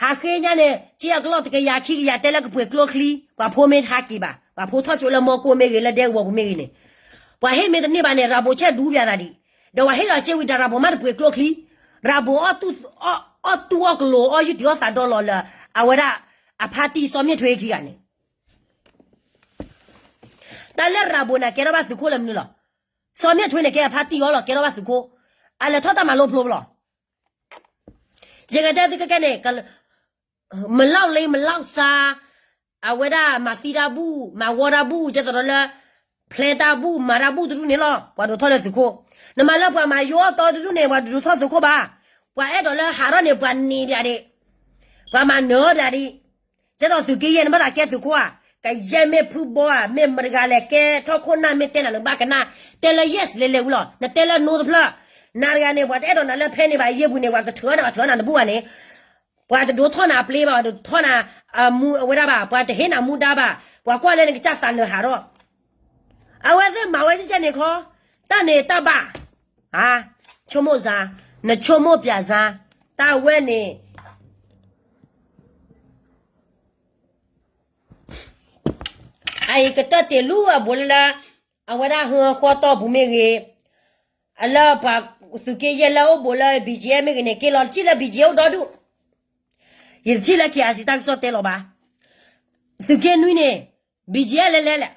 ဟးဃ့ညါန့ၣ် က့အကလီၢ်တကယၤခံကယၤတဲလၢကပှ့ၤကျိချံ, ပှၤဖိမ့ၢ်တဟးက့ၤဘၣ်, ပှၤဖိထီၣ်ကၠိလၢမီကိၢ်မ့ၢ်ဂ့ၤ လၢဒဲကဝီၤပူၤမ့ၢ်ဂ့ၤန့ၣ်, ပှၤဟ့ၣ်မ့ၢ်တန့ၢ်ဘၣ်န့ၣ် ရၤဘိဆဲးဒူပၠးသးဒံး, ဒီးပှၤဟ့ၣ်လီၤစ့ဝံၤဒီး ရၤဘိမ့ၢ်တပှ့ၤကျိချံ, ရၤဘိအီၣ်တူၢ်အီၣ်ကလိၤ အီၣ်ယူၢ်တံၢ်အီၣ်သးဒီလီၤလၢ အဝဲဒၣ် အဖါတံၢ်စီၤမ့ၣ်ထွ့ခံဂၤန့ၣ် တၢ်လၢရၤဘိန့ၣ် ကဲထီၣ်ဘၣ်သုးခိၣ်လၢမနုၤလီၤ. စီၤမ့ၣ်ထွ့န့ၣ် ကဲအဖါတံၢ်အီၤလီၤ, ကဲထီၣ်ဘၣ်သုးခိၣ်, အလဲၤထီၣ်တၢ်မၤလိဖျိဖျိလီၤ. ယကတဲသုကကဲန့ၣ်, မလောက်လေး မလောက်စား, အဝဲဒၣ်မၤသံတၢ်ဘူၣ် မၤဝီတၢ်ဘူၣ် ကဲသိးဒီးလၢ ဖျဲတၢ်ဘူၣ် မၤတၢ်ဘူၣ်တဒူၣ်န့ၣ်လီၤ. ပှၤဒိးထီၣ်လၢသုးခိၣ်, နမၤလၢပှၤမၤယိအီၣ်တီတဒူၣ်န့ၣ် ပှၤဒိးထီၣ်သုးခိၣ်ဘၣ်. ပှၤအဲၣ်ဒိးလၢဟးထီၣ်န့ၣ် ပှၤန့ၢ်ပၠးဒံး, ပှၤမၤနၢၤပၠးဒံး. ကဲသိးသုးက့ယဲၢ်န့ၣ် ဘၣ်သးကဲသုးခိၣ်ဧါ, ကယဲၢ်မ့ၢ်ဖုဘီဧါ, မ့ၢ်မတဂၤလဲၣ်ကဲထီၣ်ခိၣ်နၢ် မ့ၢ်တဲနၤနဘၣ်ကနၣ်, တဲလၢ yes လဲၤလဲၤဝံၤလီၤ. နတဲလၢ no တဖျၢၣ်, နၤတဂၤန့ၣ် ပှၤတအဲၣ်ဒိးနၤလၢဖဲန့ၣ်ဘၣ်, ယဲၢ်ပူၤန့ၣ် ပှၤကထုးအီၣ်နၤ ပှၤထုးအီၣ်နၤတဘူၣ်ဘၣ်န့ၣ်, ပှၤတဒိးထီၣ်နၤအပျ့ဘၣ်, ပှၤတဒိးထီၣ်နၤအမူအဝဲဒၣ်ဘၣ်, ပှၤတဟ့ၣ်နၤမူဒါဘၣ်, ပှၤကွၢ်လၢနကစၢ်သးလၢာ်ဟးထီၣ်, အဝဲသ့ၣ်မၤဝဲကဲန့ၣ်ခီ, တၢ်န့ၣ်တၢ်ဘၣ်, ဆိကမိၣ်စါ, နဆိကမိၣ်ပၠးစါ, တၢ်ဝဲန့ၣ် အအံၤကတၢၢ်တ့ၢ်လူအဘူးလၢလၢ, အဝဲဒၣ်ဟၢဃီတီၢ်ပူၤမ့ၢ်ဂ့ၤ, အလၢပှၤသုးက့ယဲၢ်လၢအိၣ်ဘူးလၢ ဘံၣ်ကၠံၣ်အဲၣ် မ့ၢ်ဂ့ၤန့ၣ် က့ၤလီၤတထံၣ်လၢ ဘံၣ်ကၠံၣ်အဲၣ် အိၣ်ဒီဒူၣ်, ယတထံၣ်လၢ KIC တၢ်ကစီၣ်တဲလီၤဘၣ်. သုးက့နွံန့ၣ် ဘံၣ်ကၠံၣ်အဲၣ် လဲၤလဲၤလဲၣ်,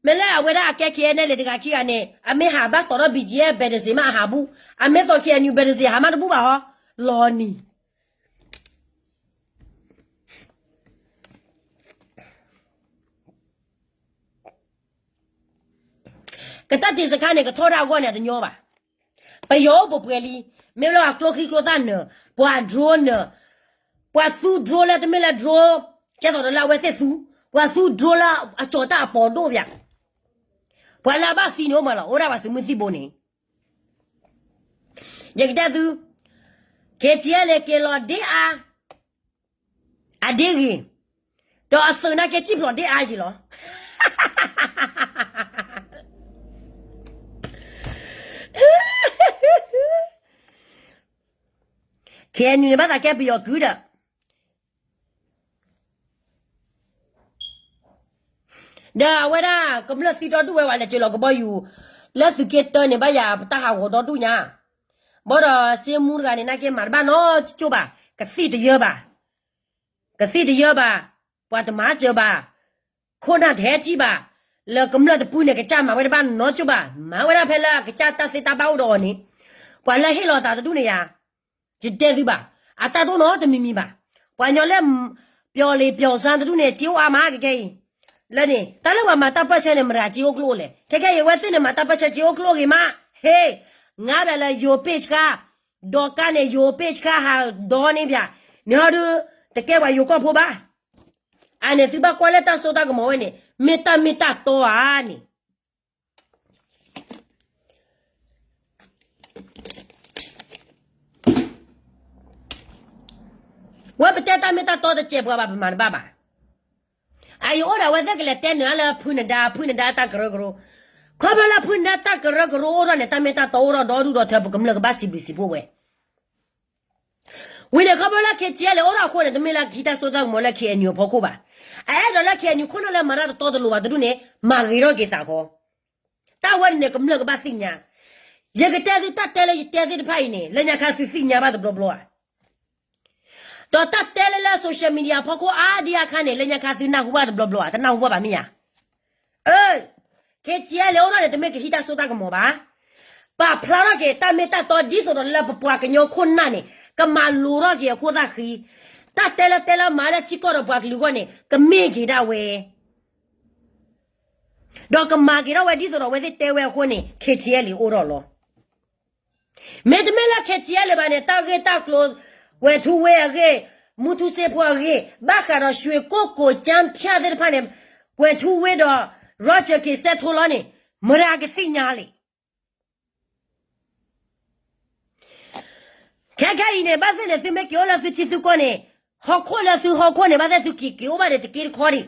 မ့ၢ်လၢအဝဲဒၣ်အကဲ KNLA တဂၤခံဂၤန့ၣ် အမ့ၢ်ဟးဘၣ်သီဒီး ဘံၣ်ကၠံၣ်အဲၣ် ဘဲးတစ့းမးအဟးဘူး, အမ့ၢ်သီ KNU ဘဲးတစ့း ဟးမးတဘူးဘၣ်ဟီ, လီၤနံၤ ကတၢၢ်တ့ၢ်စခါန့ၣ် ကထီၣ်ဒၣ်အဂီၢ်န့ၣ် အတညီဘၣ်. ပယီၤအိၣ်ပှဲၤပှဲၤလံ, မ့ၢ်လၢအကျိချံကျိသၣ်နၢၤ, ပှၤ drone နၢၤ, ပှၤသူ drone လၢတမ့ၢ်လၢ drone ကဲသိးဒီးလၢအဝဲသ့ၣ်သူ, ပှၤသူ drone လၢအကၠီၤတၢ်အပီၤဒိၣ်ပၠး, ပှၤလၢအဘၣ်သံန့ၣ်အိၣ်မးလီၤ, အိၣ်ဒၣ်ပှၤသုးမုၢ်သံၣ်ဘိန့ၣ် ယကတဲသု, KTLA က့ၤလီၤဒ့အါ, အဒ့ဂ့ၤ, ဒီးအသုးနာ်က့ၤစံၣ်ဖျိးဒ့အါယံၤလီၤ. ခဲနံၤန့ၣ် ဘၣ်သးကဲပယီၤကုၢ်ဒီး ဒီးအဝဲဒၣ်ကမျၢၢ်သံဒီဒူၣ်ဝဲ ပှၤလဲၤစၢၤလီၤကဘီယူၤ လၢသုးက့တၢန့ၣ် ဘၣ်ယၤပတၢ်ဟးဂီၤဒီဒူၣ်ညါ, ဘၣ်ဒီးစ့မူတဂၤန့ၣ် နာ်က့ၤမၤတဘၣ်နီတကၠိၢ်ဘၣ်, ကသံၣ်တယၢဘၣ်, ကသံၣ်တယၢဘၣ်, ပှၤတမၤစၢၤဘၣ်, ခိၣ်နၢ်တဟဲထံၣ်ဘၣ်, လၢကမျၢၢ်တပူၤန့ၣ် ကစၢ်မၤဝဲတဘၣ်နီတကၠိၢ်ဘၣ်, မၤဝဲဒၣ်ဖဲလၢအကစၢ်တၢ်သ့တၢ်ဘၣ်အိၣ်ဒီးအီၤန့ၣ်, ပှၤလၢဟ့ၣ်လီၤသးတဒူၣ်န့ၣ်ယၤ ယတဲသုဘၣ်, အတၢ်တအိၣ်နီတမံၤမံၤဘၣ်. ပှၤကညီလၢ ပျီၤလံၤပျီၤစါတဒူၣ်န့ၣ် စ့အိၣ်အါမးကကဲအံၤ, လၢန့ၣ် တၢ်လၢပှၤမၤတၢ်ပၢၢ်ဆၢန့ၣ် မတၤစ့အိၣ်ကျိၣ်အိၣ်လဲၣ်, ခဲကဲအံၤ အဝဲသ့ၣ်န့ၣ် မၤတၢ်ပၢၢ်ဆၢစ့အိၣ်ကျိၣ်အိၣ်ဂ့ၤမး, ဟ့ၣ်, ငါဘၣ်လၢယိၤပ့ၢ်ဆှါ, ဒီးကါန့ၣ် ယိၤပ့ၢ်ဆှါဟးဒီန့ၣ်ပၠး, န့ၣ်ဟီဒုး တကဲပှၤယိၤကီၢ်ဖိဘၣ်. အန့ၣ် သုဘၣ်ကွၢ်လၢတၢ်စိတၢ်ကမီၤဝဲန့ၣ် မ့ၢ်တၢ်မ့ၢ်တၢ်တီဧါန့ၣ် ဝဲပတဲတၢ်မ့ၢ်တၢ်တီတစဲးပှၤဘၣ် ပမၤတဘၣ်ဘၣ်. အအံၤအိၣ်ဒီးအဝဲသ့ၣ်ကလဲၤတဲနုာ်လၢဖုနဒါ ဖုနဒါတၢ်ကရၢကရိ, ခီဖျိလၢဖုနဒါတၢ်ကရၢကရိအိၣ်ထီၣ်န့ၣ် တၢ်မ့ၢ်တၢ်တီအိၣ်ထီၣ်ဒီဒူၣ်ဒီထၢ ပကမျၢၢ်ကဘၣ်စံးဘျုးစံးဖှိၣ်ဝဲ ဝံၤန့ၣ် ခီဖျိလၢ KTLA အိၣ်ထီၣ်အဃိန့ၣ် တမ့ၢ်လၢကဟံးတၢ်စိတၢ်ကမီၤလၢ KNU အဖီခိၣ်ဘၣ်. အအဲၣ်ဒိးလၢ KNU ခိၣ်နၢ်လၢမၤတၢ်တတီတလိၤဘၣ်တဒူၣ်န့ၣ် မၤဂ့ၤထီၣ်က့ၤသးဃီ. တၢ်ဝဲန့ၣ်န့ၣ် ကမျၢၢ်ကဘၣ်သ့ၣ်ညါ. ယကတဲသုတၢ်တဲလၢယတဲသ့ၣ်တဖၣ်အံၤန့ၣ် လၢညါခါသုသ့ၣ်ညါဘၣ်တဘျီဘျီဧါ. ဒီးတၢ်တဲလၢလၢ social media အဖီခိၣ်အါဒံအါခါန့ၣ် လၢညါခါသုနၢ်ဟူဘၣ်တဘျီဘျီဧါ, တနၢ်ဟူဘၣ်ဘၣ်မ့ၢ်ဧါ. အၢ KTLA အိၣ်ထီၣ်န့ၣ် တမ့ၢ်ကဟံးတၢ်စိတၢ်ကမီၤဘၣ်. ပာ်ဖျါထီၣ်က့ၤတၢ်မ့ၢ်တၢ်တီဒ်သိးဒီးလၢပပှၤကညီခိၣ်နၢ်န့ၣ် ကမၤလိၤထီၣ်က့ၤအခိၣ်သၣ်ဃံ, တၢ်တဲလၢတဲလၢမၤလၢထံကီၢ်ဒီးပှၤကလုာ်အဂီၢ်န့ၣ် ကမ့ၢ်က့ၤဒၣ်ဝဲ ဒီးကမၤက့ၤထီၣ်ဝဲဒ်သိးဒီးအဝဲသ့ၣ်တဲဝဲအဃိန့ၣ် KTLA အိၣ်ထီၣ်လီၤ. မ့တမ့ၢ်လၢ KTLA ဘၣ်န့ၣ် တၢ်ဂ့ၢ်တၢ်ကျိၤ ကွဲၤထူဝ့အဂ့ၢ်, မူထူစ့ဖိအဂ့ၢ်, ဘၣ်ဃးဒီး ရွှေကုက္ကို ကၠၢဖၠၣ်သ့ၣ်တဖၣ်န့ၣ် ကွဲၤထူဝ့ဒီး Roger က့ၤစဲးထိလီၤန့ၣ် မတၤကသ့ၣ်ညါလဲၣ်. ခဲခဲအံၤန့ၣ် ဘၣ်သ့ၣ်န့ၣ် သုမ့ၢ်က့ၤအိၣ်လၢသုထံသုကီၢ်န့ၣ် ဟီၣ်ခိၣ်လၢသုဟီၣ်ခိၣ်န့ၣ် ဘၣ်သ့ၣ်သုက့ၤက့ၤအိၣ်ဘၣ်ဒီးတက့တခီဒံး.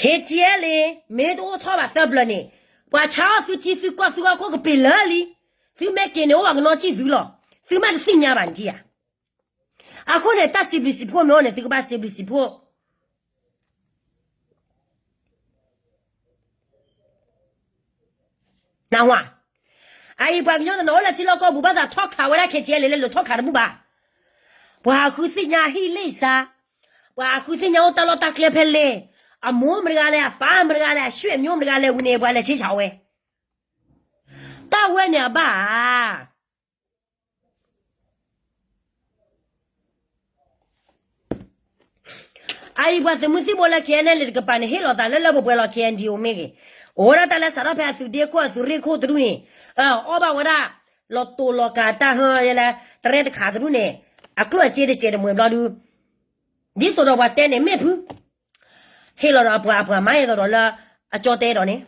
KTLA မ့ၢ်တအိၣ်ထီၣ်ဘၣ်သၢပျၢၤန့ၣ် ပှၤဆါအီၣ်သုထံသုကီၢ်သုဟီၣ်ခိၣ်ကပ့ၤလၢာ်လံ. သုမ့ၢ်က့ၤန့ၣ် အိၣ်ဘၣ်ကနီၣ်စံၣ်သုလီၤ. သုမ့ၢ်တသ့ၣ်ညါဘၣ်န့ၣ်ဧါ. အဃိန့ၣ် တၢ်စံးဘျုးစံးဖှိၣ်မ့ၢ်အိၣ်န့ၣ် သုကဘၣ်စံးဘျုးစံးဖှိၣ် နၢ်ဟူဧါ. အအံၤပှၤကညီတနီၤအိၣ်လၢထံလီၢ်ကီၢ်ပူၤ ဘၣ်သးထီၣ်ခးဝဲဒၣ် KTLA လဲၤလိာ်ထီၣ်ခးတဘူၣ်ဘၣ်. ပှၤဃုသ့ၣ်ညါဟံၣ်လ့ၣ်စါ, ပှၤဃုသ့ၣ်ညါအိၣ်တၢ်လီၢ်တၢ်ကျဲဖဲလဲၣ်, အမိၢ်မတဂၤလဲၣ်, အပၢ်မတဂၤလဲၣ်, အဆွေမျိုးမတဂၤလဲၣ်ဝံၤန့ၣ် ပှၤလဲၤဆ့ဆးဝဲ. တၢ်ဝဲန့ၣ်အဘၣ်ဧါ. အအံၤပှၤသုးမုၢ်သံၣ်ဘိလၢ KNLA တကပၤန့ၣ် ဟ့ၣ်လီၤသးလၢလၢပှဲၤပှဲၤလီၤ KNDO မ့ၢ်ဂ့ၤ, အိၣ်ဒၣ်တၢ်လၢစးထီၣ်ဖဲအသုးဒ့ခိၣ်အသုးရ့ၣ်ခိၣ်တဒူၣ်န့ၣ်, အီၣ်ဘၣ်ဝဲဒၣ် လီၤတိာ်လီၤကာ်တၢ်ဟၢလၢ တရဲၣ်တခးတဒူၣ်န့ၣ်, အကျိၣ်အစ့တစဲးတမှဲၤဘျီဒု ဒ်သိးဒီးပှၤတဲန့ၣ် မ့ၢ်ဖု, ဟ့ၣ်လီၤဒီးအပှၤ အပှၤမၤဟ့ၣ်လီၤဒီးလၢ အကၠီတဲဒီးန့ၣ်,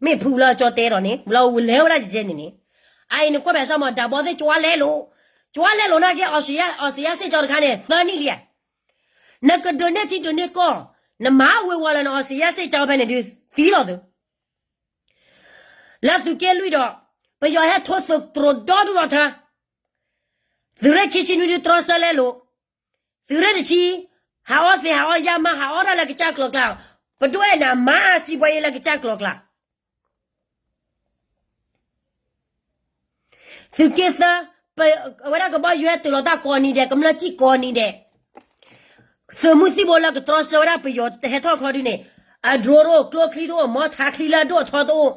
မ့ၢ်ဖုလၢအကၠီတဲဒီးန့ၣ် လၢလဲၤဝဲဒၣ်ကဲန့ၣ်န့ၣ်, အအံၤန့ၣ်ကွၢ်ဖဲစၢ်မီၤ ဒၣ်ဘီသ့ၣ်ကၠီလဲၤလိာ်, ကၠ တွါလဲလိာ်နာ်က့ အီစထြ့လယါစ့ၣ်ကၠီတခါန့ၣ် သၢနံၣ်လံဧါ. နကဒုးန့ၢ်ထံဒုးန့ၢ်ကီၢ်, နမၤဝ့ၤဝီၤလၢနအီစထြ့လယါစ့ၣ်ကၠီဖဲန့ၣ်ဒုးသံလီၤသု. လၢသုးက့လွံၢ်ဒီး ပယီၤဟဲထိသုးတြိၤဒီဒူၣ်ဒီထၢ, သုးရ့ၣ်ခံဆံနွံဒုးတြီဆၢလဲလိာ်, သုးရ့ၣ်တဆံ ဟးအီသံးဟးအီယါမး ဟးအီတၢ်လၢကစၢ်ကျိၤကျါ, ပဒွဲၣ်နၤမၤစံးပှၤအံၤလၢကစၢ်ကျိၤကျါ သုးက့သၢ, အဝဲဒၣ်ကဘီယူၤဟဲတုၤလီၤတၢ်ကိးနံၤဒဲး ကမျၢၢ်စံၣ်ကိးနံၤဒဲး, သုးမုၢ်သံၣ်ဘိလၢကတြီဆၢဝဲဒၣ်ပယီၤတဟဲထီၣ်ခီဒုန့ၣ်, အdroneတအိၣ် ကျိချံတအိၣ် မီထါချံလၢအဒိၣ်အထီတအိၣ်,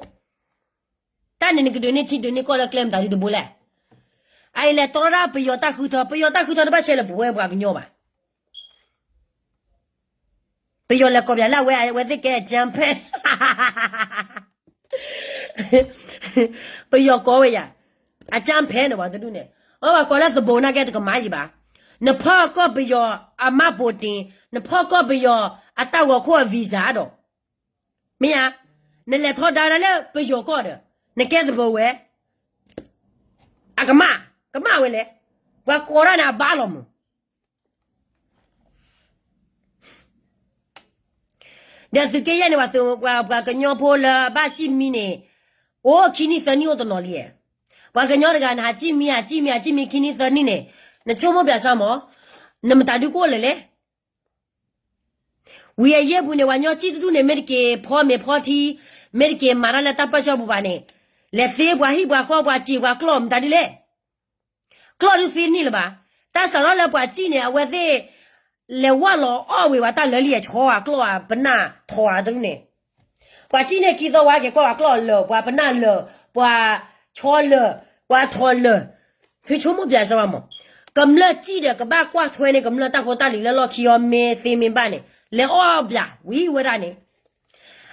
တၢ်န့ၣ်နကဒုးန့ၢ်ထံဒုးန့ၢ်ကီၢ်လၢကျဲမတၤဒုတဘိလဲၣ်. အအံၤလဲၤတြီဒၣ်ပယီၤတၢ်ဃုထၢ ပယီၤတၢ်ဃုထၢတဘၣ်ဆဲးလၢပဝဲပှၤကညီဘၣ်. ပယီၤလဲၤကိးပယၤလၢအဝဲ အဝဲသ့ၣ်ကဲအကြမ်းဖက်, ပယီၤကိးဝဲယၤ, အကြမ်းဖက်န့ၣ် ပှၤတဒူၣ်န့ၣ်, အဝဲပှၤကိးလၢသဘိးနာ်က့တကမၣ်ယံၤဘၣ်. နဖီၣ်ကီၢ်ပယီၤအမှတ်ပုံတင်, နဖီၣ်ကီၢ်ပယီၤအတၢ်ဂီၤခိၣ်အvisaဒီး, မ့ၢ်ဧါ, နလဲၤထီဒါဒၣ်လၢပယီၤကီၢ်ဒီး, နကဲသဘိးဝဲ, အကမၣ်, ကမၣ်ဝဲလဲၣ်, ပှၤကိးတၢ်န့ၣ်အဘၣ်လီၤမုၢ် ဒီးသုးက့ယဲၢ်န့ၣ် ပှၤသုးပှၤ ပှၤကညီဖိလၢအဘၣ်စံၣ်မံန့ၣ်, အိၣ်ခံနံၣ်သၢနံၣ်အိၣ်တနီၤလံ. ပှၤကညီတဂၤန့ၣ် ဟးစံၣ်မံ ဟးစံၣ်မံ ဟးစံၣ်မံခံနံၣ်သၢနံၣ်န့ၣ်, နဆိကမိၣ်ပၠးစၢ်မး, နမတၤဒုကအိၣ်လၢၤလဲၣ်. ဝံၤအယဲၢ်ပူၤန့ၣ် ပှၤကညီစံၣ်တဒူၣ်န့ၣ် မ့ၢ်တက့ၤဖီမ့ၤဖီထံ, မ့ၢ်တက့ၤမၤတၢ်လၢတၢ်ပၢဆှၢပူၤဘၣ်န့ၣ်, လဲၤသ့ပှၤဟံၣ်ပှၤဃီပှၤစံၣ်ပှၤကျီၢ်မတၤဒ်လဲၣ် ကျီၢ်ဒုးသ့န့ၣ်လၢၤဘၣ်. တၢ်စးထီၣ်လၢပှၤစံၣ်န့ၣ် အဝဲသ့ၣ် လဲၤဝၢ်လီၤအီၣ်ဝံၤဝဲတၢ်လၢလံအဆီအကျီၢ်အပနၢ်ထီၣ်အတဒူၣ်န့ၣ်, ပှၤစံၣ်န့ၣ်ခံသီဝဲက့ၤကီၢ်အကျီၢ်လၢာ် ပှၤပနၢ်လၢာ် ပှၤဆီလၢာ် ပှၤထီၣ်လၢာ်, သုဆိကမိၣ်ပၠးစၢ်ဝဲမး, ကမျၢၢ်စံၣ်ဒီးကဘၣ်ကွၢ်ထွဲန့ၣ် ကမျၢၢ်တၢ်ဖိတၢ်လံၤလၢလီၢ်ခံအီၤမ့ၢ်သ့မ့ၢ်ဘၣ်န့ၣ် လဲၤအီၣ်ဘၣ်ဝံၤဝဲဒၣ်န့ၣ်,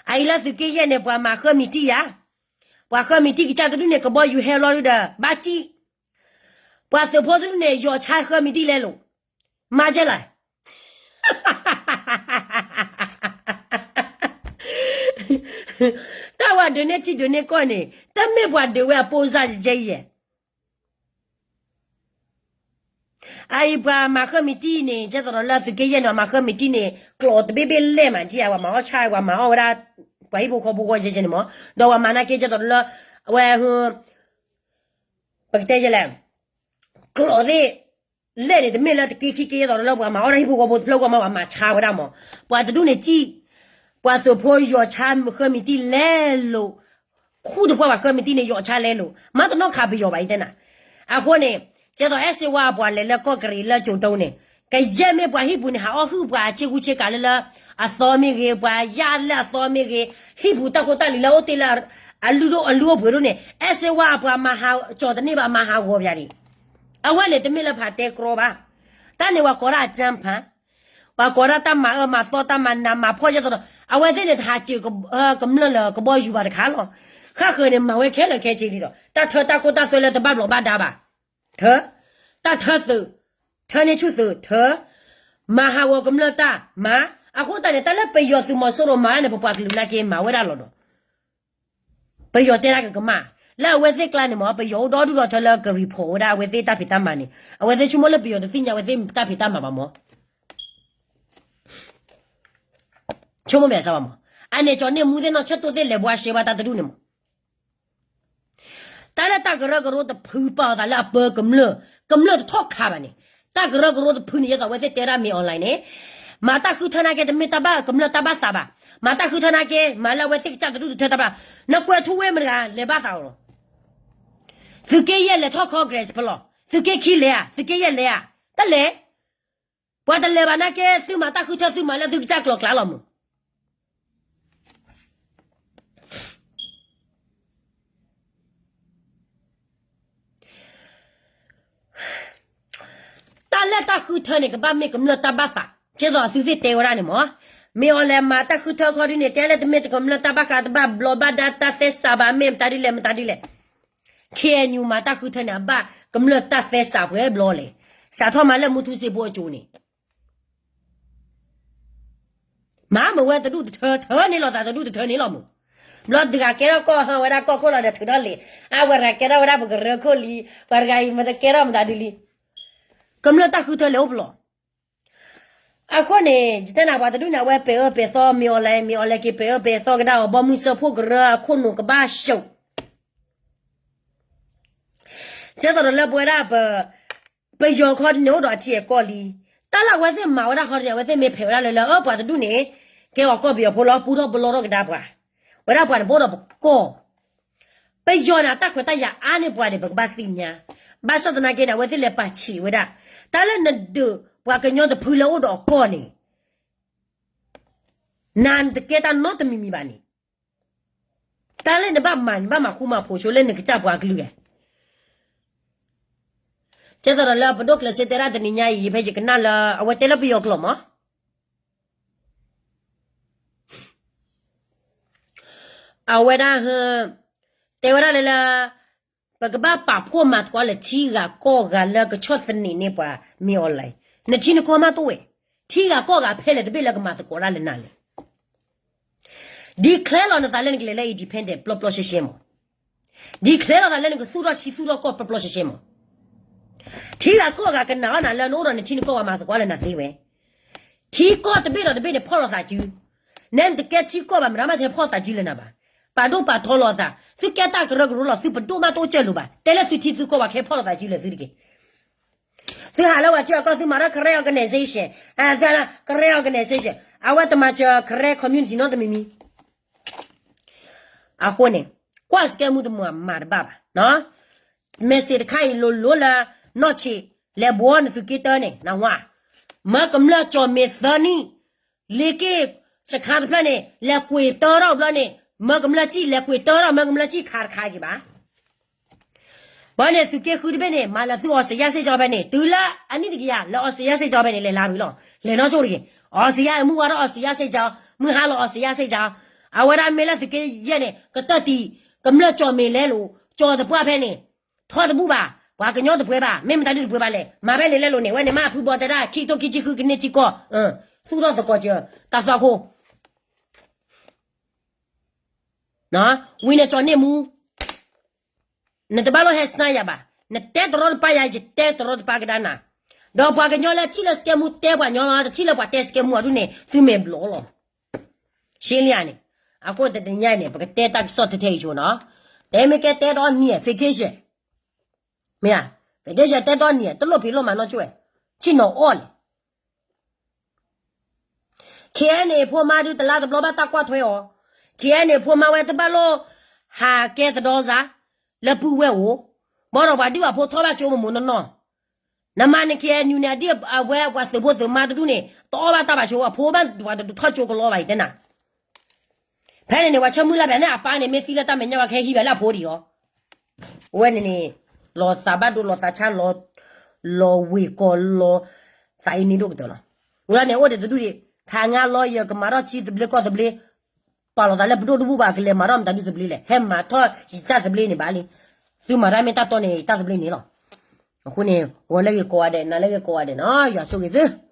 အအံၤလၢသုးက့ယဲၢ်န့ၣ် ပှၤမၤဃၢမံၤတံၢ်ယါ, ပှၤဃၢမံၤတံၢ်ကစၢ်တဒူၣ်န့ၣ် ကဘီယူၤဟဲလီၤဒုဒီး ဘၣ်စံၣ်, ပှၤသုးဖိတဒူၣ်န့ၣ် ယီၤဆါဃၢမံၤတံၢ်လဲလိာ်, မၤကဲလဲၣ် တၢ်ဝဲဒုးန့ၢ်ထံဒုးန့ၢ်ကီၢ်န့ၣ် တမ့ၢ်ပှၤဒုးဝဲအပိၢ်စၢ်ကဲအံၤ, အအံၤပှၤမၤဃၢမံၤတံၢ်န့ၣ် ကဲသိးဒီးလၢသုးက့ယဲၢ်န့ၣ် မၤဃၢမံၤတံၢ်န့ၣ် ကျိာ်တဘ့ၣ်ဘ့ၣ်လဲၢ်မး ထံၣ်ဧါ ပှၤမၤအီၣ်ဆၣ် ပှၤမၤအီၣ်ဝဲဒၣ် ပှၤဟံၣ်ဖိဃီဖိဂီၢ်ကဲကဲန့ၣ်မး, ဒီးပှၤမၤနာ်က့ ကဲသိးဒီးလၢ အဝဲ ပကတဲလဲၣ် ကျိာ်သ့ၣ်လဲၢ်န့ၣ် တမ့ၢ်လၢတက့ခံက့ ဒ်သိးလၢပှၤမၤအီၣ်ဒၣ်ဟံၣ်ဖိဃီဖိတဖျၢၣ်ဂီၢ်မး ပှၤမၤဆါဝဲဒၣ်မး, ပှၤတဒူၣ်န့ၣ်စံၣ်, ပှၤသုးဖိယီၤဆါဃၢမံၤတံၢ်လဲလိာ်, ခူၣ်တပှၢ်ပှၤဃၢမံၤတံၢ်န့ၣ် ယီၤဆါလဲလိာ် မၤတနီၣ်ခးပယီၤဘၣ်အံၤတဲနၤ, အဃိန့ၣ် ကဲသိးအဲၣ်စ့ဝါပှၤလဲၤလၢကီၢ်ကရံၤလၢကၠိၤတိန့ၣ်, ကယဲၢ်မ့ၢ်ပှၤဟံၣ်ပူၤန့ၣ် ဟးအီၣ်ဟုၣ်ပှၤအဆ့ကူဆ့ကၤလၢလၢ အသီမ့ၢ်ဂ့ၤ, ပှၤယၢ်လၢအသီမ့ၢ်ဂ့ၤ, ဟံၣ်ပူၤတၢ်ဖိတၢ်လံၤလၢအအိၣ်တ့ၢ်လၢ အလုၢ်ဒိၣ်အလုၢ်အိၣ်ပှ့ၤဒိၣ်န့ၣ် အဲၣ်စ့ဝါအပှၤမၤဟးကၠီၤတန့ၢ်ဘၣ် မၤဟးဂီၤပယၤဒံး, အဝဲန့ၣ်တမ့ၢ်လၢဖးတဲကြီဘၣ်, တၢ်န့ၣ်ပှၤကိးဒၣ်အကြမ်းဖက်, ပှၤကိးဒၣ်တၢ်မၤအၢမၤသီတၢ်မၤနးမၤဖှီၣ်ကဲသိးဒီး အဝဲသ့ၣ်န့ၣ်တဟးစၢၤကမျၢၢ်လၢကဘီယူၤဘၣ်တခါလီၤ, ဃၣ်ဃၢၤန့ၣ် မၤဝဲခဲလၢာ်ခဲဆ့လံဒီး တၢ်ထၢတၢ်ခိတၢ်သွဲလၢတဘၣ်ဘျီးဘၣ်ဒါဘၣ်, ထၢ, တၢ်ထၢသုး, ထၢန့ၢ်ဆူၣ်သုး ထၢ, မၤဟးဂီၤကမျၢၢ်တၢ်မၤ, အဃိသတးန့ၣ် တၢ်လၢပယီၤသုးမီၤစိရိၤမၤဒၣ်န့ၣ် ပပှၤကလုာ်နာ်က့မၤဝဲဒၣ်လီၤဒီး ပယီၤတဲဒၣ်ကကမၣ်, လၢအဝဲသ့ၣ်ကျါန့ၣ်မး ပယီၤအိၣ်ဒီဒူၣ်ဒီထၢလၢကreportဝဲဒၣ်အဝဲသ့ၣ်တၢ်ဖံးတၢ်မၤန့ၣ် အဝဲသ့ၣ်ဆိကမိၣ်လၢပယီၤတသ့ၣ်ညါအဝဲသ့ၣ်တၢ်ဖံးတၢ်မၤဘၣ်မး, ဆိကမိၣ်မ့ၢ်အစၢဘၣ်မး, အန့ၣ်ကၠီၤန့ၢ်မူသ့ၣ်နီၢ်ဆၢတိၢ်သ့ၣ်လဲၤဘှါရှဲဝဲတၢ်တဒူၣ်န့ၣ်မး တၢ်လၢတၢ်ကရၢကရိတဖုပာ်အသးလၢအပၢကမျၢၢ်, ကမျၢၢ်တထီၣ်ခးဘၣ်န့ၣ်, တၢ်ကရၢကရိတဖုန့ၣ် ယဲသိးအဝဲသ့ၣ်တဲဒၣ်မ့ၢ် online န့ၣ်, မၤတၢ်ဃုထၢနာ်က့တမ့ၢ်တၢ်ဘၣ်ကမျၢၢ်တၢ်ဘၣ်သးဘၣ်, မၤတၢ်ဃုထၢနာ်က့ မၤလၢအဝဲသ့ၣ်ကစၢ်တဒူၣ်တထၢတၢ်ဘၣ်, နကွဲးထူဝ့မတဂၤလဲၤဘၣ်သးအီၤလီၤ, သုးက့ယဲၢ်လဲၤထီၣ် Congress ဖဲလီၤ, သုးက့ခံလဲၤဧါ, သုးက့ယဲၢ်လဲၤဧါ, တလဲၤ ပှၤတလဲၤဘၣ်နာ်က့ သုမၤတၢ်ဃုထၢ သုမၤလၢသုကစၢ်ကျိၤကျါလီၤမး. တၢ်လၢတၢ်ဃုထၢန့ၣ် ကဘၣ်မ့ၢ်ကမျၢၢ်တၢ်ဘၣ်သး, ကဲသိးအသုသ့ၣ်တဲဝဲဒၣ်န့ၣ်မး, မ့ၢ်အီၤလဲၤမၤတၢ်ဃုထၢခီဒ်န့ၣ် တဲလၢတမ့ၢ်တကမျၢၢ်တၢ်ဘၣ်ဃး တဘၣ်ဘျီးဘၣ်ဒါတၢ်သဲစးဘၣ် မ့ၢ်မတၤဒ်လဲၣ်မတၤဒ်လဲၣ် ခ့ၣ်အဲၣ်ယူၣ် မၤတၢ်ဃုထၢန့ၣ် အဘၣ်ကမျၢၢ်တၢ်သဲစးပှဲၤဘျီလဲၣ်, စးထီၣ်မၤလၢမူထူစ့ဖိအစိၤန့ၣ် မၤမ့ၢ်ဝဲတဒူၣ်တထၢထၢန့ၣ်လီၤသးတဒူၣ်တထၢန့ၣ်လီၤမး, ဘျီတဂၤကဲထီၣ်ကီၢ်ဟၢဝဲဒၣ်ကီၢ်ခိၣ်လီၤဒီးထုးထီၣ်လံ, အဝဲတဂၤကဲထီၣ်ဝဲဒၣ်ပကရၢခိၣ်လံ, ပှၤတဂၤအံၤမ့ၢ်တကဲထီၣ်မတၤဒ်လံ ကမျၢၢ်တၢ်ဃုထၢလဲၤအိၣ်ပလီၢ်. အဃိန့ၣ် ယတဲနၤပှၤတဒူၣ်န့ၣ် အဝဲပဲာ်အၢပဲာ်သီ မ့ၢ်အီၤလဲၣ် မ့ၢ်အီၤလဲၣ်က့ၤပဲာ်အၢပဲာ်သီကဒါအီၤ ဘီမုၢ်စၢဖှိၣ်ကရၢအခိၣ်နူာ်ကဘၣ်ဆူၣ် ကဲသိးဒီးလၢပဝဲဒၣ်ပ ပယီၤခီဒ်န့ၣ်အိၣ်ဒီးအထံအကီၢ်လံ. တၢ်လၢအဝဲသ့ၣ်မၤဝဲဒၣ်ခီဒ်န့ၣ် အဝဲသ့ၣ်မ့ၢ်ဖဲးဝဲဒၣ်လၢလၢအပှၤတဒူၣ်န့ၣ် ကဲအီၤကီၢ်ပယီၤဖိလီၤ ပူထီၣ်ပလီထီၣ်ကဒါပှၤ, ဝဲဒၣ်ပှၤန့ၣ် ပအိၣ်ဒီးပကီၢ် ပယီၤန့ၣ် အတၢ်ခွဲးတၢ်ယာ်အါန့ၢ်ပှၤန့ၣ် ပကဘၣ်သ့ၣ်ညါ, ဘၣ်ဆၣ်သနာ်က့န့ၣ် အဝဲသ့ၣ်လဲၤပာ်ဆံးဝဲဒၣ်, တၢ်လၢနဒုးပှၤကညီတဖုလၢအိၣ်ဒီးအကီၢ်န့ၣ် နတကဲတၢ်နီတမံၤမံၤဘၣ်န့ၣ်, တၢ်လၢနဘၣ်မၤန့ၣ် ဘၣ်မၤဃူမၤဖိးဆိလၢနကစၢ်ပှၤကလုာ်ဧါ. ကဲသိးဒီးလၢပဒိၣ်ကျဲးစၢးတဲဒၣ်တနံၤညါအံၤ ယဖဲယကနၣ်လၢ အဝဲတဲလၢပယီၤကျိာ်မး အဝဲဒၣ် တဲဝဲဒၣ်လၢလၢ ပကဘၣ်ပာ်ဖှိၣ်မၤသကိးလၢထံဂၤကီၢ်ဂၤလၢကဆီၣ်သနံးန့ၢ်ပှၤမ့ၢ်အီၤလဲၣ်, နထံနကီၢ်မးတအိၣ်ဝဲ, ထံဂၤကီၢ်ဂၤဖဲလဲၣ်တဘ့ၣ်လၢကမၤသကိးဒၣ်လၢနၤလဲၣ်. declare လီၤနသးလၢနကလဲၤလၢ independent ပျီပျီရှဲရှဲမး, declare လီၤသးလၢနကသူၣ်ထီၣ်ထံသူၣ်ထီၣ်ကီၢ်ပျီပျီရှဲရှဲမး, ထံဂၤကီၢ်ဂၤကနာ်အီၤနၤလၢနအိၣ်ဒီးနထံနကီၢ်ဂၤမၤသကိးလၢနၤသ့ဝဲ ထံကီၢ်တဘ့ၣ်ဒီးတဘ့ၣ်န့ၣ်ဖီၣ်လိာ်သးစု, နဲနတကဲထံကီၢ်ဘၣ် မတၤမးတဟဲဖီၣ်သးစုလၢနၤဘၣ်, ပာ်ဒိၣ်ပာ်ထီလီၤသး, သုကဲတၢ်ကရၢကရိလီၤ သုပဒိၣ်မးတအိၣ်ကၢၢ်လိာ်ဘၣ်, တဲလၢသုထံသုကီၢ်ဘၣ်ကဟဲဖီၣ်လိာ်သးစုလၢသုတက့ၢ်. သုဟးလၢဝဲကၠိအကီၢ် သုမၤထီၣ် Karen organization, သုဟးလၢ Karen organization, အဝဲတမၤစၢၤ Karen community နီတမံၤမံၤ အဃိန့ၣ် ကွၢ်စကဲမူတမုာ်မၤတဘၣ်ဘၣ်, message တခါအံၤလိၤလိၤလၢ နီၢ်ဆံး လဲၤဘှီနသုးက့တၢန့ၣ် နဝါ, မၢကမျၢၢ်ကၠီၣ်မ့ၤသၢနံၣ်, လ့က့ၢ်စခါတဖျၢၣ်န့ၣ် လဲၤကွံာ်တၢထီၣ်ဘျီန့ၣ် မၢကမျၢၢ်စံၣ် လဲၤကွံာ်တၢထီၣ် မၢကမျၢၢ်စံၣ်ခးတခါက့ၤဘၣ် ဘၣ်န့ၣ် သုးက့ဃုတဘ့ၣ်န့ၣ် မၤလၢသုအီစယၢ်စ့ၢ်ကီးဖဲန့ၣ် တုၤလၢအနံၣ်တကယၤ လၢအီစယၢ်စ့ၢ်ကီးဖဲန့ၣ် လဲၤလါဝံၤလီၤ. လဲၤနီၢ်ဆိၣ်တဂ့ၤ, အီစယၢ်မုၢ်ဝါထီၣ်အီစယၢ်စ့ၢ်ကီး, မုၢ်ဟါလီၤအီစယၢ်စ့ၢ်ကီး, အဝဲဒၣ်မ့ၢ်လၢသုးက့ယဲၢ်န့ၣ် ကတၢၢ်တံၢ် ကမျၢၢ်ကၠီၣ်မ့ၤလဲၤလိာ် ကၠီၣ်တပှၢ်ဖဲန့ၣ် ထီၣ်တဘူၣ်ဘၣ်, ပှၤကညီတပှဲၤဘၣ်, မ့ၢ်မတၤဒုတပှဲၤဘၣ်လဲၣ်, မၤဖဲန့ၣ်လဲၤလိာ်န့ၣ် ဝဲန့ၣ်မ့ၢ်အဖုဘီတဲဒၣ် ခံကထိခံဆံဃုကန့ၢ်ထံကီၢ်, သူၣ်ထီၣ်သကိးစၢၤ တၢ်သွၣ်ခိၣ် ဝံၤနကၠီၣ်န့ၢ်မူ နတဘၣ်လိၣ်ဟဲစၢ်ယၤဘၣ်, နတဲတရီတပါယၤ ယတဲတရီတပါကဒါနၤ, ဒီးပှၤကညီလၢထံၣ်လၢစကဲမူတဲပှၤကညီလီၤ တထံၣ်လၢပှၤတဲစကဲမူအဒူၣ်န့ၣ် သုမဲာ်ဘျီလီၤ. ရှ့လံဧါန့ၣ်, အဃိတနံၤညါန့ၣ် ပကတဲတၢ်ကစီၣ်ထဲထဲအံၤဆိနီၤ, တဲမ့ၢ်ကဲတဲဒီနံၤ vacation, မ့ၢ်ဧါ, vacation တဲဒီနံၤ တလိၣ်ဖံးလိၣ်မၤနီၢ်ကၠိဝဲ, ဆ့ၣ်နီၤအီၣ်လဲၣ် KNA ဖိမါဒုတလါတဘျီဘၣ်တၢ်ကွၢ်ထွဲအီၤ, KNA ဖိမါဝဲတဘၣ်လိၣ် ဟးကဲသဒီစါ လၢပုၢ်ဝဲၢ်အိၣ်, ဘၣ်ဒီးပှၤဒုၣ်ပှၤဖိထီၣ်ဘၣ်ကၠိမမိၢ်နီၢ်နီၢ်, နမၤန့ၣ် KNU န့ၣ် အဒ်အဝဲပှၤသုးဖိသုးမါတဒူၣ်န့ၣ် တအီၣ်ဘၣ်တၢ်ဘၣ်ဆိ အဖိဘၣ်ပှၤတထီၣ်ကၠိကလီဘၣ်အံၤတဲနၤ ဖဲန့ၣ်န့ၣ် ပှၤဆၢမုၢ်လၢ်ဘၣ်န့ၣ် အပၢ်န့ၣ် မ့ၢ်သံလၢတၢ်မဲာ်ညါ ပှၤကဟဲဟံးဘၣ်လၢအဖိဒံးအီၤ, အဝဲန့ၣ်န့ၣ် လီၤသးဘၣ်ဒိလီၤသးဆါ လီၤဝ့ၤကီၤလီၤ သးအံၤန့ၣ်ဒိၣ်ကတၢၢ်လီၤ, ဝဲဒၣ်န့ၣ် အိၣ်ဒံးတဒူၣ်ဒံး ခးငါလီၤယၢၤ ကမၤထီၣ်ထံသဘျ့ကီၢ်သဘျ့, ပာ်လီၤသးလၢပဒိၣ်တဘူၣ်ဘၣ် ကလဲၤမၤထီၣ်မတၤဒုသဘျ့လဲၣ်, ဟဲမၤထီၣ်ယတၢ်သဘျ့န့ၣ်ဘၣ်လံ, သုမၤတၢ်မ့ၢ်တၢ်တီန့ၣ် ယတၢ်သဘျ့န့ၣ်လီၤ, အဃိန့ၣ် ဂီၤလၢဂ့ၤကိးဂၤဒဲး နၤလၢဂ့ၤကိးဂၤဒဲးနီၤ ယွၤဆိၣ်ဂ့ၤသု